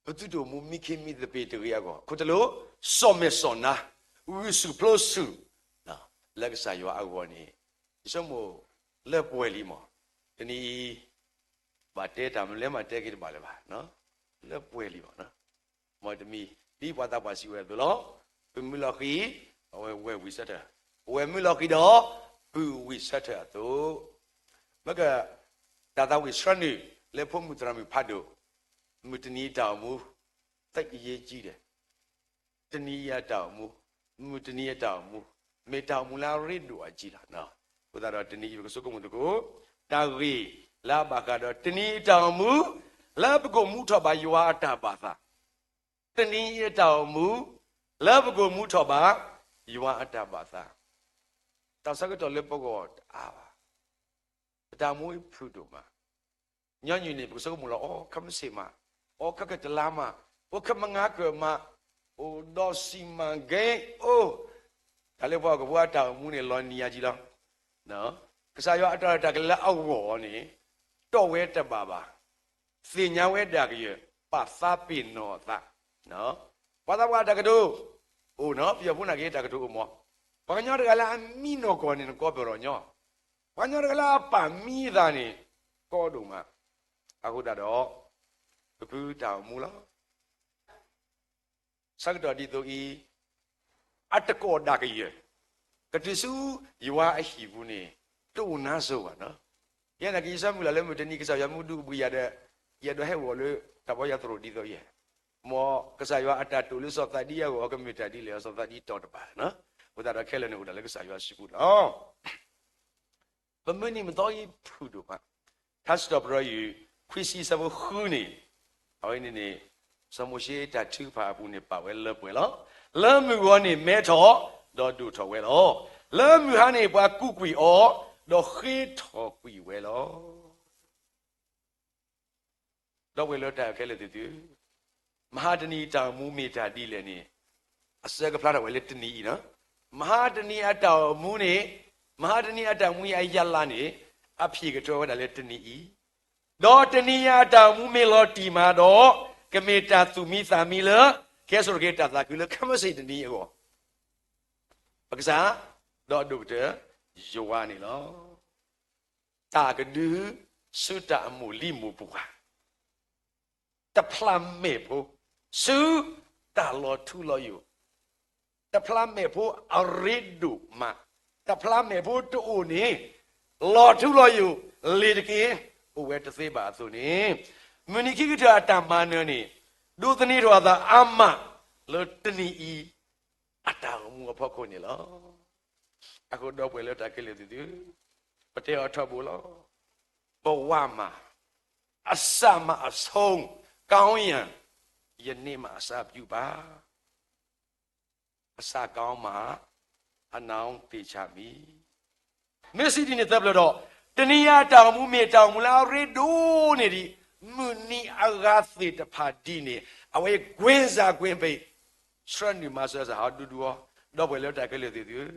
ပသုတအိၣ်မူမံခ့မံသပ့ၤတဂ့ၤအဂီၢ် အခိၣ်တလိၣ် စီၣ်မဲာ်စီၣ်နါ ဂုာ်ဆူၣ်ပျိဆူၣ် လၢကစၢ်ယွၤအဂီၢ်န့ၣ် ယဆိကမိၣ်လၢပှဲၤလံမး. တနံၤအံၤ ဘၣ်တဲတၢ်မနုၤလဲၣ် မၤတဲက့ၤတဘၣ်လၢၤဘၣ်, လၢပှဲၤလံမး. မ်တမံၤ ဒ်ပှၤသးပှၢ်စံးဝဲအသိးလီၤ. ပုၢ်မုၢ်လီၤဃံၤ အဝဲဝဲၢ်ဝံၣ်ဆၢထၢၣ်, ဝဲၢ်မုၢ်လီၤဃံၤဒီး ပုၢ်ဝံၣ်ဆၢထၢၣ်အသိး မ့ၢ်က တၢ်သးဝံၣ်ဆှၢနုာ်လၢဖိမုၣ်သရၣ်မုၣ်ဖးဒိၣ်, မုၢ်တနံၤအတၢ်အိၣ်မူ သိပ်းအရေးကြီးတယ်. တနံၤအံၤအတၢ်အိၣ်မူ, မုၢ်တနံၤအတၢ်အိၣ်မူ, မ့ၢ်တၢ်အိၣ်မူလၢအရ့ဒိၣ်အကြီးလီၤ. အဃိသတးဒီး တနံၤအံၤပကဆိကမိၣ်သကိး တၢ်ဂ့ၢ်လၢအဘၣ်ဃးဒီး တနံၤအံၤအတၢ်အိၣ်မူ လၢပကအိၣ်မူထီၣ်ဘၣ်ယွၤအတၢ်ဘၣ်သး, တနံၤအံၤအတၢ်အိၣ်မူ လၢပကအိၣ်မူထီၣ်ဘၣ် ယွၤအတၢ်ဘၣ်သး, တၢ်ဆၢကတီၢ်လၢပဂီၢ်တအါဘၣ်. ပတၢ်အိၣ်မူအံၤဖုၣ်ဒိၣ်မး, ညီနုၢ်န့ၣ် ပကဆိကမိၣ်လီၤ အိၣ်ခဲမုၢ်ဆ့ၣ်မး, အိၣ်ခဲကတလါမး, အိၣ်ခဲမုၢ်နၤကၢၢ်မး, အိၣ်ဒီးစံးမၤကဲအိၣ်, တၢ်လၢပှၤဟီၣ်ခိၣ်ဖိအတၢ်အိၣ်မူန့ၣ် လီၤနံၤယါကံလီၤ. ကစၢ်ယွၤအတၢ်ရဲၣ်တၢ်ကျဲၤလၢအဂီၢ်န့ၣ် တီၢ်ဝဲတဘၣ်ဘၣ်, သ့ၣ်ညါဝဲဒၣ်ကယဲၢ် ပာ်သးပ့ၤနီၣ်အသး, ပှၤသးပှၢ်တၢ်ကတိၤ အိၣ်နီၤ ပယီၤဖိနာ်က့တၢ်ကတိၤအိၣ်မး, ပှၤကညီတဂၤလၢအမံနီၢ်ကီၢ်န့ၣ် နကိးပယီၤညီ, ပှၤကညီတဂၤလၢအပာ်မံအသးန့ၣ် ကီဒိၣ်မး, အဃိသတးဒီး ပဖုတၢ်အိၣ်မူလီၤ. ဆၢကတီၢ်ဒ်သိးအံၤ အတကိးဒၣ်ကယဲၢ် ကတုၤဆူယွၤအဟံၣ်ပူၤန့ၣ် တအိၣ်နါစိၤဘၣ်နီၤ. ယဲနာ်က့ ယဆၢမုၢ်လၢ်လၢမုၢ်တနံၤ ကစၢ်ယွၤမူဒုးဘှံးယၤဒီး ယအဲၣ်ဒိးဟဲဂီၤလၢတၢ်ဘီယၤသရိာ်ဒ်သိးယဲၢ်, မ်ကစၢ်ယွၤအတၢ်တိာ်လၢစီၤသးဒံအဂီၢ် ကမ့ၢ်တၢ်ဒ်လဲၣ် စီၤသးဒံတီၢ်တဘၣ်နီၤ. အဃိသတးဒီးခဲလၢာ်န့ၣ်အိၣ်ဒၣ်လၢကစၢ်ယွၤစုပူၤလီၤ. ပမုၢ်နံၤမသီအံၤဖုၣ်ဒိၣ်မး, ထါစံးထီၣ်ပတြၢၤယွၤ ခွံဆံဆၢဖိဃုန့ၣ်, အဝဲန့ၣ်န့ၣ် စီၤမိၤၡ့တၢ်ထုကဖၣ်အပူၤန့ၣ် ပာ်ဝဲလၢပှဲၤလီၤ. လၢမုၢ်ဂီၤန့ၣ်မဲထီၣ် ဒီးဒိၣ်ထီၣ်ဝဲလီၤ. လၢမုၢ်ဟါန့ၣ် ပှၤကူးကွံာ်အီၤ ဒီးဃ့ထီၣ်ကွံာ်ဝဲလီၤ. ဒီပုၢ်ဝဲၢ်လၢတၢ်ခဲလၢာ်သ့ၣ်သုဧၢ, မဟါတနံၤအတၢ်အိၣ်မူမ့ၢ်တၢ်ဒ်လဲၣ်န့ၣ်, အဆၢကဖျါထီၣ်ဝဲလၢတနံၤအံၤနီၤ. မဟါတနံၤအတၢ်အိၣ်မူန့ၣ်, မဟါတနံၤအတၢ်အိၣ်မူအံၤအရလဒ်န့ၣ်, အဖျၢၣ်ကထၢဝဲဒၣ်လၢတနံၤအံၤ, ဒီးတနံၤအံၤအတၢ်အိၣ်မူမ့ၢ်လီၤတံၢ်မးဒီး, ကမ့ၢ်တၢ်သူၣ်မံသးမံလၢ ကဲစိၤတက့ၤတၢ်သးခုလၢခဲမုၢ်ဆ့ၣ်တနံၤအဂီၢ် ပကစၢ်, ဒီးအဒိၣ်ကတၢၢ် ယွၤန့ၣ်လီၤ. တၢ်ကဒုဆူတၢ်အမိၢ်လံမိၢ်ပှၢ်, တဖျးမဲာ်ဖိ ဆူတၢ်လီၤထူလီၤယိာ်, တဖျးမဲာ်ဖိအရ့ဒိၣ်မး, တဖျးမဲာ်ဖိတအိၣ်န့ၣ် လီၤထူလီၤယိာ် လ့ၤတက့ၢ် အိၣ်ဝဲတသ့ဘၣ်အသိးန့ၣ်, မုၢ်နံၤခံကတၢၢ်အတၢ်မၤနၢၤန့ၣ် ဒိးသန့ၤထီၣ်အသးအါမးလၢတနံၤအံၤ အတၢ်အိၣ်မူအဖီခိၣ်န့ၣ်လီၤ. အဃိဒီပုၢ်ဝဲၢ်လၢတၢ်ခဲလၢာ်သ့ၣ်သုဧၢ, ပတဲအီၤထီဘိလီၤ. ဘဝမှာ အစမှာအဆုံး ကောင်းရာ ယနေ့မှအစပြုပါ. အစကောင်းမှ အနောက်သေချာမည်. မ့ၢ်စံးဒ်န့ၣ်သတးဒီး တနံၤအံၤအတၢ်အိၣ်မူမ့ၢ်တၢ်အိၣ်မူလၢအရ့ဒိၣ်န့ၢ်ဒံး မုၢ်နံၤအဂၤသ့ၣ်တဖၣ်ဒ်န့ၣ် အဝဲကွ့ၢ်စၢ်ကွ့ၢ်ဘ့ၣ် ဆှၢနုာ်မၤစၢၤစ့ၢ်ဟီဒူဒူအီၤ ဒီပုၢ်ဝဲၢ်လၢတၢ်ခဲလၢာ်သ့ၣ်သုဧၢ,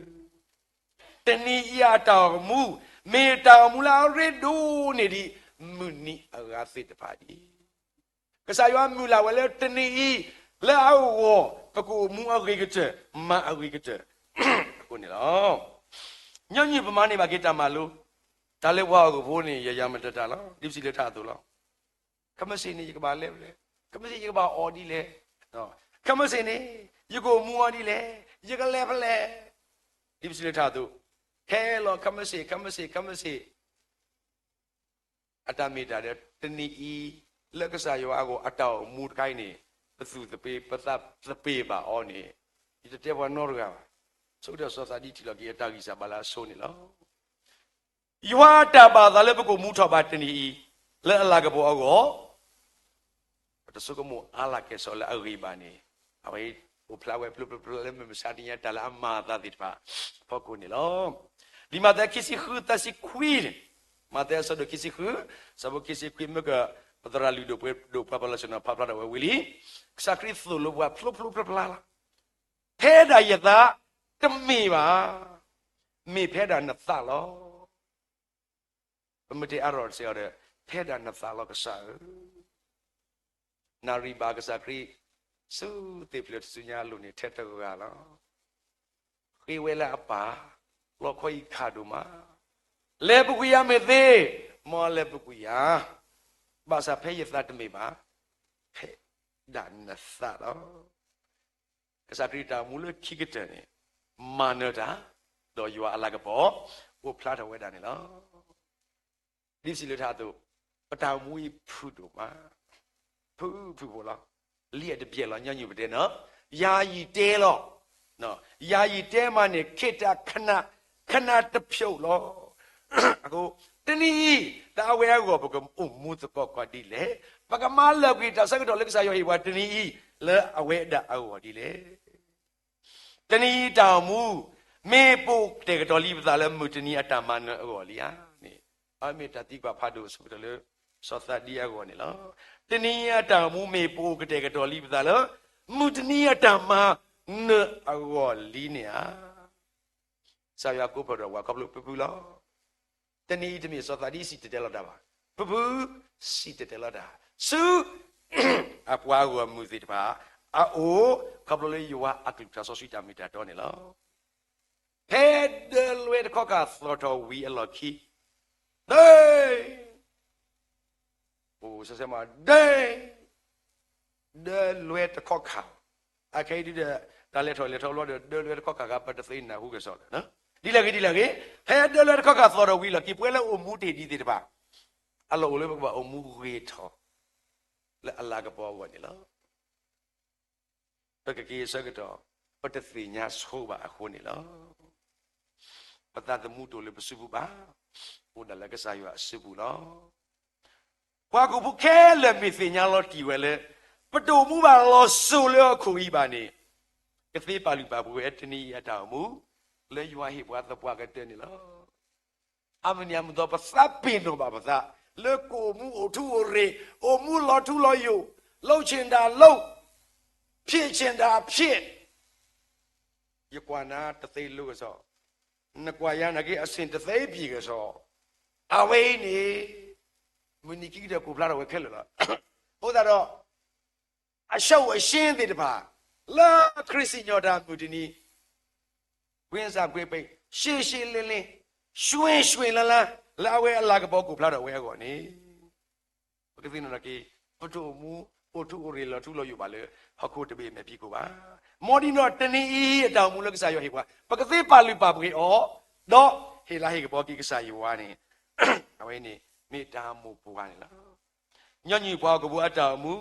တနံၤအံၤအတၢ်အိၣ်မူ မ့ၢ်တၢ်အိၣ်မူလၢအရ့ဒိၣ်န့ၢ်ဒံး မုၢ်နံၤအဂၤသ့ၣ်တဖၣ်ဒ် ကစၢ်ယွၤမုၢ်လၢ်ဝဲလၢတနံၤအံၤ လၢအဂီၢ် ပကအိၣ်မူအဂ့ၤကတၢၢ် မၤအဂ့ၤကတၢၢ် အဃိန့ၣ်လီၤ. ညီနုၢ်ပမၤန့ၢ်ဘၣ်က့ၤတၢ်မၤလိ တၢ်လၢပှၤဟီၣ်ခိၣ်ဖိန့ၣ် ယယၤမတၤတၢ်လီၤ ဒ်ပစံးလၢထးအသိးလီၤ. ခဲမုၢ်ဆ့ၣ်န့ၣ် ယကဘၣ်လဲၤဖဲလဲၣ်, ခဲမုၢ်ဆ့ၣ်ယကဘၣ်အီၣ်ဒ်လဲၣ်, ခဲမုၢ်ဆ့ၣ်န့ၣ် ယကအိၣ်မူအီၤဒ်လဲၣ်, ယကလဲၤဖဲလဲၣ်, ဒ်ပစံးလၢထးအသိး, ခဲလီၤ ခဲမုၢ်ဆ့ၣ် ခဲမုၢ်ဆ့ၣ် ခဲမုၢ်ဆ့ၣ် အတၢ်မ့ၢ်တၢ်ဒီး တနံၤအံၤ လၢကစၢ်ယွၤအဂီၢ်အတၢ်အိၣ်မူတခါအံၤန့ၣ် ပသူၣ်သပ့ၤ ပသးသပ့ၤဘၣ်အီၤန့ၣ် ယတတဲပှၤနီတဂၤဘၣ်. ဆိကတၢၢ်စီၤသးဒံထံၣ်လီၤက့ၤအတၢ်ဂံၢ်စၢ်ဘါလၢအဆိန့ၣ်လီၤ. ယွၤအတၢ်ဘၣ်သးလၢပကအိၣ်မူထီၣ်ဘးတနံၤအံၤ လၢအလၤကပီၤအဂီၢ် ပတဆိကမိၣ်အါလၢ်ကဲၣ်ဆိးလၢအဂ့ၤဘၣ်န့ၣ် အဝဲအိၣ်ဖျါဝဲဖျိဖျိဖျိလၢမုၢ်မဆါတနံၤအတၢ်လၢအမၤအသးသ့ၣ်တဖၣ်အဖီခိၣ်န့ၣ်လီၤ. လံာ်မးသဲခံဆံဃုသၢဆံခွံန့ၣ်, မးသဲအဆၢဒိၣ်ခံဆံဃု, ဆၢဖိခံဆံခွံ မ့ၢ်က ပသရၣ်လုၢ်ဒိၣ်ပှ့ၤဒိၣ်ပှၤပၢ်လီၤဆ့ၣ်နီၤဖးဖျါထီၣ်ဝဲဝံၤလံ, ကစၢ်ခရံာ်သိၣ်လိပှၤဖျိဖျိဖျါဖျါလီၤ. ဖဲဒၣ်ယသးတမ့ၢ်ဘၣ်, မ့ၢ်ဖဲဒၣ်နသးလီၤ. ပမ့ၢ်တဲအါထီၣ်တစဲးအီၤဒီး ဖဲဒၣ်နသးလီၤကစၢ်ဧၢ, နၣ်ရံၣ်ဘၣ်ကစၢ်ခရံာ် ဆူသ့ၣ်ဖျၢၣ်တစုညါအလိၤန့ၣ် ထဲတဂၤလီၤ. ဃ့ဝဲလၢအပၢ်, လီခီအံၤခးဒိၣ်မး, လဲၤပူၤကွံာ်ယၤမ့ၢ်သ့, မ်လဲၤပူၤကွံာ်ယၤ, ဘၣ်ဆၣ်ဖဲယသးတမ့ၢ်ဘၣ်, ဖဲဒၣ်နသးလီၤ. ကစၢ်ခရံာ်တၢ်အိၣ်မူလၢခံကတၢၢ်န့ၣ် မၤနၢၤတၢ်, ဒီးယွၤအလၤကပီၤ အိၣ်ဖျါထီၣ်ဝဲဒၣ်န့ၣ်လီၤ. ဒ်ပစံးလၢထးအသိး, ပတၢ်အိၣ်မူအံၤဖုၣ်ဒိၣ်မး, ဖုၣ်ဖုၣ်ဖိလီၤ. လံာ်အတဘျဲၣ်လီၤ ညီနုၢ်ပတဲနီၤ, ယၤယံာ်တဲလီၤ. ယၤယံာ်တဲမးန့ၣ် ခ့တၢ်ခနၣ်, ခနၣ်တဖျိးလီၤ. အဃိ တနံၤအံၤ လၢအဝဲအဂီၢ် ပကအိၣ်မူသကိးကီးဒ်လဲၣ်, ပကမၤလၢာ်ကွံာ်တၢ်ဆၢကတီၢ်လၢကစၢ်ယွၤဟ့ၣ်ပှၤတနံၤအံၤ လၢအဝဲဒၣ်အဂီၢ်ဒ်လဲၣ်. တနံၤအံၤတၢ်အိၣ်မူ မ့ၢ်ပအိၣ်ကတဲာ်ကတီၤလံပသးလၢမုၢ်တနံၤအတၢ်မၤနၢၤအဂီၢ်လံဧါ န့ၣ်, အမ့ၢ်တၢ်သံကွၢ်ဖးဒိၣ်အဆိကတၢၢ်လၢ စီၤသးဒံအဂီၢ်န့ၣ်လီၤ. တနံၤအံၤအတၢ်အိၣ်မူမ့ၢ်ပအိၣ်ကတဲာ်ကတီၤလံပသးလၢ မုၢ်တနံၤအတၢ်မၤနၢၤအဂီၢ်လံန့ၣ်ဧါ. ကစၢ်ယွၤကိးဖျိဒီးပှၤခီဖျိဖုဖုလီၤ. တနံၤအံၤတမ့ၢ်စီၤသးဒံစံၣ်တဲၤတဲလီၤတၢ်ဘၣ်. ဖုဖုစံၣ်တဲၤတဲလီၤတၢ် ဆူ အပှၤဂီၢ်မုၢ်သ့ၣ်တဖၣ်အအိၣ် ခီဖျိလၢယွၤအကလုၢ်ကထါစီဆှံတၢ်မ့ၢ်တၢ်တီန့ၣ်လီၤ. ဖဲဒၢလွဲတခီခါသီၣ်ထီၣ်ဝံၤအလီၢ်ခံ, ဒဲ အိၣ်စဲစဲမး ဒဲ ဒၢလွဲတခီခါ, အခဲအံၤဒ်ဒီး တၢ်လဲၤထီၣ်လဲၤထီလီၤဒီး ဒၢလွဲတခီခါဂၤ ပတသ့နၢ်ဟူကစီၣ်လၢၤ. ဒ်လဲၣ်ဂ့ၤဒ်လဲၣ်ဂ့ၤ, ဖဲဒၢလွဲတခီခါသီၣ်ထီၣ်ဝံၤအလီၢ်ခံ ပဝဲလၢအိၣ်မူတ့ၢ်ဒံးသ့ၣ်တဖၣ် အလီၢ်အိၣ်လၢပကဘၣ်အိၣ်မူဂ့ၤထီၣ် လၢအလၤကပီၤအဂီၢ်န့ၣ်လီၤ. ပကက့ၤအဆၢကတီၢ် ပတသ့ၣ်ညါဆိဘၣ်အဃိန့ၣ်လီၤ. ပသးသမူတအိၣ်လၢပစုပူၤဘၣ်, အိၣ်ဒၣ်လၢကစၢ်ယွၤအစုပူၤလီၤ. ပှၤဟီၣ်ခိၣ်ဖိခဲလၢာ်မ့ၢ်သ့ၣ်ညါလီၤတံၢ်ဝဲလၢ ပတအိၣ်မူဘၣ်လီၤစိၤလၢဟီၣ်ခိၣ်အံၤဘၣ်န့ၣ်, ကသ့ပာ်လုၢ်ပာ်ပှ့ၤဝဲတနံၤအံၤအတၢ်အိၣ်မူ လၢယွၤဟ့ၣ်ပှၤသပှၢ်ကတၢၢ်န့ၣ်လီၤ. အါမံၤအမုၢ်သီ ပသးပ့ၤနီၣ်ဘၣ်ပသး လၢကအိၣ်မူအိၣ်ထူအိၣ်ရ့ၣ်, အိၣ်မူလီၤထူလီၤယိာ်, လုပ်ချင်တာလုပ်, ဖြစ်ချင်တာဖြစ်, ယကွၢ်နၤတသ့လိၤကစီၣ်, နကွၢ်ယၤနာ်က့ အဆင်တသ့ပြေကစီၣ်, အဝဲအံၤန့ၣ် မုၢ်နံၤခံကတၢၢ်ကိးဖျါထီၣ်ဝဲခဲလၢာ်လီၤ. အဃိသတးဒီး အရှုံးအရှင်းသ့ၣ်တဖၣ် လၢခရံာ်စံၣ်ညီၣ်တၢ်မုၢ်တနံၤ ကွ့ၢ်စၢ်ကွ့ၢ်ပ့း ရှဲရှဲလဲလဲ, ရွှဲရွှဲလါလါ လၢအဝဲအလၤကပီၤကိးဖျါထီၣ်ဝဲအဂီၢ်န့ၣ် ပကသ့ၣ်နီၣ်ထီၣ်က့ၤ ပတအိၣ်မူ အိၣ်ထူအိၣ်ရ့ၣ်လီၤထူလီၤယိာ်ဘၣ်လၢ ဟီၣ်ခိၣ်တဘ့ၣ်မဲာ်ဖံးခိၣ်ဘၣ်. မ်ဒ်န့ၣ်ဒီး တနံၤအံၤအတၢ်အိၣ်မူလၢကစၢ်ယွၤဟ့ၣ်ပှၤ ပကသ့ပာ်လုၢ်ပာ်ပှ့ၤအီၤ, ဒီးဟ့ၣ်လၤဟ့ၣ်ကပီၤက့ၤကစၢ်ယွၤန့ၣ် အဝဲန့ၣ်မ့ၢ်တၢ်မိၢ်ပှၢ်န့ၣ်လီၤ. ညီနုၢ်ပှၤဟီၣ်ခိၣ်ဖိအတၢ်အိၣ်မူ,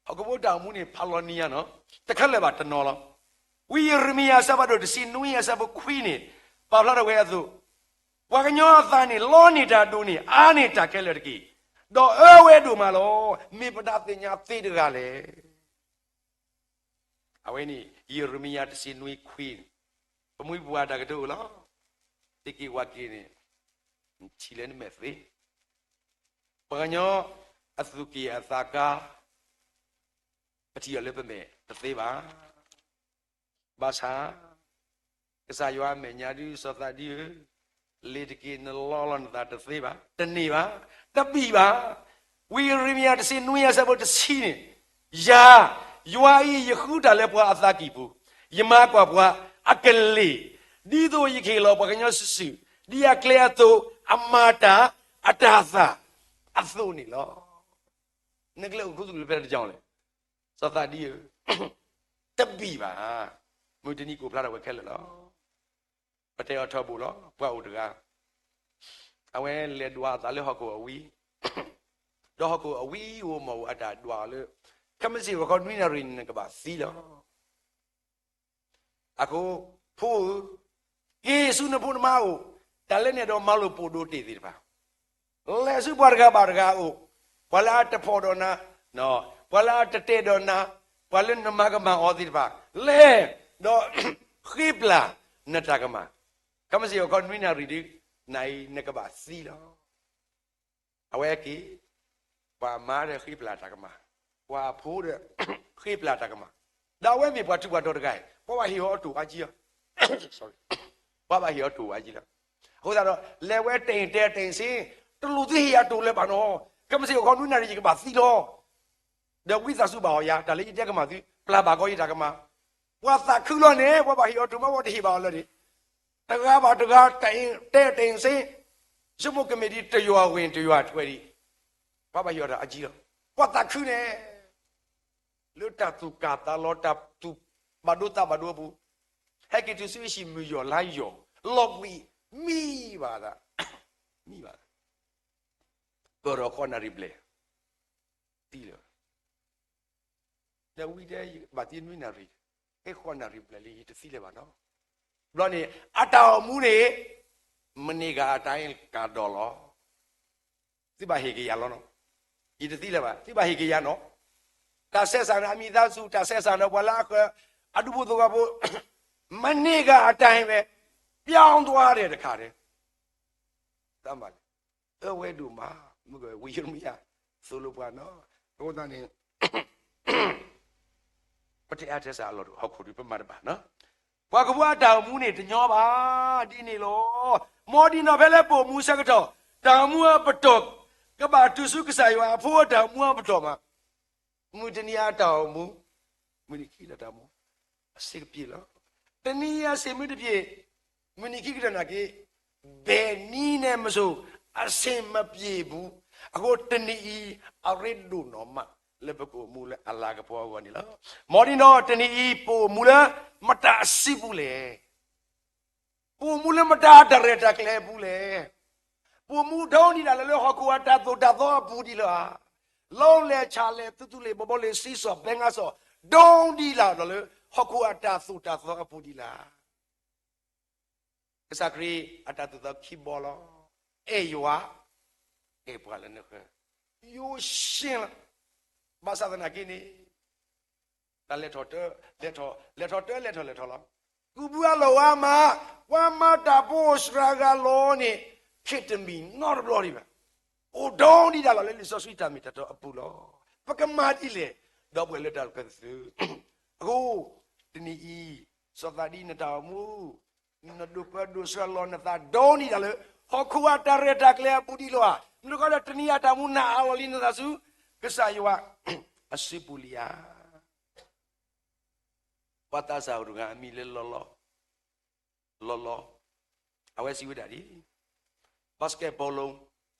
ဟီၣ်ခိၣ်ဖိတၢ်အိၣ်မူန့ၣ် ဖးလီၤနံၤညါနီၤ, တခဲလၢာ်ဘၣ်တနီၤလီၤ. ဝံယံးရမံယၤအဆၢဖးဒိၣ်တဆံနွံအဆၢဖိခွံန့ၣ် ပာ်ဖျါထီၣ်ဝဲအသိး, ပှၤကညီအသးန့ၣ် လီန့ၢ်တၢ်ဒိၣ်န့ၢ် အါန့ၢ်တၢ်ခဲလၢာ်တက့ၢ်. ဒီးအၢဝဲဒိၣ်မးလီၤ. မ့ၢ်ပဒၣ်သ့ၣ်ညါသ့တဂၤလဲၣ်. အဝဲန့ၣ် ယံးရမံယၤတဆံနွံခွံန့ၣ်, ပမိၢ်ပပၢ်တၢ်ကတိၤအိၣ်လီၤ. သ့က့ၤဝဲက့ၤန့ၣ်, ထံၣ်လၢနမဲာ်သ့, ပှၤကညီအသူၣ်က့ၣ်အသးကါ, ပထံၣ်အီၤလၢပမဲာ်တသ့ဘၣ်. ဘၣ်ဆၣ် ကစၢ်ယွၤအမဲာ်ညါဒုး စီၤသးဒံဧၢ, လ့ၤတက့ၢ် နလီလီၤနသးတသ့ဘၣ်, တန့ၢ်ဘၣ်, တဘံၣ်ဘၣ်. ဝံယရမံယၤ တဆံနွံအဆၢဖိတဆံန့ၣ်, ယၤ, ယွၤအံၤ ယဃုတၢ်လၢပှၤအသးကံၢ်ပူၤ, ယမၤကွၢ်ပှၤအကလ့ၢ်, ဒ်သိးယကဟ့ၣ်လီၤပှၤကညီစုာ်စုာ် ဒ်အကျဲအသိး အမၤတၢ်အတၢ်သၣ်အသိးန့ၣ်လီၤ. နကလဲၤအိၣ်ခူသူၣ်လၢဖဲတကီလဲၣ်, စီၤသးဒံဧၢ, တဘံၣ်ဘၣ်. မုၢ်တနံၤကိးဖျါထီၣ်ဝဲခဲလၢာ်လီၤ. ပတဲအီၤထီဘိလီၤ, ပှၤအိၣ်တဂၤ, အဝဲလဲၤဒွးအသးလၢဟီၣ်ခိၣ်အဝံ, ဒီးဟီၣ်ခိၣ်အဝံအိၣ်မ့ၢ်အိၣ်အတၢ်ဒွးအီၤလၢ ခဲမုၢ်ဆ့ၣ်ဂီၤခီနွံနၣ်ရံၣ်န့ၣ် နကဘၣ်သံလီၤ. အဃိ, ဖိဧၢ, က့ၤဆူနဖိနမါအအိၣ်, တၢ်လၢနဲဒိးမၤလိာ်ပိာ်ဒိၣ်တ့ၢ်သ့ၣ်တဖၣ်, လဲၤဆူပှၤတဂၤဘၣ်တဂၤအအိၣ်, ပှၤလၢအတဖှီၣ်ဒီးနၤ, ပှၤလၢအတတဲဒီးနၤ, ပှၤလၢနမၤကမၣ်အီၤသ့ၣ်တဖၣ်, လဲၤ, ဒီး ဃ့ပျၢ်နတၢ်ကမၣ်, ခဲမုၢ်ဆ့ၣ်ဂီၤခီနွံနၣ်ရံၣ်ဒုး, နၤအံၤနကဘၣ်သံလီၤ. အဝဲက့ၤ, ပှၤမါဒီးဃ့ပျၢ်တၢ်ကမၣ်, ပှၤဖိဒီး ဃ့ပျၢ်တၢ်ကမၣ်, ဒီးအဝဲမ့ၢ်ပှၤထူးပှၤတီၤတဂၤအံၤ ပှၤဘၣ်ဟ့ၣ်အီၤအတိၢ်အါကံလီၤ. ပှၤဘၣ်ဟ့ၣ်အီၤတိၢ်အါကံလီၤ. အဃိသတးဒီး လဲၤဝဲတဲာ်တဲာ်တဲာ်ဆ့, တလိၣ်သုဟ့ၣ်ယၤတိၢ်လၢၤဘၣ်နီၤ, ခဲမုၢ်ဆ့ၣ်ဂီၤခီနွံနၣ်ရံၣ် ယကဘၣ်သံလီၤ. ဒီးဝံသးစူၤဘၣ်အီၤယၤ, တၢ်လၢယတဲကမၣ်သု, ပျၢ်ဘၣ်ကီယတၢ်ကမၣ်. ပှၤသးခုလီၤန့ၣ် ပှၤဘၣ်ဟ့ၣ်အီၤတိၢ်မး ပှၤတဟ့ၣ်ဘၣ်အီၤလၢၤန့ၣ်, တဂၤဘၣ်တဂၤ တဲာ်တဲာ်ဆ့, ဆိကမိၣ်ကမ့ၢ်ဒ်တယွၤဝ့ၤတယွၤထွဲဒံး, ပှၤဘၣ်ဟ့ၣ်အီၤတၢ်အါကံလီၤ. ပှၤသးခုန့ၣ် လၢတၢ်သူၣ်ကၢ်သးလီၤ တၢ်သူၣ်ဘၣ်ဒိသးဘၣ်ဒိအပူၤ, ဟဲက့ၤတုၤဆူအဟံၣ်မုၢ်ယီၢ်လါယီၢ်, လီၤဘှံးမံဘၣ်သး, မံဘၣ်သး, ကၢၢ်ထီၣ်ဃိးနၣ်ရံၣ်ဘျဲၣ်, သံလၢၤဘၣ်. ဒီးဝံတဲ ယဘၣ်သံနွံနၣ်ရံၣ်, ဟဲဃိးနၣ်ရံၣ်ဘျဲၣ်လံ ယတသံလၢၤဘၣ်နီၤ. ဘျီန့ၣ် အတၢ်အိၣ်မူန့ၣ် မန့ၢ်ဂၤအတၢ်အံၤကဒီးလီၤ. သုဘၣ်ဟ့ၣ်က့ၤယၤလီၤနီၤ. ယတသံလၢၤဘၣ်, သုဘၣ်ဟ့ၣ်က့ၤယၤနီၤ. တၢ်ဆဲးစၢ်န့ၣ် အမံၤသးစူၤ, တၢ်ဆဲးစၢ်န့ၣ် ပှၤလၢအဃၢၤ, အဒူဖိသဝီဖိ, မန့ၢ်ဂၤအတၢ်အံၤဝဲ, ပျီဒွါဒဲးတခါဒဲး, တၢ်မၤလဲၣ်, အၢဝဲဒိၣ်မး, မ့ၢ်ဝံယရမံယၤ သိၣ်လိပှၤနီၤ. အဃိသတးန့ၣ် ပတဲအါတဲစှၤအလီၢ်တအိၣ်, ဟီၣ်ခိၣ်ဒုးပမၤတဘၣ်နီၤ. ပှၤကဘီအတၢ်အိၣ်မူန့ၣ်တညီဘၣ်, ဒ်န့ၣ်လီၤ. မ်ဒ်နီၢ်ဖဲလၢပအိၣ်မူဆၢကတီၢ်, တၢ်အိၣ်မူအပတီၢ်, ကဘၣ်တုၤဆူကစၢ်ယွၤအဖိအတၢ်အိၣ်မူအပတီၢ်မး. မုၢ်တနံၤအတၢ်အိၣ်မူ, မုၢ်နံၤခံလၢတၢ်အိၣ်မူ, အဆင်ပြေလီၤ. တနံၤအဆင်မုၢ်တပြေ, မုၢ်နံၤခံကတၢၢ်နာ်က့, ဘယ်နည်းနဲ့မဆို အဆင်မပြေဘူး. အဃိတနံၤအံၤ အရ့ဒိၣ်နီၢ်မး လၢပကအိၣ်မူလၢအလၤကပီၤအဂီၢ်န့ၣ်လီၤ. မ်ဒ်နီၢ်တနံၤအံၤ ပအိၣ်မူလၢမတၤအစုပူၤလဲၣ်. ပအိၣ်မူလၢမတၤတၢ်ရဲၣ်တၢ်ကျဲၤအပူၤလဲၣ်. ပအိၣ်မူဒိၣ်ဒံးဒၣ်လၢ လၢဟီၣ်ခိၣ်အတၢ်သိၣ်တၢ်သီအပူၤဒံးလီၤဧါ. လီလဲၣ်ဆးလဲၣ် သူသူလ့ၣ်ဘီဘီလ့ၣ် စံးစီၣ်ဘဲငါစီၣ်, ဒိၣ်ဒံးဒၣ်လၢ ဟီၣ်ခိၣ်အတၢ်သိၣ်တၢ်သီအပူၤဒံးလီၤ. ကစၢ်ခရံာ်အတၢ်သိၣ်တၢ်သီခံဘီလီၤ. အဲၣ်ယွၤ, အဲၣ်ပှၤလၢနဃၢၤ, ယိၤၡ့လီၤ. ဘၣ်ဆၣ်သနာ်က့န့ၣ် တၢ်လဲၤထီၣ်တၢ်, လဲၤထီၣ်, လဲၤထီၣ်တၢ်, လဲၤထီၣ်လဲၤထီၣ်လီၤ. ကုၢ်ဘုအလီၢ်ဝါမး, ပှၤမၤတၢ်ဖိအိၣ်စှၤဂၤလီၤန့ၣ်, ခဲတမံၤနီတဘျီဒံးဘၣ်. အိၣ်ဒိၣ်ဒံးဒၣ်လီၤလၢလံာ်စီဆှံတၢ်မ့ၢ်တၢ်တီအပူၤလီၤ. ပကမၤဒ်လဲၣ်, ဒီပုၢ်ဝဲၢ်လၢတၢ်ကသုး. အဃိ, တနံၤအံၤ, စီၤသးဒံနတၢ်အိၣ်မူ နဒိၣ်ပၢဒိၣ်ဆှၢလီၤနသးဒိၣ်ဒံးဒၣ်လၢ ဟီၣ်ခိၣ်အတၢ်ရဲၣ်တၢ်ကျဲၤအပူၤဒံးလီၤဧါ. မနုၤဃိဒီးတနံၤအတၢ်အိၣ်မူနအးလီၤလံနသးဆူ ကစၢ်ယွၤအစုပူၤလံဧါ. ပှၤသးစၢ်အိၣ်တဂၤအမံၤလၢလီလီ, လီလီ, အဝဲစံးဝဲဒၣ်ဒ်အံၤ, basketball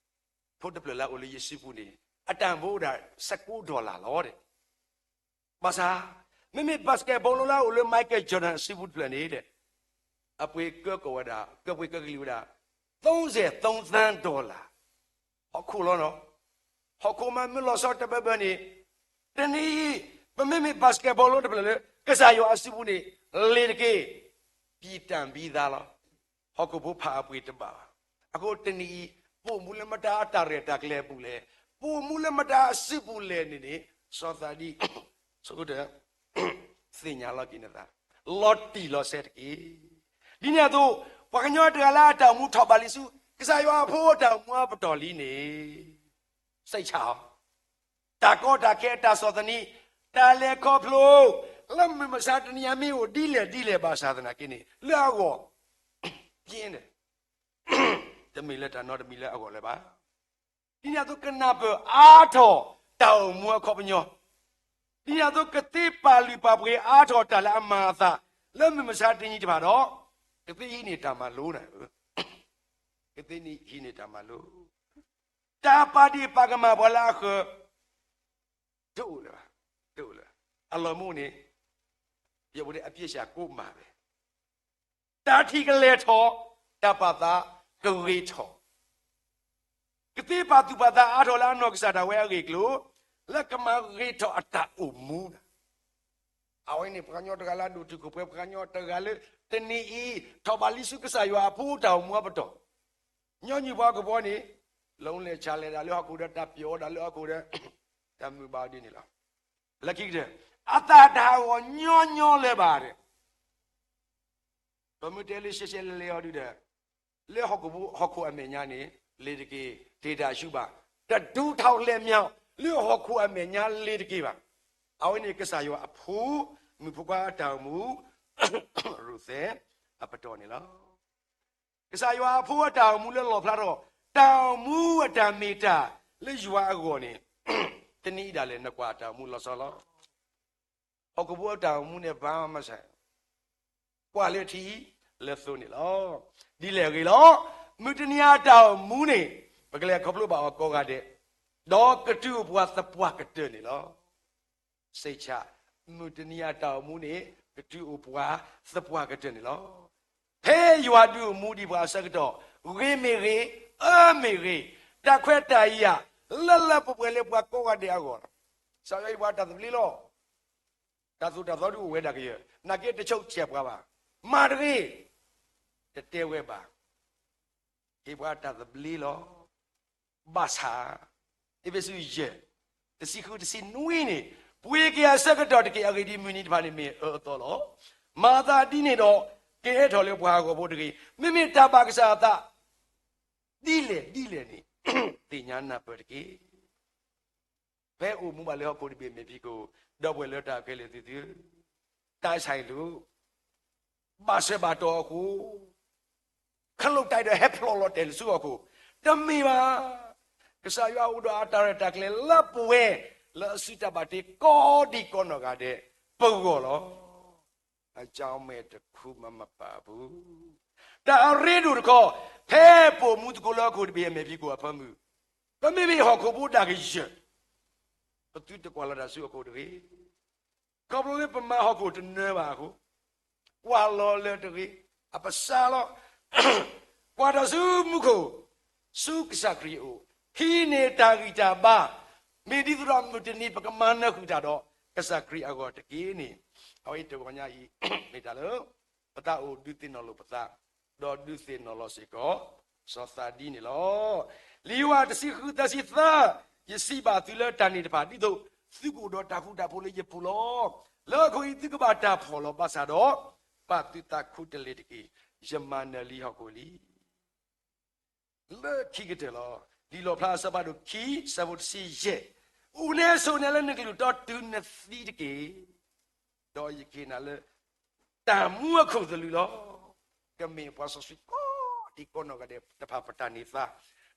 ဖိတဖျၢၣ်လၢအအိၣ်လၢယစုပူၤန့ၣ် အတၢ်အိၣ်မူအိၣ်ဒၣ် ဆယ့်ကိုး dollar လီၤဒီး ဘၣ်ဆၣ်, မ့မ့ၢ် basketball လၢအအိၣ်လၢ Michael Jordan အစုပူၤတဖျၢၣ်န့ၣ်ဒီး, အပှ့ၤကၢကီၢ်ဝဲဒၣ်, ကၢပှ့ၤကၢကလံၤဝဲဒၣ်, သုံးဆယ့်သုံးသန်း dollar. ဟီၣ်ခိၣ်လီၤနီၤ. ဟီၣ်ခိၣ်မးမ့ၢ်လီၤဆီတဘၢဘၢန့ၣ်, တနံၤအံၤ, ပမ့မ့ၢ် basketball တဖျၢၣ်လၢ ကစၢ်ယွၤအစုပူၤန့ၣ်, လ့ၤတက့ၢ်, ပံတၢ်ဘံသးလီၤ. ဟီၣ်ခိၣ်ဖိဖးအပှ့ၤတဘၣ်ဘၣ်. အဃိတနံၤအံၤ, ပအိၣ်မူလၢမတၤအတၢ်ရဲၣ်တၢ်ကျဲၤအပူၤလဲၣ်, ပအိၣ်မူလၢမတၤအစုပူၤလဲၣ်န့ၣ်န့ၣ်, စီၤသးဒံ, ဆိကတၢၢ်, သ့ၣ်ညါလီၤက့ၤနသး, လီၤတံၢ်လီၤဆဲးတက့ၢ်. ဒ်န့ၣ်အသိး, ပှၤကညီတဂၤလၢအတၢ်အိၣ်မူထီၣ်ဘးလံဆူ ကစၢ်ယွၤအဖိအတၢ်အိၣ်မူအပတီၢ်လံန့ၣ်, စံးဆၣ်အီၤ, တၢ်ကီတၢ်ခဲ တၢ်ဆီၣ်သနံး, တၢ်လဲၤခီဖျိ လၢမုၢ်မဆါတနံၤအံၤမ့ၢ်အိၣ်ဒ်လဲၣ်ဒ်လဲၣ်ဘၣ်ဆၣ်သနာ်က့န့ၣ် လၢအဂီၢ် ပြင်းတယ်, တမ့ၢ်လၢတၢ်နီတမံၤလၢအဂီၢ်လၢၤဘၣ်. ဒ်န့ၣ်အသိးကနၢ်ပၢၢ်အါထီၣ် တၢ်အိၣ်မူအခီပညီ, ဒ်န့ၣ်အသိးကသ့ပာ်လုၢ်ပာ်ပှ့ၤအါထီၣ်တၢ်လၢအမၤအသး လၢမုၢ်မဆါတနံၤတဖၣ်ဒီး ကသ့ဟံးန့ၢ်တၢ်မၤလိနၤဧၢ, ကသ့ဟံးန့ၢ်တၢ်မၤလိ, တၢ်ပာ်ဒ့ၣ်ပာ်ကမၣ်ပှၤလၢအဃၢၤ တအိၣ်လၢၤဘၣ်, တအိၣ်လၢၤ, အလီၢ်မ့ၢ်န့ၣ် ယအိၣ်ဒီးအပြစ်ရှာကိးမးပဲ, တၢ်ထံၣ်ကလဲၤထီၣ်, တၢ်ပာ်သးကဂ့ၤထီၣ်, ကသ့ပာ်သူၣ်ပာ်သးအါထီၣ်လၢအနီၢ်ကစၢ်ဒၣ်ဝဲအဂ့ၢ်အကျိၤ, လၢကမၤဂ့ၤထီၣ်အတၢ်အိၣ်မူ, အဝဲန့ၣ် ပှၤကညီတဂၤလၢအဒိၣ်တုာ်ခိၣ်ပှဲၤ, ပှၤကညီတဂၤလၢ တနံၤအံၤ ထီၣ်ဘးလံဆူကစၢ်ယွၤအဖိတၢ်အိၣ်မူအပတီၢ်, ညီနုၢ်ပှၤဟီၣ်ခိၣ်ဖိန့ၣ် လီၤလဲၤဆၣ်လဲၤဒၣ်လၢဟီၣ်ခိၣ်ဒီး တၢ်ပျီဒၣ်လၢဟီၣ်ခိၣ်ဒီး တၢ်မုာ်ဘၣ်ဒ်န့ၣ်လီၤ. လၢခံကတၢၢ် အသးတဟးဂီၤညီညီလၢၤဘၣ်ဒီး ပမ့ၢ်တဲလၢရှဲရှဲလဲၤလဲၤအီၤဒုဒီး လၢဟီၣ်ခိၣ်ဖိဟီၣ်ခိၣ်အမဲာ်ညါန့ၣ် လ့ၤတက့ၢ်, တ့ၢ်တၢ်ဆူၣ်ဘၣ်, တဒူထီၣ်လဲၤမၠၣ် လၢဟီၣ်ခိၣ်အမဲာ်ညါလ့ၤတက့ၢ်ဘၣ်. အဝဲန့ၣ်ကစၢ်ယွၤအဖိ မုၣ်ဖိခွါအတၢ်အိၣ်မူ ရူၤသဲ အပတီၢ်န့ၣ်လီၤ. ကစၢ်ယွၤအဖိအတၢ်အိၣ်မူလၢလီၣ်ဖျါထီၣ် တၢ်အိၣ်မူအတၢ်မ့ၢ်တၢ်လၢယွၤအဂီၢ်န့ၣ် တနံၤအံၤဒၣ်လဲာ် နကွၢ်တၢ်အိၣ်မူလီၤဆီလီၤ. ဟီၣ်ခိၣ်ဖိအတၢ်အိၣ်မူန့ၣ် ဘၣ်မၤစၢၤ ကွၢ်လၢထံလၢသိန့ၣ်လီၤ. ဒ်လဲၣ်အဂ့ၢ်လီၤ. မုၢ်တနံၤအတၢ်အိၣ်မူန့ၣ် ပကလဲၤခီဖျိဘၣ်အီၤကိးဂၤဒဲး, ဒီးကတုၤအိၣ်ပှၤသပှၢ်ကတၢၢ်န့ၣ်လီၤ. စံးဆၣ်, မုၢ်တနံၤအတၢ်အိၣ်မူန့ၣ် ကတုၤအိၣ်ပှၤသပှၢ်ကတၢၢ်န့ၣ်လီၤ. ဖဲယွၤဒုးအိၣ်မူဒံးပှၤအဆၢကတီၢ်, ဂ့ၤမ့ၢ်ဂ့ၤ, အၢမ့ၢ်ဂ့ၤ, တၢ်ခွဲးတၢ်ယာ် လၢလၢပှဲၤပှဲၤလၢပှၤကိးဂၤဒဲးအဂီၢ်လီၤ. ကစၢ်ယွၤအံၤပှၤတၢ်သဘျ့လီၤ. တၢ်သိၣ်တၢ်သီဒုးအိၣ်ဝဲဒၣ်ကယၢၤ, နာ်က့တဆိးဆဲးပှၤဘၣ်. မၤတဂ့ၤ, တတဲဝဲဘၣ်. ဟ့ၣ်ပှၤတၢ်သဘျ့လီၤ. ဘၣ်ဆၣ်, အ့းဖ့းစူးယဲၢ်, တဆံဃုတဆံနွံန့ၣ်, ပှ့ၤက့ၤအဆၢကတီၢ်တက့ၢ်. အဂ့ၢ်ဒ်အံၤ, မုၢ်နံၤတဖၣ်န့ၣ်မ့ၢ်အအၢအသီလီၤ. မၤသးဒ်န့ၣ်ဒီး ကဟဲထီၣ်လၢပှၤဟီၣ်ခိၣ်ဖိတဂ့ၤ. မ့မ့ၢ်တၢ်ဘၣ်ကစၢ်အသး ဒ်လဲၣ်ဒ်လဲၣ်န့ၣ် သ့ၣ်ညါနၢ်ပၢၢ်တက့ၢ်. ဖဲအိၣ်မူဘၣ်လၢဟီၣ်ခိၣ်တဘ့ၣ်အမဲာ်ဖံးခိၣ်, ဒီပုၢ်ဝဲၢ်လၢတၢ်ခဲလၢာ်သ့ၣ်သုဧၢ, တၢ်ဆံးလိာ်, ဘၣ်ဆၢဘၣ်တီၤအဃိ, ခလိာ်တၢ်အံၤဒီးဟဲဖျိးလီၤတဲာ်လၢဆူဟီၣ်ခိၣ်, တမ့ၢ်ဘၣ်. ကစၢ်ယွၤအိၣ်ဒီးအတၢ်ရဲၣ်တၢ်ကျဲၤလၢပဝဲ, လၢအစုတၢ်ဘၣ်တ့ကိးဒံကိးနီၢ်ဂၤဒဲးပဂီၢ်လီၤ. အကြောင်းမဲ့တခုမှမပါဘူး. တၢ်အရ့ဒိၣ်တခီ, ဖဲပအိၣ်မူသကိးလၢဟီၣ်ခိၣ်တဘ့ၣ်အမဲာ်ဖံးခိၣ်အဖၢမုၢ်, ပမ့မ့ၢ်ဟီၣ်ခိၣ်ဖိဒၣ်ကယၢၤ, ပသုတကွၢ်လီၤတၢ်ဆူဟီၣ်ခိၣ်တဂ့ၤ. ခီဖျိလၢပမၤဟီၣ်ခိၣ်တနၢၤဘၣ်အဃိ, ကွၢ်လီၤလၢတဂ့ၤ, အပစၢလီၤ. ကွၢ်တၢ်ဆူမူခိၣ်, ဆူကစၢ်ခရံာ်အအိၣ်, ဟံးန့ၢ်တၢ်ဂံၢ်တၢ်ဘါ, မ့ၢ်ဒ်သိးဒီးမုၢ်တနံၤပကမၤနၢၤဃုာ်တၢ်ဒီး ကစၢ်ခရံာ်အဂီၢ်တက့ၢ်န့ၣ်, အဝဲအံၤတဂီၤညါအံၤ မ့ၢ်တၢ်လၢ ပသးအိၣ်ဒုးသ့ၣ်နီၣ်လိာ်ပသး, ဒီးဒုးသ့ၣ်နီၣ်လီၤစ့ၢ်ကီး စီၤသးဒံန့ၣ်လီၤ. လံာ်ယိၤဟၣ်တဆံဃုသၢဆံသၢ, ယစံးဘၣ်သုလၢတၢ်န့ၣ်တဖၣ် ဒ်သိးသုကအိၣ်ဒီးတၢ်ဃူတၢ်ဖိးလၢယပူၤလီၤ. လၢအခိၣ်အံၤ သုကဘၣ်တၢ်ဖှီၣ်လီၤဘၣ်ဆၣ်ဒီး, ပာ်သုသးခူတလ့ၢ်တက့ၢ်. ယမၤနၢၤလံဟီၣ်ခိၣ်လံ လၢခံကတၢၢ်လီၤ. လံာ်လီၣ်ဖျါအဆၢဖးဒိၣ်ခံ ဆၢဖိတဆံယဲၢ်, အိၣ်န့ၣ်ဆိးန့ၣ်လၢနကလုၢ်တီတုၤနသံတက့ၢ်. ဒီးယကဟ့ၣ်နၤလၢ တၢ်မူအခိၣ်သလုးလီၤ. ကမ့ၢ်ပှၤစီဆှံကိးဒံကိးနီၢ်ဂၤဒဲးတဖၣ်ပတၢ်န့ၢ်သါ,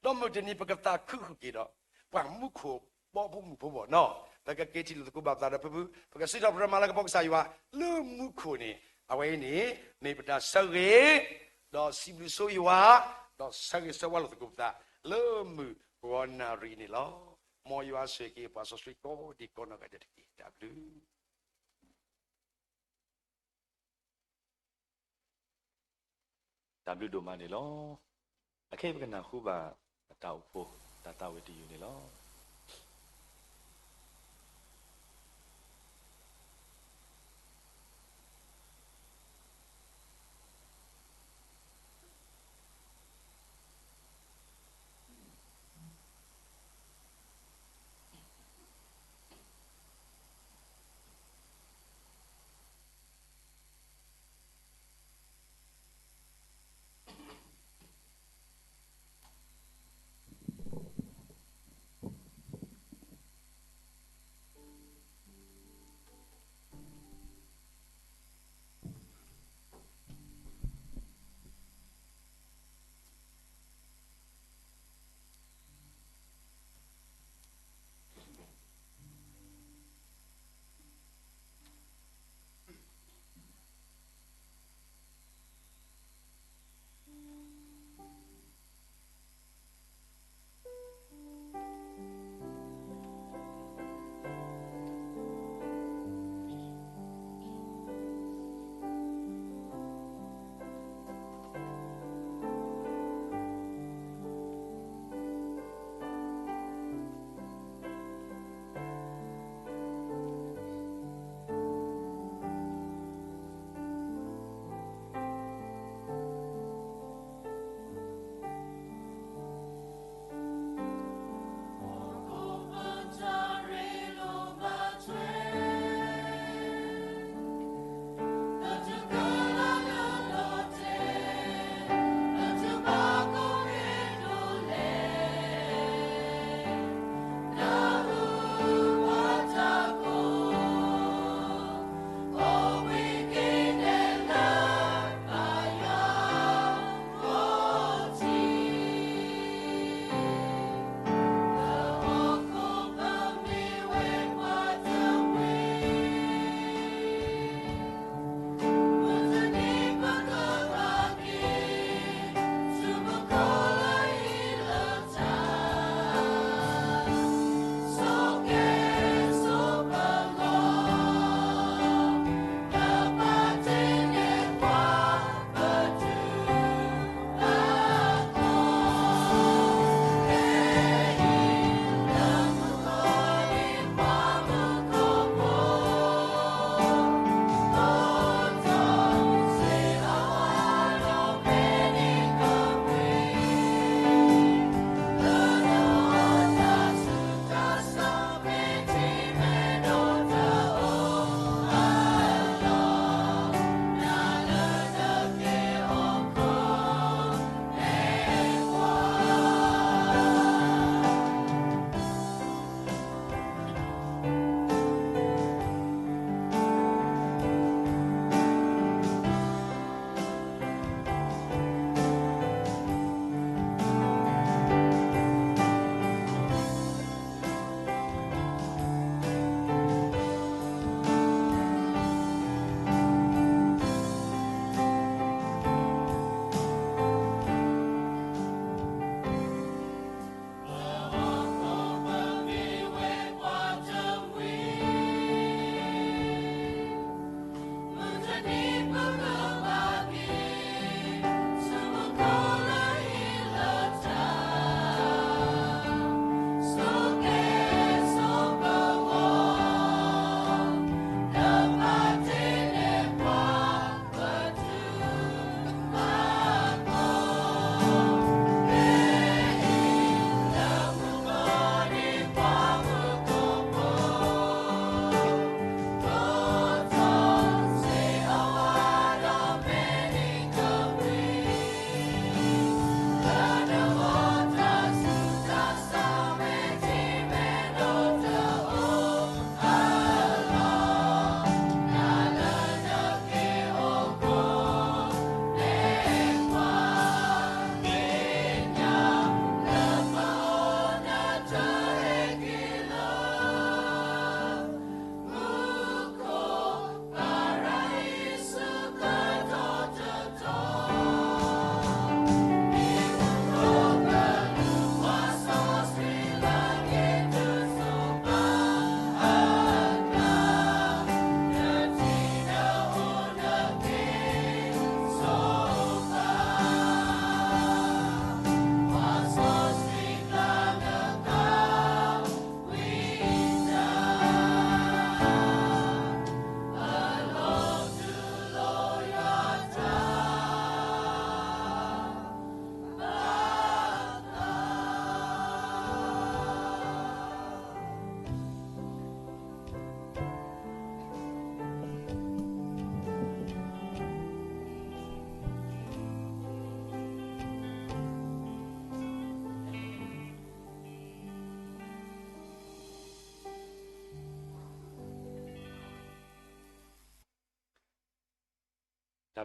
ဒီးမုၢ်တနံၤပကသးခုဃုာ်က့ၤဒီး ပှၤမူခိၣ်ဘီဖိမုၣ်ဖိဘီၣ်နီၤ, ပကက့ၤထံၣ်လိာ်သကိးဘၣ်ပသးဒီးဖုဖု, ပကစံးထီၣ်ပတြၢၤမၤလၤကပီၤကစၢ်ယွၤ လၢမူခိၣ်န့ၣ်, အဝဲအံၤန့ၣ် မ့ၢ်ပတၢ်ဆၢဂ့ၤ, ဒီးစံးဘျုးဆိယွၤ, ဒီးဆၢဂ့ၤဆၢဝါလိာ်သကိးပသး လၢမုၢ်ဂီၤနၣ်ရံၣ်န့ၣ်လီၤ. မ်ယွၤဆိၣ်ဂ့ၤက့ၤပှၤစီဆှံကိးဒံကိးနီၢ်ဂၤဒဲးတက့ၢ်. တၢ်ဘျုး တၢ်ဘျုးဒိၣ်မးန့ၣ်လီၤ. အခဲအံၤပကနၢ်ဟူဘၣ် အတၢ်အိၣ်ဖှိၣ် တၢ်သးဝံၣ်တယုၢ်န့ၣ်လီၤ.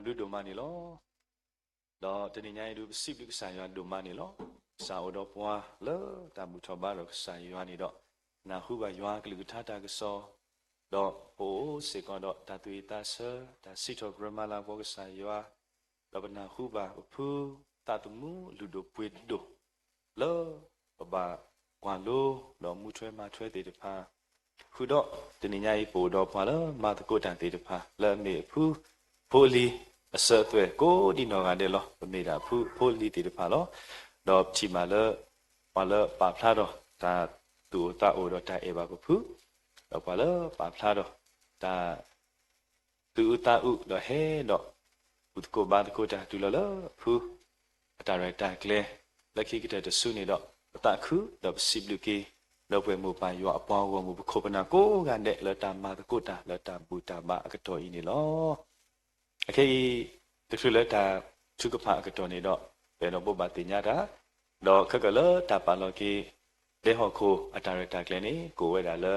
ဘျုးဒိၣ်မးန့ၣ်လီၤ. ဒီးတနံၤညါအံၤဒုး ပစံးဘျုးကစၢ်ယွၤဒိၣ်မးန့ၣ်လီၤ. ကစၢ်အိၣ်ဒီးပှၤလၢတၢ်ဘူၣ်ထီၣ်ဘါဒီးကစၢ်ယွၤန့ၣ်ဒီး နၢ်ဟူဘၣ်ယွၤကလုၢ်ကထါတၢ်ကစီၣ်, ဒီးပအိၣ်စ့ၢ်ကီးဒီးတၢ်သူၣ်ဝံၣ်သးဆၢ တၢ်စံးထီၣ်ပတြၢၤမၤလၤကပီၤကစၢ်ယွၤ, ဒီးပနၢ်ဟူဘၣ်ပဖုသးသမူလုၢ်ဒိၣ်ပှ့ၤဒိၣ် လၢပဘၣ်ကွၢ်လိ ဒီးမူထွဲမၤထွဲသ့ၣ်တဖၣ်, ဃုာ်ဒီးတနံၤညါအံၤ ပအိၣ်ဒီးပှၤလၢမၤသကိးတၢ်သ့ၣ်တဖၣ် လၢအမ့ၢ်အဖု ဖိအလံၤအစၢၤအသွဲၣ်ကိးဒံနီၢ်ဂၤဒဲးလီၤ. ပမ့ၢ်ဒၣ်အဖုဖိအလံၤသ့ၣ်တဖၣ်လီၤ. ဒီးပထံၣ်ဘၣ်လၢ ပှၤလၢပာ်ဖျါထီၣ်တၢ်သူၣ်အိၣ်သးအိၣ်ဒီးတၢ်အဲၣ်ဘၣ်ပဖု, ဒီးပှၤလၢပာ်ဖျါထီၣ်တၢ် သူၣ်အုးသးအုးဒီးဟဲဒီး ဘူၣ်သကိးဘါသကိးတၢ်တုၤလီၤလၢအဖု အတၢ်ရဲၣ်တၢ်ကျဲၤ လၢခံကတၢၢ်တစုန့ၣ်ဒီး ပသးခုဒီးပစံးဘျုးက့ၤ ဒီပုၢ်ဝဲၢ်မိၢ်ပၢ်ယွၤအပှၤဂီၢ်မုၢ် ပခိၣ်ပနၢ်ကိးဂၤဒဲး လၢတၢ်မၤသကိးတၢ်လၢတၢ်ဘူၣ်တၢ်ဘါအကတီၢ်အံၤန့ၣ်လီၤ. အခဲအံၤ တချုးလၢတၢ်ထုကဖၣ်အကတီၢ်န့ၣ်ဒီး ပအဲၣ်ဒိးဘိးဘၣ်သ့ၣ်ညါတၢ်, ဒီးခဲကၢၣ်လၢတၢ်ပာ်လီၤက့ၤ ဒဲဟီၣ်ခိၣ်အတၢ်ရဲၣ်တၢ်ကျဲၤန့ၣ် ကအိၣ်ဝဲဒၣ်လၢ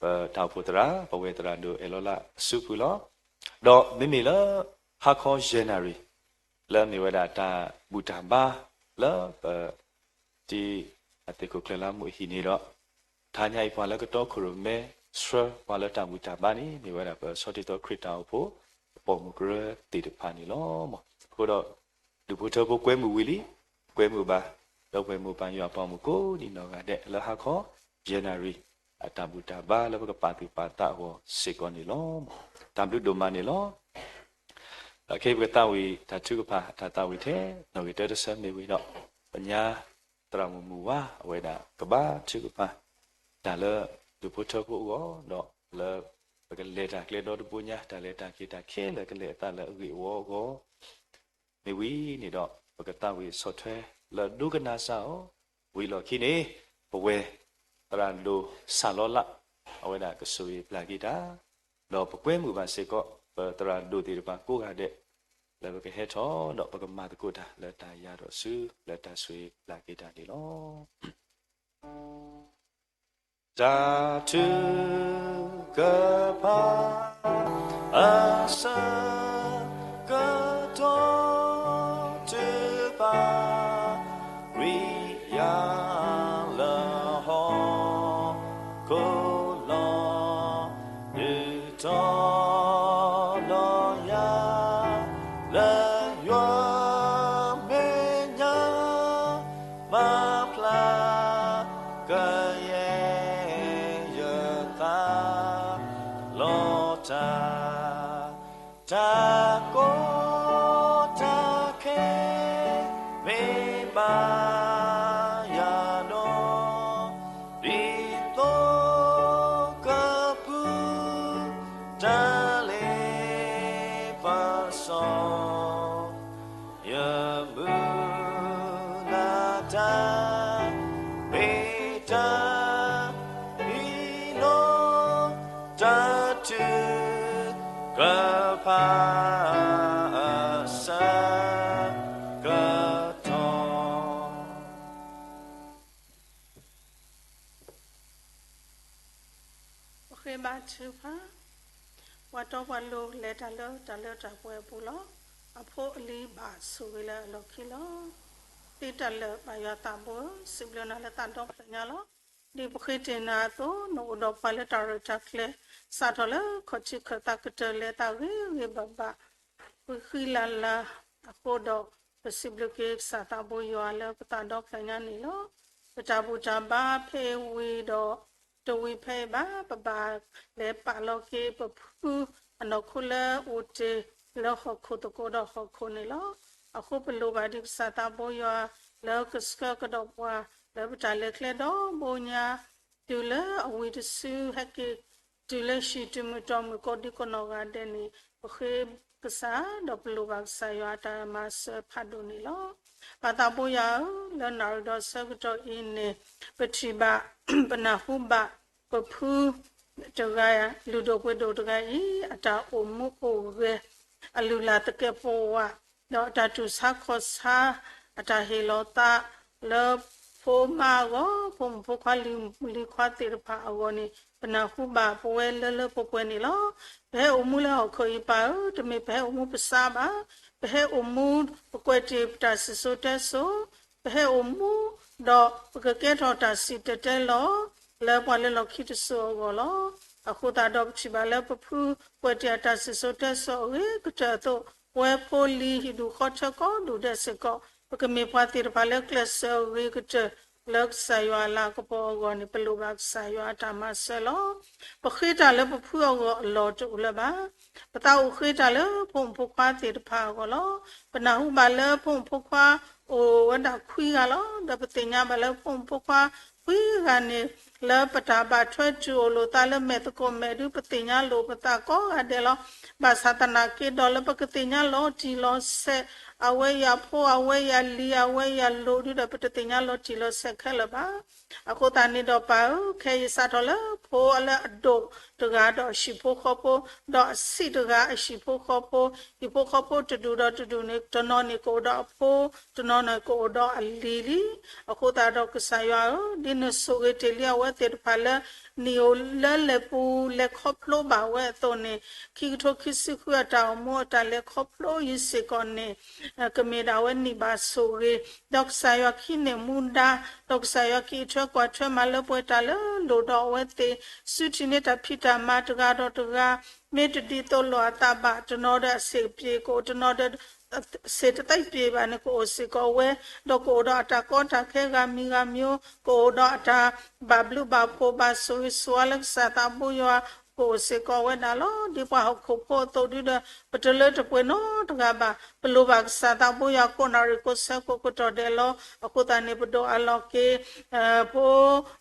ပတၢ်အိၣ်ဖှိၣ်သရၣ် ပဝဲသရၣ်ဒိၣ်အဲၣ်လီၤလးအစုပူၤလီၤ. ဒီးမ့မ့ၢ်လၢ ဟါခီယဲၢ်နၣ်ရံၣ် လၢအမ့ၢ်ဝဲဒၣ်တၢ်ဘူၣ်တၢ်ဘါ လၢပ တံၤအသ့ၣ်ခိၣ်ကျၢၢ်လါမူးအဟံၣ်န့ၣ်ဒီး တဟါညါအံၤ ပှၤလၢကတီခိၣ်ရိၣ်မဲဆှၢ ပှၤလၢတၢ်ဘူၣ်တၢ်ဘါန့ၣ် မ့ၢ်ဝဲဒၣ်ပဆီၣ်တံၢ်သီခရံာ်တၢ်အိၣ်ဖှိၣ် အပိာ်မုၣ်ကရၢသ့ၣ်တဖၣ်န့ၣ်လီၤ. အဃိဒီး ဒူၣ်ဖိထၢဖိကွဲမုာ်ဝံၤလံ, ကွဲမုာ်ဘၣ် ဒီပုၢ်ဝဲၢ်မိၢ်ပၢ်ယွၤအပှၤဂီၢ်မုၢ်ကိးဒံနီၢ်ဂၤဒဲး လၢဟါခီယဲၢ်နၣ်ရံၣ် အတၢ်ဘူၣ်တၢ်ဘါလၢပကပာ်သူၣ်ပာ်သးအဂီၢ်စ့ၢ်ကီးန့ၣ်လီၤ. တၢ်ဘျုးဒိၣ်မးန့ၣ်လီၤ. အခဲအံၤပကသးဝံၣ်တၢ်ထုကဖၣ် တၢ်သးဝံၣ်ထဲ နီၣ်ဂံၢ်တၢတဆၢမ့ၢ်ဝံၤဒီး ပညါသရၣ်မုၣ်မုၢ်ဝါ အဝဲဒၣ်ကဘါထုကဖၣ် တၢ်လၢဒူၣ်ဖိထၢဖိအဂီၢ် ဒီးလၢပကလဲၤတၢ်ကျဲဒီတဘိညါ တၢ်လဲၤတၢ်က့ၤတၢ်ခဲလၢာ်ကလဲၤအသးလၢအဂ့ၢ်အဝီအဂီၢ် မ့ၢ်ဝံၤန့ၣ်ဒီး ပကသးဝံၣ်ဆီၣ်ထွဲလၢဒိကနၣ်စၢ်အီၤ, ဝံၤလီၢ်ခံန့ၣ် ပဝဲ သရၣ်ဒိၣ်စၢ်လီလး အဝဲဒၣ်ကဆိၣ်ဂ့ၤပျၢ်က့ၤတၢ်, ဒီးပကွဲမုာ်ဘၣ်စ့ၢ်ကီး ပသရၣ်ဒိၣ်သ့ၣ်တဖၣ်ကိးဂၤဒဲး လၢပကဟဲထီၣ်ဒီးပကမၤသကိးတၢ်လၢတၢ်ယၤဒီးဆူ လၢတၢ်ဆိၣ်ဂ့ၤပျၢ်က့ၤတၢ်န့ၣ်လီၤ. တၢ်ထုကဖၣ် အဆၢကတီၢ်တဖၣ် ဝံယၤလၢဟီၣ်ခိၣ်လီၤ ဒုးတီၤလီၤယၤ လၢယွၤမဲာ်ညါ မၤဖျါကယဲၢ်ယသး လီၤတၢ် တၢ်ကီတၢ်ခဲ မ့ၢ်ဘၣ်ယၤဒီး ဒ်သိးကဖု တၢ်လ့ပစီ ယမုၢ်လၢ်တၢ် မ့ၢ်တၢ်ဟံးလီၤ တၢ်ထုကဖၣ် အဆၢကတီၢ် ပဃ့ဘါထုကဖၣ်, ပှၤတီပှၤလိၤလဲၤတၢ်လၢတၢ်လၢတၢ်ပှဲၤအပူၤလီၤ. အဖိအလံၤဘၣ်ဆိၣ်ဂ့ၤလၢအလီၢ်ခံလီၤ. သ့တၢ်လၢာ်ဘၣ်ယွၤသးဘိဧၢ, စံးဘျုးနၤလၢသးဒီဖျၢၣ်ညါလီၤ. ဒ်ပဃ့တ့ၢ်နၤအသိး နအိၣ်ဒီးပှၤလၢတၢ်ရဲၣ်တၢ်ကျဲၤ စးထီၣ်လၢခီၣ်ထံးခၢၣ်သးကတၢၢ် လဲၤသးဂ့ၤဂ့ၤဘၣ်ဘၣ် ဃံဃံလၤလၤအဃိဒီး ပစံးဘျုးက့ၤကစၢ်သးဘိယွၤလၢပသးဒီဖျၢၣ်ညါန့ၣ်လီၤ. ပတၢ်ဘူၣ်တၢ်ဘါဖဲအံၤဝံၤဒီး တဝံၤဖဲအံၤဘၣ် ပဘၣ်လဲၤပာ်လီၤက့ၤပဖုအနီၢ်ခိလၢအိၣ်တ့ၢ်လၢဟီၣ်ခိၣ်သကိးဒီးဟီၣ်ခိၣ်န့ၣ်လီၤ. အဃိပလိၣ်ဘၣ်ဒံးကစၢ်သးဘိယွၤ လၢကဆှၢကဒီးပှၤ လၢပတၢ်လဲၤကျဲဒီဘိညါ တုၤလၢအဝံၤတစု ဟဲက့ၤတုၤလၢဟံၣ်တုၤမုၢ်တီၢ်မုၢ်ကိးဒံကိးနီၢ်ဂၤဒဲးန့ၣ် ပဃ့ကစၢ်ဒီးပလိၣ်ဘၣ်ကစၢ်ယွၤအတၢ်မၤစၢၤဖးဒိၣ်န့ၣ်လီၤ. ပၢ်သးဘိယွၤဧၢ, လၢနၣ်ရံၣ်ဒီးဆၢကတီၢ်အံၤန့ၣ် ပထံၣ်ဘၣ် ပနၢ်ဟူဘၣ် ပဖုတဂၤ လုၢ်ဒိၣ်ပှ့ၤဒိၣ်တဂၤအံၤ အတၢ်အိၣ်မူအိၣ်ဂဲၤ အလုၢ်အလၢ်သကဲးပဝး ဒီးအတၢ်တူၢ်ဆါခီၣ်ဆါ အတၢ်ဟ့ၣ်လီၤသးလၢ ဖိမါအဂီၢ်, ဖိမုၣ်ဖိခွါလံၤခွါသ့ၣ်တဖၣ်အဂီၢ်န့ၣ် ပနၢ်ဟူဘၣ်ပဝဲလၢလၢပှဲၤပှဲၤန့ၣ်လီၤ. ပဟဲအိၣ်မူလၢဟီၣ်ခိၣ်အံၤပၢ်ဧၢ, တမ့ၢ်ပဟဲအိၣ်မူပစးဘၣ်. ပဟဲအိၣ်မူ ပကွဲးတ့ၢ်ပတၢ်စံၣ်စိၤတဲစိၤ, ပဟဲအိၣ်မူ ဒီးပကကဲထီၣ်တၢ်စံၣ်တဲၤတဲလီၤ လၢပှၤလၢလီၢ်ခံတစိၤအဂီၢ်လီၤ. အဃိသတးဒီးပထံၣ်ဘၣ်လၢပဖုကွဲးတ့ၢ်အတၢ်စံၣ်စိၤတဲစိၤအဂ့ၤကတၢၢ်အသိး, ပဝဲဖိလံၤဟံၣ်ဒူၣ်ဃီထၢကီၢ်ဒူၣ်ဒဲးစ့ၢ်ကီး, ပကမ့ၢ်ပှၤသ့ၣ်တဖၣ်လၢကျဲးစၢးအဂ့ၤကတၢၢ် လၢကစၢ်ယွၤအလၤကပီၤအဂီၢ်န့ၣ် ပလိၣ်ဘၣ်ကစၢ်ယွၤအတၢ်မၤစၢၤလီၤ. ပဃ့တၢ်လၢပဖုအဂီၢ်အလီၢ်တအိၣ်လၢၤဘၣ်. ပသးအိၣ်ဃ့တၢ်လၢဖိမုၣ်ဖိခွါသ့ၣ်တဖၣ်အဂီၢ်လီၤ. ပနၢ်ဟူဘၣ်လၢဖိမုၣ်ဖိခွါအိၣ်ဝဲဒၣ်ခွံဂၤလီၤ. ဒီးပသ့ၣ်ညါဘၣ်လၢဖိမုၣ်ဖိခွါခွံဂၤန့ၣ် လၢပတၢ်ဘၣ်ထွဲတူၢ်အိၣ်လိာ်သးလၢမဲာ်သကိးမဲာ်ဒု ပသ့ၣ်ညါလိာ်ပသးကိးဂၤဒဲးလီၤ. ဘၣ်ဆၣ်သနာ်က့ဒီးလၢပကသ့ၣ်ညါလီၤတံၢ်လီၤဆဲး အဝဲအံၤအဖိ အဝဲအံၤအလံၤ အဝဲအံၤအလိၤဒုဒီး ပတသ့ၣ်ညါလီၤတံၢ်လီၤဆဲးခဲလၢာ်ဘၣ်. အဃိသတးန့ၣ်ဒီးပၢ်ဧၢ, ခဲအံၤစးထီၣ်လၢဖိလၢအဒိၣ်တဂၤဒီးအဟံၣ်ဖိဃီဖိ, ဒီးအဆံးတဂၤအဟံၣ်ဖိဃီဖိ, ဟံၣ်ဖိဃီဖိတဒူၣ်ဒီးတဒူၣ်န့ၣ် တနီၤန့ၣ်ကအိၣ်ဒီးအဖိ, တနီၤန့ၣ်ကအိၣ်ဒီးအလံၤလံ. အဃိသတးဒီးကစၢ်ယွၤဧၢ, ဒ်နဆိၣ်ဂ့ၤတ့ၢ်လံအဝဲသ့ၣ်တဖၣ်လၢ နံၣ်အိၣ်လၢလဲၤပူၤလဲၤခီဖျိဘၣ်ဝဲအသိးန့ၣ်, ခံကထိခံဆံဃုအတၢ်အိၣ်မူအတၢ်လဲၤခီဖျိအံၤစ့ၢ်ကီးန့ၣ် ကမ့ၢ်ဒၣ်ဝဲနံၣ်ဘၣ်ဆိၣ်ဂ့ၤ, ဒီးကစၢ်ယွၤကဟံးန့ၢ်မူဒါ, ဒီးကစၢ်ယွၤကအံးထွဲကွၢ်ထွဲမၤလၢပှဲၤတၢ်လၢလိၣ်ဒီးအဝဲသ့ၣ်, စုထံၣ်န့ၢ်တၢ်ဖံးတၢ်မၤတဂၤဒီးတဂၤ, မ့ၢ်တဒ်သိးလိာ်အသးဘၣ်, တနီၤဒီးအဆံးပျ့ၤကအိၣ်, တနီၤဒီး ဆံးတသ့ပျ့ၤဘၣ်န့ၣ် ကအိၣ်စ့ၢ်ကီးဝဲ, ဒီးကအိၣ်ဒီးအတၢ်ကီတၢ်ခဲဂၤမံၤဂၤမံၤ, ကအိၣ်ဒီးအတၢ်ဘၣ်ဘျုးဘၣ်ဖှိၣ်ဘၣ်ဆိၣ်ဂ့ၤဆိၣ်ဝါလၢကစၢ်သးဘိယွၤ, ကအိၣ်စ့ၢ်ကီးဝဲဒၣ်လီၤ. ဒ်ပှၤဟီၣ်ခိၣ်ဖိအသိးဒုဒီး ပတလၢတပှဲၤနီတဂၤဘၣ်. ပလိၣ်ဘၣ်ကစၢ်သးဘိယွၤကိးနၣ်ရံၣ်ကိးဆၢကိးကတီၢ်ဒဲးလီၤ. အဃိသတးန့ၣ် ပဒိၣ်အလီၢ်က့ၤ ဖိ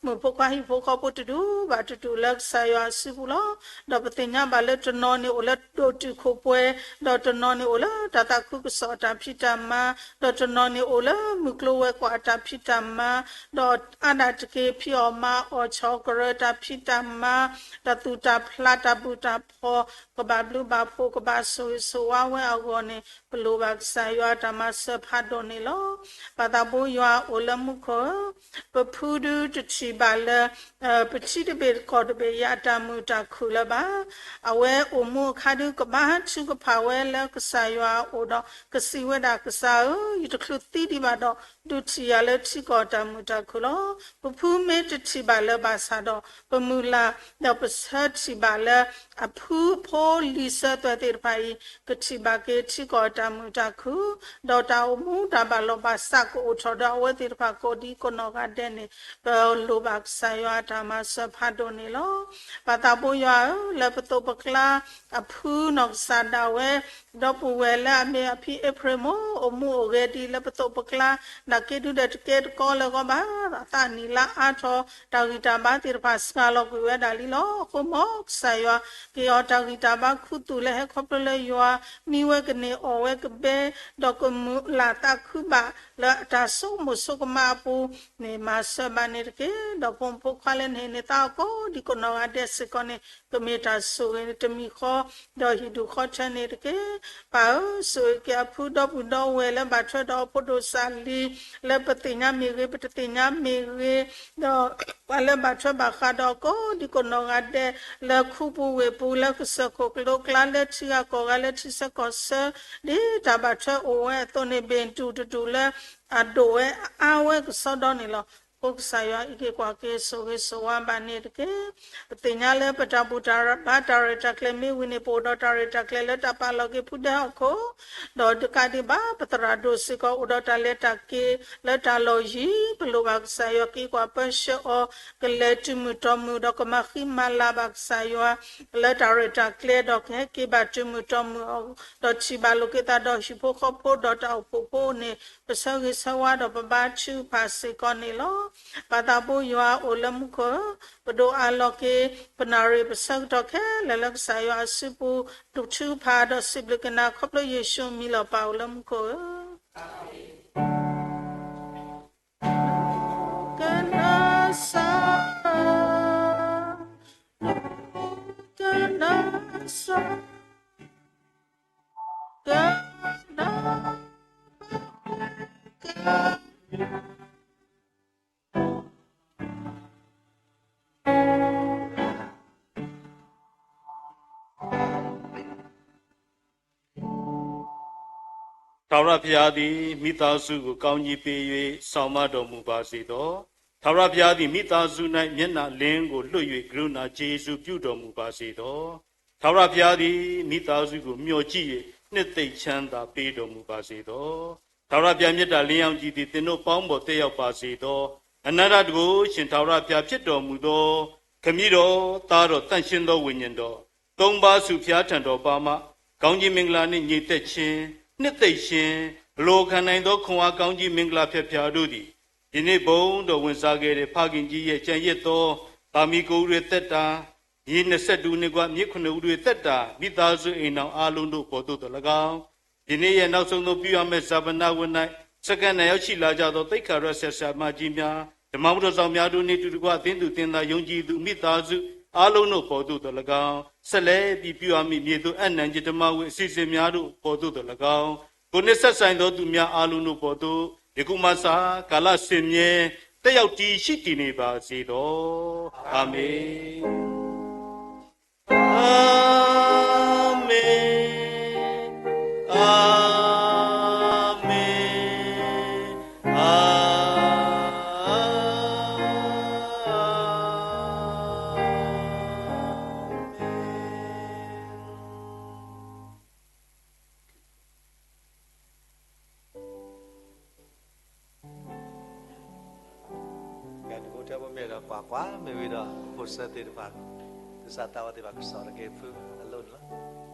မုၣ်ဖိခွါဟံၣ်ဖိဃီဖိတဒူၣ်ဘၣ်တဒူၣ်လၢကစၢ်ယွၤအစုပူၤလီၤ. ဒီးပသ့ၣ်ညါဘၣ်လၢတနီၤန့ၣ်အိၣ်လၢဒိၣ်တုာ်ခိၣ်ပှဲၤ, ဒီးတနီၤန့ၣ်အိၣ်လၢတၢ်သးခုကစီၣ်အတၢ်ဖံးတၢ်မၤ, ဒီးတနီၤန့ၣ်အိၣ်လၢမုၢ်ကျိၤဝဲၤကွာ်အတၢ်ဖံးတၢ်မၤ, ဒီးအါဒၣ်တက့ၢ်ဖံးအီၣ်မၤအီၣ်ဆီၣ်ကရၢတၢ်ဖံးတၢ်မၤ, တၢ်သူၣ်တၢ်ဖျးတၢ်ဘုၣ်တၢ်ဖှီၣ် ကဘၣ်ဘျုးဘၣ်ဖှိၣ်ကဘၣ်ဆိၣ်ဂ့ၤဆိၣ်ဝါဝဲအဂီၢ်န့ၣ် ပလိၣ်ဘၣ်ကစၢ်ယွၤအတၢ်မၤစၢၤဖးဒိၣ်န့ၣ်လီၤ. ပၢ်သးဘိယွၤအိၣ်လၢမူခိၣ်ဧၢ, ပဖုဒုတထံၣ်ဘၣ်လၢ ပထံတဘ့ၣ်ကီၢ်တဘ့ၣ်အံၤအတၢ်မုာ်တၢ်ခုၣ်လၢၤဘၣ်. အဝဲအိၣ်မူအခါဒုကဘါထုကဖၣ်ဝဲလၢကစၢ်ယွၤအအိၣ်ဒီး ကစံးဝဲဒၣ် ကစၢ်ဧၢ, ယတချုးသံဒံးဘၣ်ဒီး ဒုးထံၣ်ယၤလၢထံကီၢ်အတၢ်မုာ်တၢ်ခုၣ်လီၤ. ပဖုမ့ၢ်တထံၣ်ဘၣ်လၢၤဘၣ်ဆၣ်ဒီး ပမုၢ်လၢ် ဒီးပဆၢထံၣ်ဘၣ်လၢ အဖုဖိလံၤဆၢသွဲၣ်သ့ၣ်တဖၣ်အံၤ ကထံၣ်ဘၣ်က့ၤထံကီၢ်အတၢ်မုာ်တၢ်ခုၣ်, ဒီးတၢ်အိၣ်မူတၢ်ဘၣ်လီၢ်ဘၣ်စးကအိၣ်ထီၣ်ဒီးအဝဲသ့ၣ်တဖၣ်ကိးဒံကိးနီၢ်ဂၤဒဲးန့ၣ် ပလိၣ်ဘၣ်ကစၢ်ယွၤအတၢ်မၤစၢၤဖးဒိၣ်န့ၣ်လီၤ. ပၢ်သးဘိယွၤဧၢ, လၢပသိးပကျါ အဖုနီၢ်ကစၢ်ဒၣ်ဝဲ ဒီပုၢ်ဝဲၢ်လၢအမ့ၢ်အဖံအ့ဖြ့ၣ်မိၢ် အိၣ်မူအိၣ်ဂဲၤဒံးလၢပသိးပကျါ နာ်က့ဒုဒီးတကဲတကီလၢၤဂီၢ်ဘၣ်, အသးနံၣ်လါအါထီၣ် တၢ်ဂံၢ်တၢ်ဘါသ့ၣ်တဖၣ်စှၤလီၤကွံာ်ဝဲဒၣ်လံလီၤ. အဃိမ်ကစၢ်ယွၤ က့ၤအီၤတၢ်ဂံၢ်တၢ်ဘါခူသူၣ်လၢဟဲခီဖျိလၢယွၤ မံဝဲကန့ၢ်အီၣ်ဝဲကဘဲ ဒီးကမုာ်လၢ်သးခုဘၣ်လၢအတၢ်ဆိကမိၣ်ဆိကမးအပူၤန့ၣ် မၤစၢၤဘၣ်န့ၣ်တက့ၢ်. ဒီးဖိမုၣ်ဖိခွါလၢနဟ့ၣ်န့ၢ်သးအီၤကိးဒံကိးနီၢ်ဂၤဒဲးစ့ၢ်ကီးန့ၣ် ကမ့ၢ်တၢ်ဆိၣ်ဂ့ၤတမံၤဃီ ဒီးဟံၣ်ဒူၣ်ဃီထၢန့ၣ်တက့ၢ်. ပၢ်ဧၢ, ဆိၣ်ဂ့ၤက့ၤအဖုဒီပုၢ်ဒီဝဲၢ်လၢဘၣ်ထွဲဒီးအဖိဒိၣ်စၢ်လံၤ လၢပသ့ၣ်ညါမ့ၢ်ဂ့ၤ ပတသ့ၣ်ညါမ့ၢ်ဂ့ၤ, ဒီးပှၤလၢဘၣ်ထွဲဘၣ်ဃးဒီးကိးဒံကိးနီၢ်ဂၤဒဲး လၢခူပူၤဝ့ၢ်ပူၤ လၢကစၢၢ်ခိၣ်ကလိကျါ လၢထံဂၤကီၢ်ဂၤ လၢထံဆၢကီၢ်ဆၢ ဒ်တၢ်ဘၣ်ထွဲအိၣ်ဝဲအသိးန့ၣ် ဘ့ၣ်တူၢ်တတူၢ်လၢအဒိၣ်ဝဲအါဝဲကစီဒီန့ၣ်လီၤ. အဃိကစၢ်ယွၤအံးက့ၤကွၢ်က့ၤဆိၣ်ဂ့ၤဆိၣ်ဝါဘၣ်န့ၣ်တက့ၢ်. ပသ့ၣ်ညါလၢပတၢ်ဘူၣ်တၢ်ဘါတၢ်ရဲၣ်တၢ်ကျဲၤမ့ၢ်ဝံၤန့ၣ် ပအိၣ်ဒီးတၢ်ရဲၣ်တၢ်ကျဲၤလၢတၢ်ပာ်လီၤက့ၤဖုဒဲးဟီၣ်ခိၣ်, ဒီးတကးဒံးဘၣ် ပသရၣ်ဒိၣ်စ့ၢ်ကီးအိၣ်ဒီးတၢ်လဲၤတၢ်က့ၤလၢတၢ်လီၢ်ယံၤ, ပလိၣ်ဘၣ်ကစၢ်ယွၤက့ၤကွၢ်ပၢဆှၢအီၤ, ကလဲၤတုၤမုၢ်တီၢ်မုၢ်ဒီးကမၤဃံမၤလၤဘၣ်ကစၢ်ယွၤ လၢတၢ်ရဲၣ်တၢ်ကျဲၤ ဒီးကဟဲက့ၤဘၣ်တုၤမုၢ်တီၢ်မုၢ်အီၤ, ဒီးထံၣ်ဘၣ်လိာ်က့ၤသးဒီးဟံၣ်ဖိဃီဖိဒီးတၢ်အိၣ်ဖှိၣ်ဖိန့ၣ် ပဆၢဂ့ၤဆၢဝါဒီးပဘါထုကဖၣ်စ့ၢ်ကီးန့ၣ်လီၤ. ပၢ်သးဘိယွၤအိၣ်လၢမူခိၣ်ဧၢ, ပဒိၣ်အးလီၤက့ၤ ပနၣ်ရံၣ်ပဆၢကတီၢ်ခဲလၢာ်လၢကစၢ်ယွၤအစုပူၤ ဒုးထုကဖၣ်ဒီးစံးဘျုးက့ၤနၤခီဖျိယ့ၣ်ၡူးအမံၤလီၤ. ပၢ်အိၣ်လၢမူခိၣ်ဧၢ ကနၣ်စၢ်, ကနၣ်စၢ်, ကနၣ်, က ထာဝရဘုရားသည် မိသားစုကို ကောင်းကြီးပေး၍ စောင့်မတော်မူပါစေသော။ ထာဝရဘုရားသည် မိသားစု၌ မျက်နှာလင်းကို လွှတ်၍ ကရုဏာကျေးဇူးပြုတော်မူပါစေသော။ ထာဝရဘုရားသည် မိသားစုကို မျှော်ကြည့်၍ နှစ်သိမ့်ချမ်းသာပေးတော်မူပါစေသော။ ထာဝရဘုရား မျက်နှာလင်းရောင်ခြည်သည် သင်တို့ပေါင်းပေါ် သက်ရောက်ပါစေသော။ အနန္တတကုရှင် ထာဝရဘုရား ဖြစ်တော်မူသော ခမည်းတော်၊ သားတော်၊ သန့်ရှင်းသောဝိညာဉ်တော် သုံးပါးဆူဘုရားထံတော်ပါမှ ကောင်းကြီးမင်္ဂလာနှင့် ငြိမ်သက်ခြင်း၊ နှစ်သိမ့်ခြင်း၊ အလိုခံနိုင်သော ခွန်အားကောင်းကြီး မင်္ဂလာဖျာဖျာတို့သည် ယနေ့ဘုန်းတော်ဝင်စားခဲ့တဲ့ ဖခင်ကြီးရဲ့ ကျန်ရစ်သော သားမီးကိုယ်ဦးတွင် သက်တာ၊ မြေနှစ်ဆယ့်တစ်ဦးနှင့်ကွ မြေခုနှစ်ဦးတွင် သက်တာ မိသားစုအိမ်ထောင်အားလုံးတို့အပေါ်သို့သော်လည်းကောင်း၊ ယနေ့ရဲ့နောက်ဆုံးသော ပြုရမယ့် ဈာပနဝတ်၌ စက္ကန့်နဲ့ရောက်ရှိလာကြသော သိက္ခာရဆရာဆရာမကြီးများ၊ ဓမ္မမုထော်ဆောင်များတို့နှင့်တူတကွ သင်းသူသင်းသား ယုံကြည်သူမိသားစု အားလုံးတို့အပေါ်သို့သော်လည်းကောင်း၊ ဆက်လက်ပြီးပြုရမည့် မြေသို့အပ်နှံခြင်းဓမ္မဝတ် အစီအစဉ်များတို့အပေါ်သို့သော်လည်းကောင်း၊ ကိုယ်နှင့်ဆက်ဆိုင်သောသူများအားလုံးတို့အပေါ်သို့ ယခုမှစ ကာလစဉ်မြဲ သက်ရောက်တည်ရှိတည်နေပါစေသော။ အာမင်။ အာမင်။ အာမင်။ အာမင်။ ကဲ ဒုးအိၣ်ထဲပမဲာ်ဒီးကွၢ်ကွၢ် မ့ၢ်ဝံၤဒီး ဖိဆၢသ့ၣ်တဖၣ် သူၣ်စၢ်သးဝါသ့ၣ်တဖၣ်ကစီၣ်တက့ၢ် ဖုအလိၣ်န့ၣ်လီၤ.